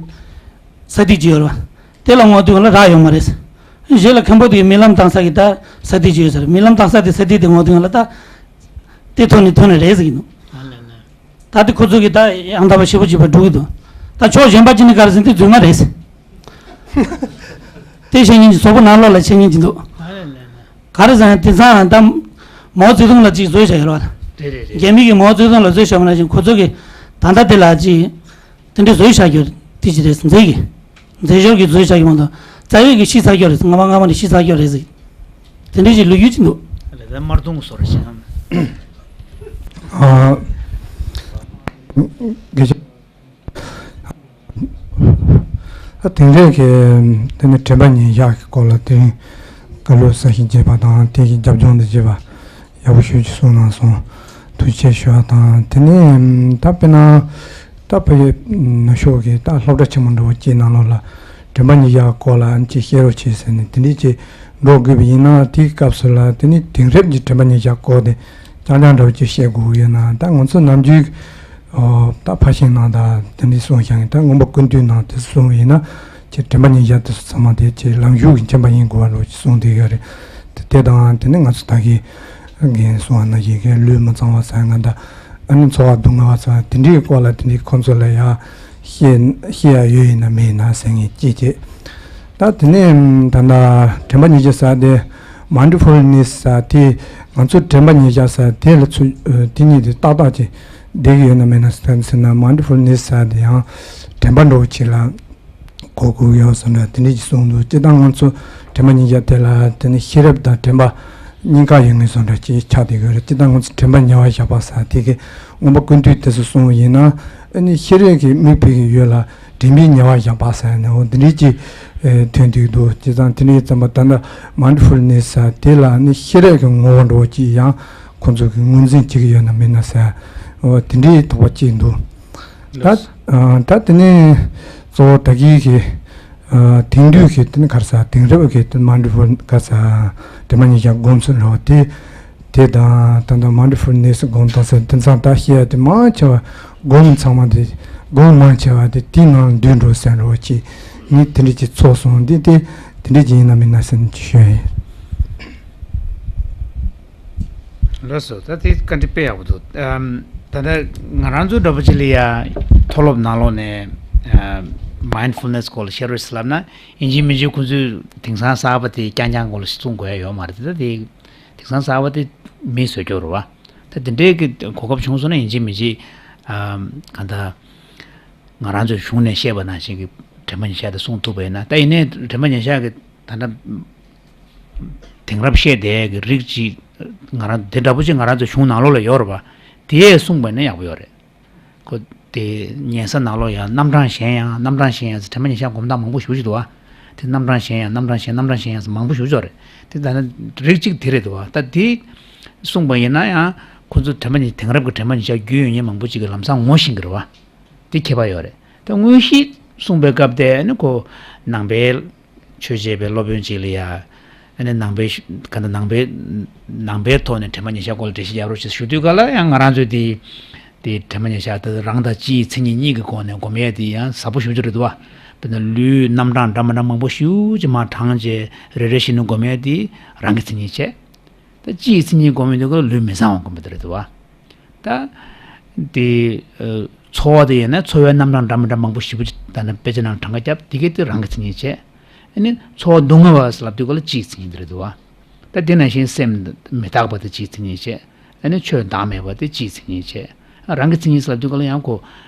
ས་ཐིག་ཅིག་ཡོད་རེད་བ། དེ་ལ་བསྔོགས་དུས་ལ་རག་ཡོད་མ་རེད་ཟེར། གཞན་ལ་མཁན་པོ་དེ་གིས་རྨི་ལམ་བཏང་ས་གི་ད་ས་ཐིག་ཅིག་ཡོད་ཟེར། རྨི་ལམ་བཏང་ས་དེ་ས་ཐིག་དེ་བསྔོགས་དུས་ལ་ད། དེ་ཐོན་ནས་ཐོན་ནས་རེད་ཟེར་གྱི་འདུག་ད་དེ་ཁོ་ཚོ་གིས་ད་ཡང་དག་པ་ཞེ་པོ་ཅིག་པ་སྒྲུག་གི་འདུག་ད་ཕྱོགས་གཞན་པ་ཅིག་ནས་ག་རེ་ཟེར་དེ་རྫུན་མ་རེད་ཟེར། དེ་བཤད་མཁན་གྱི་སོག་པོ་ནང་ལོགས་ལ་བཤད་མཁན་གྱི་འདུག་ག་རེ་ཟེར་ན་དེང་སང་ད་མའོ་ཙེ་ཏུང་ལ་ཅིག་བཟོས་བཞག་ཡོད་རེད་བ། རེད་རེད་རེད། རྒྱ་མི་གིས་མའོ་ཙེ་ཏུང་ལ་བཟོས་བཞག་པ་ནང་བཞིན་ཁོ་ཚོ་གིས་ད་ལྟ་དེ་ལ་ཅིག་དེ་འདྲ་བཟོས་བཞག་རྒྱུ་དེ་ཅིག་རེད། མཛེས་ཀྱི་མཛེས་ཤོར་གྱི་བཟོས་བཞག་རྒྱུ་མ་གཏོགས་རྩ་བའི་གི་ཤི་ཚར་རྒྱུ་རེད། སྔ་མ་སྔ་མ་ནས་ཤི་ཚར་རྒྱུ་རེད་ཟེར། དེ་འདྲ་ཅིག་ལོ་རྒྱུས་ཅིག་འདུག་ལས་དེ་དམར་གདུང་བཟོ་ར་ཞིག་ཨ། དགེ་ཆེ། ཨ་དེང་རབས་ཀྱི་དེ་ནི་དྲན་པ་ཉིད་བཞག་གི་སྐོར་ལ་དེ་རིང་བཀའ་སློབ་གསར་ཞིག་བྱས་པ་དང་དེ་གི་རྒྱབ་ལྗོངས་དུ་བྱས་པ་ཡག་པོ་ཞེ་ཅིག་གསུངས་གནང་སོང་། ཐུགས་རྗེ་ཆེ་ཞུ་བ་དང་དེ་ནས་ད་དཔེར་ན་ད་ཕ་གི་ནུབ་ཕྱོགས་ཀྱི་ད་སློབ་གྲྭ་ཆེན་མོ་འདྲ་བོ་ཅིག་ནང་ལོགས་ལ་དྲན་པ་ཉིད་བཞག་སྐོར་ལ་ཅིག་བཤད་རོགས་བྱེད་ཟེར་ནས་དེ་འདྲས་ཅིག་འགྲོ་དགོས་པ་ཡིན་ན་དེའི་སྐབས་སུ་ལ་དེ་ནི་དེང་རབས་ཀྱི་དྲན་པ་ཉིད་བཞག་སྐོར་དེ་རྐྱང་རྐྱང་འདྲ་བོ་ཅིག་བཤད་དགོས་ཀྱི་ཡོད་ན། ད་ང་ཚོ་ནམ་རྒྱུན་ཨོ། ད་ཕར་ཕྱིན་ནང་ད་དེ་འདྲའི་གསུང་བཞག་ཡིན། ད་མངོན་པ་ཀུན་བཏུས་ནང་དེ་གསུང་ཡིན་ན་ཁྱེད་དྲན་པ་ཉིད་བཞག་དེ་ཚོ་ཚང་མ་དེ་ཁྱེད་ལམ་ཞུགས་ཀྱི་མཁྱེན་པ་ཡིན་དགོས་པ་འདྲ་ཅིག་གསུང་དེ་ཡོད་རེད། དེ་དེ་དང་དེ་ནི་ང་ཚོ་ད་གིན་གིན་གསུང་བ་ནང་བཞིན་གྱི་ལུས་མི་གཙང་བ་ཟ་ང་ད་ཨ་ནི་འཚོ་བ་སྡུག་བསྔལ་བ་ཟ་དེ་འདྲའི་སྐོར་ལ་དེ་འདྲའི་ཁོང་ཚོ་ལ་ཡ་བཤད་བཤད་ཡ་ཡོད་ཡིན་ན་མེད་ཡིན་ན་ཟེར་ངེས་ཅི་བྱེད། ད་དེ་ནས་ད་ལྟ་དྲན་པ་ཉིད་བཞག་ཟེར་དེ་མའིན་ཌི་ཕུལ་ནེས་ཟེར་དེ་ང་ཚོ་དྲན་པ་ཉིད་བཞག་ཟེར་དེ་ལ་ཚུ་དེ་གཉིས་དེ་ཏག་ཏག་ཅིག་བསྡད་ཀྱི་ཡོད་ན་མེད་ན་ཟེར་ན། མའིན་ཌི་ཕུལ་ནེས་ཟེར་དེ་ཡང་དྲན་པ་འདྲ་བོ་ཅིག་ལ་གོ་དགོས་ཡོད་བཟོ་འདྲ་དེ་འདྲ་ཅིག་གསུངས་འདུག་སྤྱིར་བཏང་ང་ཚོ་དྲན་པ་ཉིད་བཞག་དེ་ལ་དེ་ནི་ཤེས་རབ་དང་དྲན་པ་གཉིས་ཀ་ཡོད་ངེས་བཟོ་འདྲ་ཅིག་ཆགས་བསྡད་ཀྱི་ཡོད་རེད། སྤྱིར་བཏང་ང་ཚོ་དྲན་པ་ཉེ་བར་བཞག་པ་ཟེར་དེ་གི་མངོན་པ་ཀུན་བཏུས་དེ་ཚོ་གསུངས་པ་ཡིན་ན་ཨ་ནི་ཤེས་རབ་ཀྱི་དམིགས་པའི་གི་ཡུལ་ལ་དྲན་པའི་ཉེ་བར་བཞག་པ་ཟེར་ནས་འོ་འདི་འདྲའི་ཅིག་ཐོན་དུས་འདུག་བྱས་ཙང་དེ་འདྲའི་ཙམ་པ་ད་ལྟ་མའིན་ཌི་ཕུལ་ནེས་ཟེར་དེ་ལ་ནི་ཤེས་རབ་ཀྱི་ངོ་བོ་འདྲ་བོ་ཅིག་ཡང་ཁོང་ཚོ་གི་ངོས་འཛིན་བྱེད་ཀྱི་ཡོད་ན་མེད་ན་ཟེར། འོ་དེ་འདྲའི་དོགས་པ་ཅིག་འདུག་ད་ལགས། ཨ་ད་དེ་ནས་གཙོ་བོ་ད་གིན་གི་ཨ་དེང་དུས་ཀྱི་དེ་ནི་ག་རེ་ཟེར་དེང་རབས་ཀྱི་དེ་མའིན་ཌི་ཕུལ་ག་རེ་ཟེར་དྲན་པ་ཉིད་བཞག་སྒོམ་ཚུལ་འདྲ་བོ་དེ། དེ་དང་ད་ལྟ་མའིན་ཌི་ཕུལ་ནེས་སྒོམ་དང་ཟེར་དེང་སང་ད་བཤད་ཡ་དེ་མང་ཆེ་བ་སྒོམ་ཚང་མ་དེ་སྒོམ་མང་ཆེ་བ་དེ་དེའི་ནང་འདུས་འགྲོ་ཟེར་འགྲོ་བ་ཅིག་ངས་དེ་འདྲ་ཅིག་ཚོར་སོང་། འདི་དེ་དེ་འདྲ་ཅིག་ཡིན་ན་མིན་ན་ཟེར་ནས་ཅིག་ཞུ་ཡ་ཡིན། ལགས་སོ། ད་དེ་བཀའ་འདྲི་དཔེ་ཡག་པོ་འདུག་ཨམ། ད་ལྟ་ང་རང་ཚོ་འདྲ་པོ་ཅིག་ལ་ཡ་མཐོ་སློབ་ནང་ལོགས་ནས་ཨམ། མའིན་ཌི་ཕུལ་ནེས་སྐོར་ལ་བཤད་རོགས་ཟེར་ལབ་ན་ཡིན་གཅིག་མིན་གཅིག་ཁོང་ཚོས་དེང་སང་གསར་པ་དེ་རྐྱང་རྐྱང་སྐོར་ལ་གསུང་དགོས་ཡ་ཡོད་མ་རེད། ད་དེ། དེང་སང་གསར་པ་དེ་མིས་བཟོས་ཀྱོག་རེད་བ། ད་དེ་འདྲའི་གི་གོ་སྐབས་བྱུང་སོང་ན་ཡིན་གཅིག་མིན་གཅིག་ཨམ། གང་ལྟར་ང་རང་ཚོའི་གཞུང་ནས་བཤད་པ་ནང་བཞིན་གྱི་དྲན་པ་ཉིད་བཞག་དེ་གསུང་ཐུབ་པ་ཡིན་ན། ད་ཡིན་ནའི་དྲན་པ་ཉིད་བཞག་གི་ད་ལྟ་དེང་རབས་བཤད་བསྡད་ཀྱི་རིགས་ཅིག་ང་རང་དེ་འདྲ་པོ་ཅིག་ང་རང་ཚོའི་གཞུང་ནང་ལོགས་ལ་ཡོད་རེད་བ། དེ་ཡས་གསུངས་པ་ཡིན་ན་ཡག་པོ་ཡོད་རེད། ཁོ་དེ་ཉན་ས་ནང་ལོགས་ཡང་རྣམ་གྲངས་གཞན་ཡང་རྣམ་གྲངས་གཞན་ཡང་ཟེར་དྲན་པ་ཉིད་བཞག་སྒོམ་སྟངས་མང་པོ་ཞེ་པོ་ཅིག་འདུག་བ། དེ་རྣམ་གྲངས་གཞན་ཡང་རྣམ་གྲངས་གཞན་རྣམ་གྲངས་གཞན་ཡང་ཟེར་མང་པོ་ཞེ་པོ་ཅིག་ཡོད་རེད། དེ་ད་ནི་རིགས་གཅིག་དེ་རེད་འདུག་བ། ད་དེ་གསུངས་པ་ཡིན་ན་ཡང་ཁོ་ཚོ་དྲན་པ་ཉིད་དེང་རབས་ཀྱི་དྲན་པ་ཉིད་བཞག་རྒྱུས་ཡོད་མཁན་མང་པོ་ཅིག་གིས་ལམ་སང་ངོ་ཤེས་ཀྱི་རེད་བ། དེ་ཁྱད་པར་ཡོད་རེད། ད་དངོས་གཞི་གསུངས་པའི་སྐབས་དེ་ནི་ཁོ་ནང་པའི་ཆོས་བྱེད་པའི་སློབ་དཔོན་ཅིག་ལ་ཡ། ཨ་ནི་ནང་པའི་ཤུ་ག་འདྲ་ནང་པའི་ནང་པའི་ཐོག་ནས་དྲན་པ་ཉིད་བཞག་སྐོར་ལ་འགྲེལ་བཤད་རྒྱག་རོགས་ཞེས་ཞུ་དུས་ག་ལ་ཡང་ང་རང་ཚོས་དེ་དེ་དྲན་པ་ཉིད་བཞག་དེ་རང་དང་སྤྱིའི་མཚན་ཉིད་གཉིས་ཀྱི་སྒོ་ནས་སྒོམ་ཡས་དེ་ཡང་ཟབ་པོ་ཞེ་པོ་ཅིག་རེད་འདུག་བ། དཔེར་ན་ལུས་རྣམ་གྲངས་འདྲ་མི་འདྲ་མང་པོ་ཞེ་པོ་ཅིག་མར་བགྲངས་བྱས་རེ་རེ་བཞིན་དུ་སྒོམ་ཡས་དེ་རང་གི་མཚན་ཉིད་བྱས། ད་སྤྱིའི་མཚན་ཉིད་སྒོམ་ཡས་དུས་ག་ལ་ལུས་མི་གཙང་བ་སྒོམ་པ་དེ་རེད་འདུག་བ། ད། དེ། ཚོར་བ་དེ་ཡིན་ན་ཚོར་བའི་རྣམ་གྲངས་འདྲ་མི་འདྲ་མང་པོ་ཞེ་པོ་ཅིག་ད་ནི་དཔེ་ཆ་ནང་གྲངས་ཀ་བརྒྱབ་དེ་གས་དེ་རང་གི་མཚན་ཉིད་བྱས། ཨ་ནི་ཚོར་བ་སྡུག་བསྔལ་བ་ལབ་དུས་ག་ལ་སྤྱིའི་མཚན་ཉིད་དེ་རེད་འདུག་བ། ད་དེ་ནང་བཞིན་སེམས་མི་རྟག་པ་དེ་སྤྱིའི་མཚན་ཉིད་བྱས། ཨ་ནི་ཆོས་བདག་མེད་པ་དེ་སྤྱིའི་མཚན་ཉིད་བྱས། རང་གི་མཚན་ཉིད་ལབ་དུས་ག་ལ་ཡང་ཁོ།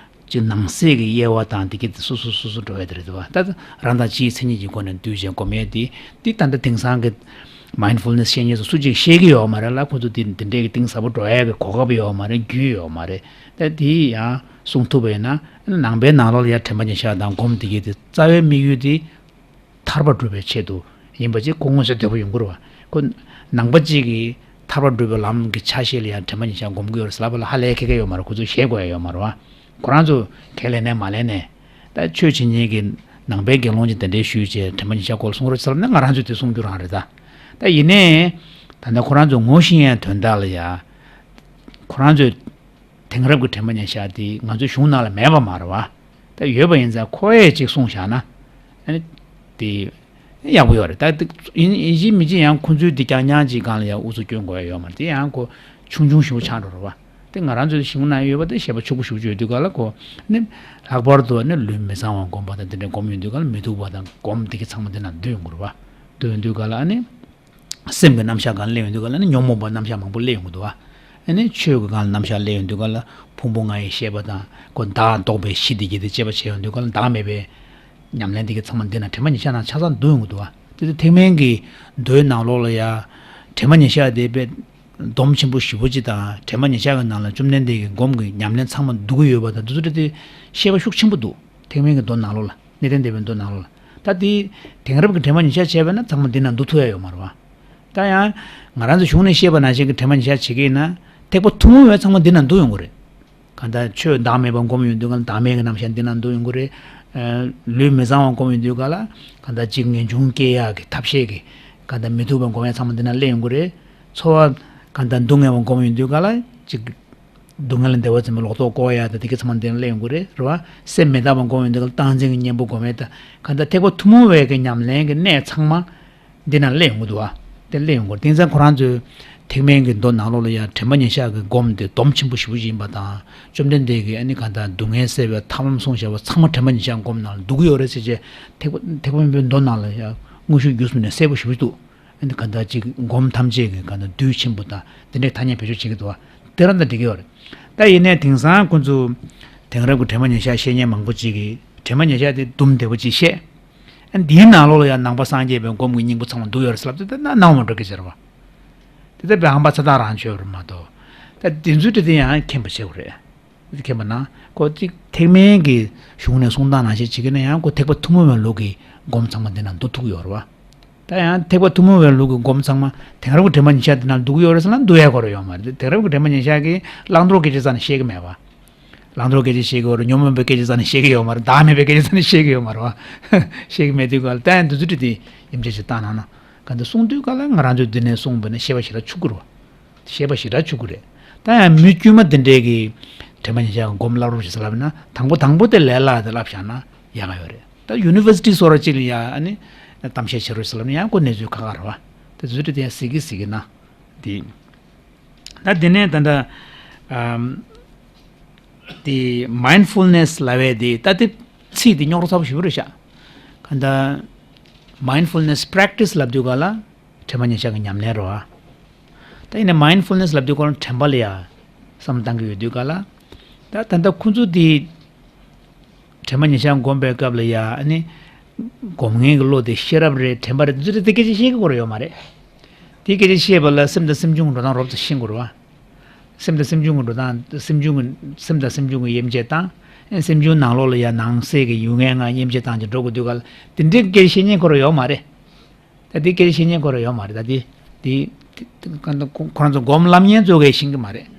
ཅིག་ནང་གསེས་ཀྱི་དབྱེ་བ་དང་དེ་གས་དེ་སོ་སོ་སོ་སོ་འགྲོ་ཡ་དེ་རེད་འདུག་བ། ད་རང་དང་སྤྱིའི་མཚན་ཉིད་ཀྱི་སྒོ་ནས་འདུས་བྱས་སྒོམ་ཡས་དེ་དེ་ད་ལྟ་དེང་སང་གི་མའིན་ཌི་ཕུལ་ནེས་བཤད་མཁན་ཚོ་སུ་གཅིག་ཤེས་ཀྱི་ཡོད་མ་རེད་ལ། ཁོ་ཚོ་དེ་དེ་འདྲའི་གི་གཏིང་ཟབ་པོ་འགྲོ་ཡ་གི་གོ་སྐབས་ཡོད་མ་རེད། རྒྱུས་ཡོད་མ་རེད། ད་དེ་ཡང་གསུང་ཐུབ་པ་ཡིན་ན་ནང་པའི་ནང་ལོགས་ལ་ཡ་དྲན་པ་ཉིད་བཞག་དང་སྒོམ་དེ་གས་དེ་རྩ་བའི་དམིགས་ཡུལ་དེ་ཐར་པ་སྒྲུབ་པའི་ཆེད་དུ་ཡིན་པ་ཅིག་ཁོ་མངོན་གསལ་དོད་པོ་ཡོང་གི་རེད་བ། ཁོ་ནང་པ་གཅིག་གིས་ཐར་པ་སྒྲུབ་པའི་ལམ་གྱི་ཆ་ཤས་ལ་ཡང་དྲན་པ་ཉིད་བཞག་སྒོམ་གྱི་ཡོད་རེད་ཟེར་ལབ་པ་ལ་ཧ་ལས་ཁེ་ཁེ་ཡོད་མ་རེད། ཁོ་ཚོས་ཞེད་དགོས་ཡ་ཡོད་མ་རེད་བ། ཁོ་རང་ཚོ་གང་ལེན་ནས་མ་ལེན་ནས་ད་ཆོས་བྱེད་མཁན་གྱི་ནང་པའི་དགེ་སློང་ཅིག་དེ་འདྲའི་ཞུས་བྱས་དྲན་པ་ཉིད་བཞག་སྐོར་ལ་གསུང་རོགས་ཟེར་ལབ་ན་ང་རང་ཚོས་དེ་གསུང་རྒྱུ་རང་རེད་ད། ད་ཡིན་ནའི་ད་ལྟ་ཁོ་རང་ཚོ་ངོ་ཤེས་ཡའི་དོན་དག་ལ་ཡ་ཁོ་རང་ཚོས། དེང་རབས་ཀྱི་དྲན་པ་ཉིད་བཞག་དེ་ང་ཚོའི་གཞུང་ནང་ལ་མེད་པ་མ་རེད་བ། ད་ཡོད་པ་ཡིན་ཙང་ཁོ་ཡས་ཅིག་གསུངས་བཞག་ན། ཨ་ནི། དེ། ཡག་པོ་ཡོད་རེད། ད་དེ་ཡིན་ཡིན་གཅིག་མིན་གཅིག་ཡང་ཁོང་ཚོའི་དེ་རྐྱང་རྐྱང་ཅིག་སྒང་ལ་ཡང་ཨུ་ཚུགས་སྐྱོན་དགོས་ཡ་ཡོད་མ་རེད། དེ་ཡང་ཁོ་ཆུང་ཆུང་ཞིག་ཆགས་འགྲོ་རེད་བ། དེ་ང་རང་ཚོའི་གཞུང་ནང་ཡོད་པ་དེ་བཤད་པ་ཕྱུག་པོ་ཞེ་པོ་ཅིག་ཡོད་དུས་ག་ལ་ཁོ། ནི། ལྷག་པར་དུ་ནི་ལུས་མི་གཙང་བ་སྒོམ་པ་དང་དེ་འདྲའི་སྒོམ་ཡོང་དུས་ག་ལ་མི་སྡུག་པ་དང་སྒོམ་དེ་གི་ཚང་མ་དེ་ནང་འདུས་ཡོང་གི་རེད་བ། འདུས་ཡོང་དུས་ག་ལ་ཨ་ནི། སེམས་ཀྱི་རྣམ་གཞག་སྒང་སླེབས་ཡོང་དུས་ག་ལ་ནི་ཉོན་མོངས་པ་རྣམ་གཞག་མང་པོ་སླེབས་ཡོང་གི་འདུག་བ། ཨ་ནི་ཆོས་ཀྱི་སྒང་ལ་རྣམ་གཞག་སླེབས་ཡོང་དུས་ག་ལ་ཕུང་པོ་ལྔ་ཡི་ཤེས་པ་དང་ཁོ་བདག་ལྡོག་པའི་གཞི་དེ་གྱིས་དེ་དཔྱད་པ་བྱས་ཡོང་དུས་ག་ལ་བདག་མེད་པའི་ཉམས་ལེན་དེ་གྱིས་ཚང་མ་འདི་ན་དྲན་པ་ཉེར་བཞག་ནང་ཆ་ཚང་འདུ་ཡོང་གི་འདུག་བ། དེ་ཚོ་ཐེག་དམན་གྱི་མདོའི་ནང་ལོགས་ལ་ཡ་དྲན་པ་ཉེར་བཞག་དེ་དཔེ་སྡོམ་ཆེན་པོ་ཞེ་པོ་ཅིག་དང་དྲན་པ་ཉེར་བཞག་གི་ནང་ལ་བཅོམ་ལྡན་འདས་ཀྱི་སྒོམ་གྱི་ཉམས་ལེན་ཚང་མ་འདུ་གི་ཡོད་པ་དང་འདི་ཚོ་དེ་ཤེས་པ་ཤུགས་ཆེན་པོ་འདུག་ཐེག་དམན་གྱི་མདོ་ནང་ལོགས་ལ། གནས་བརྟན་སྡེ་པའི་མདོ་ནང་ལོགས་ལ། ད་དེ་དེང་རབས་ཀྱི་དྲན་པ་ཉེར་བཞག་བྱས་པས་ན་ཚང་མ་འདི་ན་འདུ་ཐུབ་ཡ་ཡོད་མ་རེད་བ། ད་ཡང་ང་རང་ཚོ་གཞུང་ནས་བཤད་པ་ནང་བཞིན་གྱི་དྲན་པ་ཉེར་བཞག་བྱེད་ཀྱི་ཡིན་ན་ཐེག་པ་ཐུན་མོང་བའི་ཚང་མ་འདི་ན་འདུ་ཡོང་གི་རེད། གང་ལྟར་ཆོས་བདག་མེད་པ་སྒོམ་ཡོང་དུས་གང་ལ་བདག་མེད་ཀྱི་རྣམ་གཞག་འདི་ན་འདུ་ཡོང་གི་རེད། ལུས་མི་གཙང་བ་སྒོམ་ཡོང་དུས་གང་ལ་གང་ལྟར་གཅིག་ངེས་འབྱུང་སྐྱེ་ཡག་གི་ཐབས་ཤེས་ཀྱི་གང་ལྟར་མི་ཐུབ་པ་སྒོམ་ཡ་ཚང་མ་འདི་ན་སླེབས་ཡོང་གི་རེད། ཚོར་བ་གང་ལྟར་སྡུག་བསྔལ་བ་སྒོམ་ཡོང་དུས་གང་ལ་གཅིག་སྡུག་བསྔལ་ལས་འདས་པ་ཙམ་པའི་ལོག་རྟོག་བསྐོར་ཡ་དང་དེ་གའི་ཚང་མ་འདི་ན་སླེབས་ཡོང་གི་རེད། རེད་བ། སེམས་མི་རྟག་པ་སྒོམ་ཡོང་དུས་གང་ལ་སྟངས་འཛིན་གྱི་གཉེན་པོ་སྒོམ་ཡ་དང་གང་ལྟར་ཐེག་པ་ཐུན་མོང་བའི་གི་ཉམས་ལེན་གྱི་གནད་ཚང་མ་འདི་ན་སླེབས་ཡོང་གི་འདུག་བ། དེ་སླེབས་ཡོང་གི་རེད། དེང་སང་ཁོ་རང་ཚོའི་ཐེག་དམན་གྱི་མདོ་ནང་ལོགས་ལ་ཡང་དྲན་པ་ཉེར་བཞག་གི་སྒོམ་དེ་སྡོམ་ཆེན་པོ་ཞེ་པོ་ཅིག་ཡིན་པ་དང་བཅོམ་ལྡན་འདས་ཀྱིས་ཨ་ནི་གང་ལྟར་སྡུག་བསྔལ་སེལ་བའི་ཐབས་ལམ་གསུངས་བཞག་པ་ཚང་མ་དྲན་པ་ཉེར་བཞག་སྒོམ་ནང་ལ་འདུ་གི་ཡོད་རེད་ཟེར་བྱས་ཐེག་པ་ཐེག་དམན་པའི་མདོ་ནང་ལ་ཡང་དངོས་ཤུགས་བརྒྱུད་གསུམ་ནས་གསལ་པོ་ཞེ་པོ་ཅིག་འདུག་ཨ་ནི་གང་ལྟར་ཅིག་སྒོམ་ཐམས་ཅད་ཀྱི་གང་ལྟར་བདུད་ཆེན་པོ་དང་དེ་འདྲའི་ཐ་སྙད་བེད་སྤྱོད་བྱེད་ཀྱི་འདུག་བ། དེ་རང་དང་འགྲིག་གི་ཡོད་རེད། ད་ཡིན་ནའི་དེང་སང་ཁོ་ཚོ་དེང་རབས་ཀྱི་དྲན་པ་ཉེར་བཞག་བཤད་མཁན་མང་པོ་ཅིག་གིས་དྲན་པ་ཉེར་བཞག་དེ་དུམ་བདེ་པོ་ཅིག་བཤད། ཨ་ནི་འདིའི་ནང་ལོགས་ལ་ཡང་ནང་པ་སངས་རྒྱས་པའི་སྒོམ་གྱི་སྙིང་པོ་ཚང་མ་འདུ་ཡོད་རེད་ཟེར་ལབ་དུས་ད་ན་སྣང་བ་འགྲོ་གི་ཟེར་བ། དེ་ལྟར་བའི་ཧམ་པ་ཚ་ཐག་རང་ཆོད་རེད་མ་གཏོགས། ད་དེ་ཚོའི་གྲས་དེ་ཡང་མཁྱེན་པ་བྱེད་དགོས་རེད། མཁྱེན་པ་ན་ཁོ་གཅིག་ཐེག་དམན་གྱི་གཞུང་ནས་གསུང་སྟངས་ནང་བཞིན་བྱེད་ཀྱི་ན་ཡང་ཁོ་ཐེག་པ་ཐུན་མོང་བའི་ལུགས་ཀྱི་སྒོམ་ཚང་མ་འདི་ན་འདུ་ཐུབ་ཀྱི་ཡོད་རེད་བ། ད་ཡང་ཐེག་པ་ཐུན་མོང་བའི་ལུགས་ཀྱི་སྒོམ་ཚང་མ་དེང་རབས་ཀྱི་དྲན་པ་ཉེར་བཞག་འདི་ན་འདུ་གི་ཡོད་རེད་ཟེར་ན་འདུ་ཡ་གོ་ར་ཡོད་མ་རེད། དེང་རབས་ཀྱི་དྲན་པ་ཉེར་བཞག་གིས་བླང་དོར་སྐད་ཆ་རྩ་ནས་བཤད་ཀྱི་མེད་བ། བླང་དོར་སྐད་ཆ་བཤད་ཀྱི་ཡོད་རེད། ཉོན་མོངས་པའི་སྐད་ཆ་རྩ་ནས་བཤད་ཀྱི་ཡོད་མ་རེད། བདག་མེད་པའི་སྐད་ཆ་རྩ་ནས་བཤད་ཀྱི་ཡོད་མ་རེད་བ། བཤད་ཀྱི་མེད་དུས་ག་ལ་ད་ཡང་འདི་ཚོ་དྲི་དེ་ཡིན་ཆ་ཞིག་བཏང་ན་ན་ག་འདི་གསུང་དུས་ག་ལ་ང་རང་ཚོས་འདི་ནས་གསུངས་པ་ན་ཤེས་པ་ཞེ་དྲག་ཆུག་གི་རེད་བ། ཤེས་པ་ཞེ་དྲག་ཆུག་གི་རེད། ད་ཡང་མི་དཀྱུས་མ་འདི་འདྲའི་གི་དྲན་པ་ཉེར་བཞག་གི་སྒོམ་བསླབ་རོགས་ཞེས་ལབ་ན་དང་པོ་དང་པོ་དེ་ལས་སླ་དེ་བསླབ་བཞག་ན་ཡག་ག་ཡོད་རེད། ད་ཡུ་ནི་ཝར་སི་ཊི་སོགས་ར་ཅིག་ལ་ཡ་ཨ་ནི་གཏམ་བཤད་བྱེད་རོགས་ཞེས་ལབ་ན་ཡང་ཁོ་གནས་ཚུལ་ཁག་ཁག་རེད་བ། དེ་ཚོ་དྲི་དེ་ཡང་གཟིགས་ཀྱི་གཟིགས་ཀྱི་ན་དེ། ད་དེ་ནས་ད་ལྟ་ཨམ། དེ་མའིན་ཌ་ཕུལ་ནེ་སི་ལབ་པའི་དེ་ད་དེ་ཚིག་དེ་རྙོག་དྲ་ཚ་པོ་ཞེ་པོ་རེད་ཤག་གང་ལྟར་མའིན་ཌ་ཕུལ་ནེ་སི་པེ་རེག་ཊི་སི་ལབ་དུས་ག་ལ་དྲན་པ་ཉེར་བཞག་གི་ཉམས་ལེན་རེད་བ། ད་ཡིན་ན་མའིན་ཌ་ཕུལ་ནེ་སི་ལབ་དུས་ག་ལ་དྲན་པ་ལ་ཡ་བསམ་བློ་བཏང་གི་ཡོད་དུས་ག་ལ་ད་ད་ལྟ་ཁོ་ཚོ་དེ། དྲན་པ་ཉེར་བཞག་སྒོམ་པའི་སྐབས་ལ་ཡ་ཨ་ནི། སྒོམ་མཁན་གྱི་བློ་དེ་ཤེས་རབ་རེད་དྲན་པ་རེད་འདི་ཚོ་དེ་སྐད་ཆ་བཤད་ཀྱི་ཡོད་རེད་ཡོད་མ་རེད། དེ་སྐད་ཆ་བཤད་པ་ལ་སེམས་དང་སེམས་བྱུང་གི་འགྲོ་སྟངས་རོབ་ཙམ་ཤེས་དགོས་རེད་བ། སེམས་དང་སེམས་བྱུང་གི་འགྲོ་སྟངས་སེམས་བྱུང་གི་སེམས་དང་སེམས་བྱུང་གི་དབྱེ་འབྱེད་དང་། སེམས་བྱུང་ནང་ལོགས་ལ་ཡ་ནང་གསེས་ཀྱི་ཡུལ་ངན་ལྔ་དབྱེ་འབྱེད་བཏང་ཅིག་འགྲོ་དགོས་དུས་ག་ལ་དེ་འདྲའི་སྐད་ཆ་བཤད་ཉན་ཁོ་ར་ཡོད་མ་རེད། ད་དེ་སྐད་ཆ་བཤད་ཉན་ཁོ་ར་ཡོད་མ་རེད། ད་དེ་དེ་དེ་གང་ལྟར་ཁོ་ཁོ་རང་ཚོ་སྒོམ་བསླབ་ཉན་ཚོ་གས་ཤེས་ཀྱི་མ་རེད།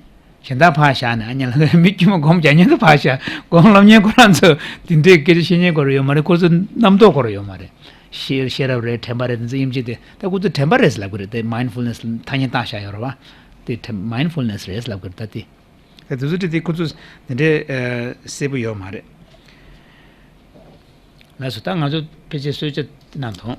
གཞན་དག་ཕར་བཞག་ནས་ཨ་ཉལ་ལ་མི་དཀྱུས་མ་སྒོམ་རྒྱག་ཉན་ཚོ་ཕར་བཞག་སྒོམ་བསླབ་ཉན་ཁོ་རང་ཚོ་དེ་འདྲའི་སྐད་ཆ་བཤད་ཉན་ཁོ་ར་ཡོད་མ་རེད། ཁོ་ཚོ་རྣམ་རྟོག་ཁོ་ར་ཡོད་མ་རེད། ཤེས་ཤེས་རབ་རེད་དྲན་པ་རེད་དེ་ཚོ་དབྱེ་འབྱེད་དེ་ད་ཁོ་ཚོ་དྲན་པ་རེད་ཟེར་ལབ་ཀྱི་རེད། དེ་མའིན་ཌ་ཕུལ་ནེ་སི་ཐ་སྙད་བཏགས་བཞག་ཡོད་རེད་བ། དེ་དྲན་མའིན་ཌ་ཕུལ་ནེ་སི་རེད་ཟེར་ལབ་ཀྱི་རེད། ད་དེ་ད་དེ་ཚོ་དེ་དེ་ཁོ་ཚོ་དེ་འདྲའི་ཨ་གསལ་པོ་ཡོད་མ་རེད། ལགས་སོ། ད་ང་ཚོ་ཕལ་ཆེར་གསོལ་ཇ་གནང་དང་།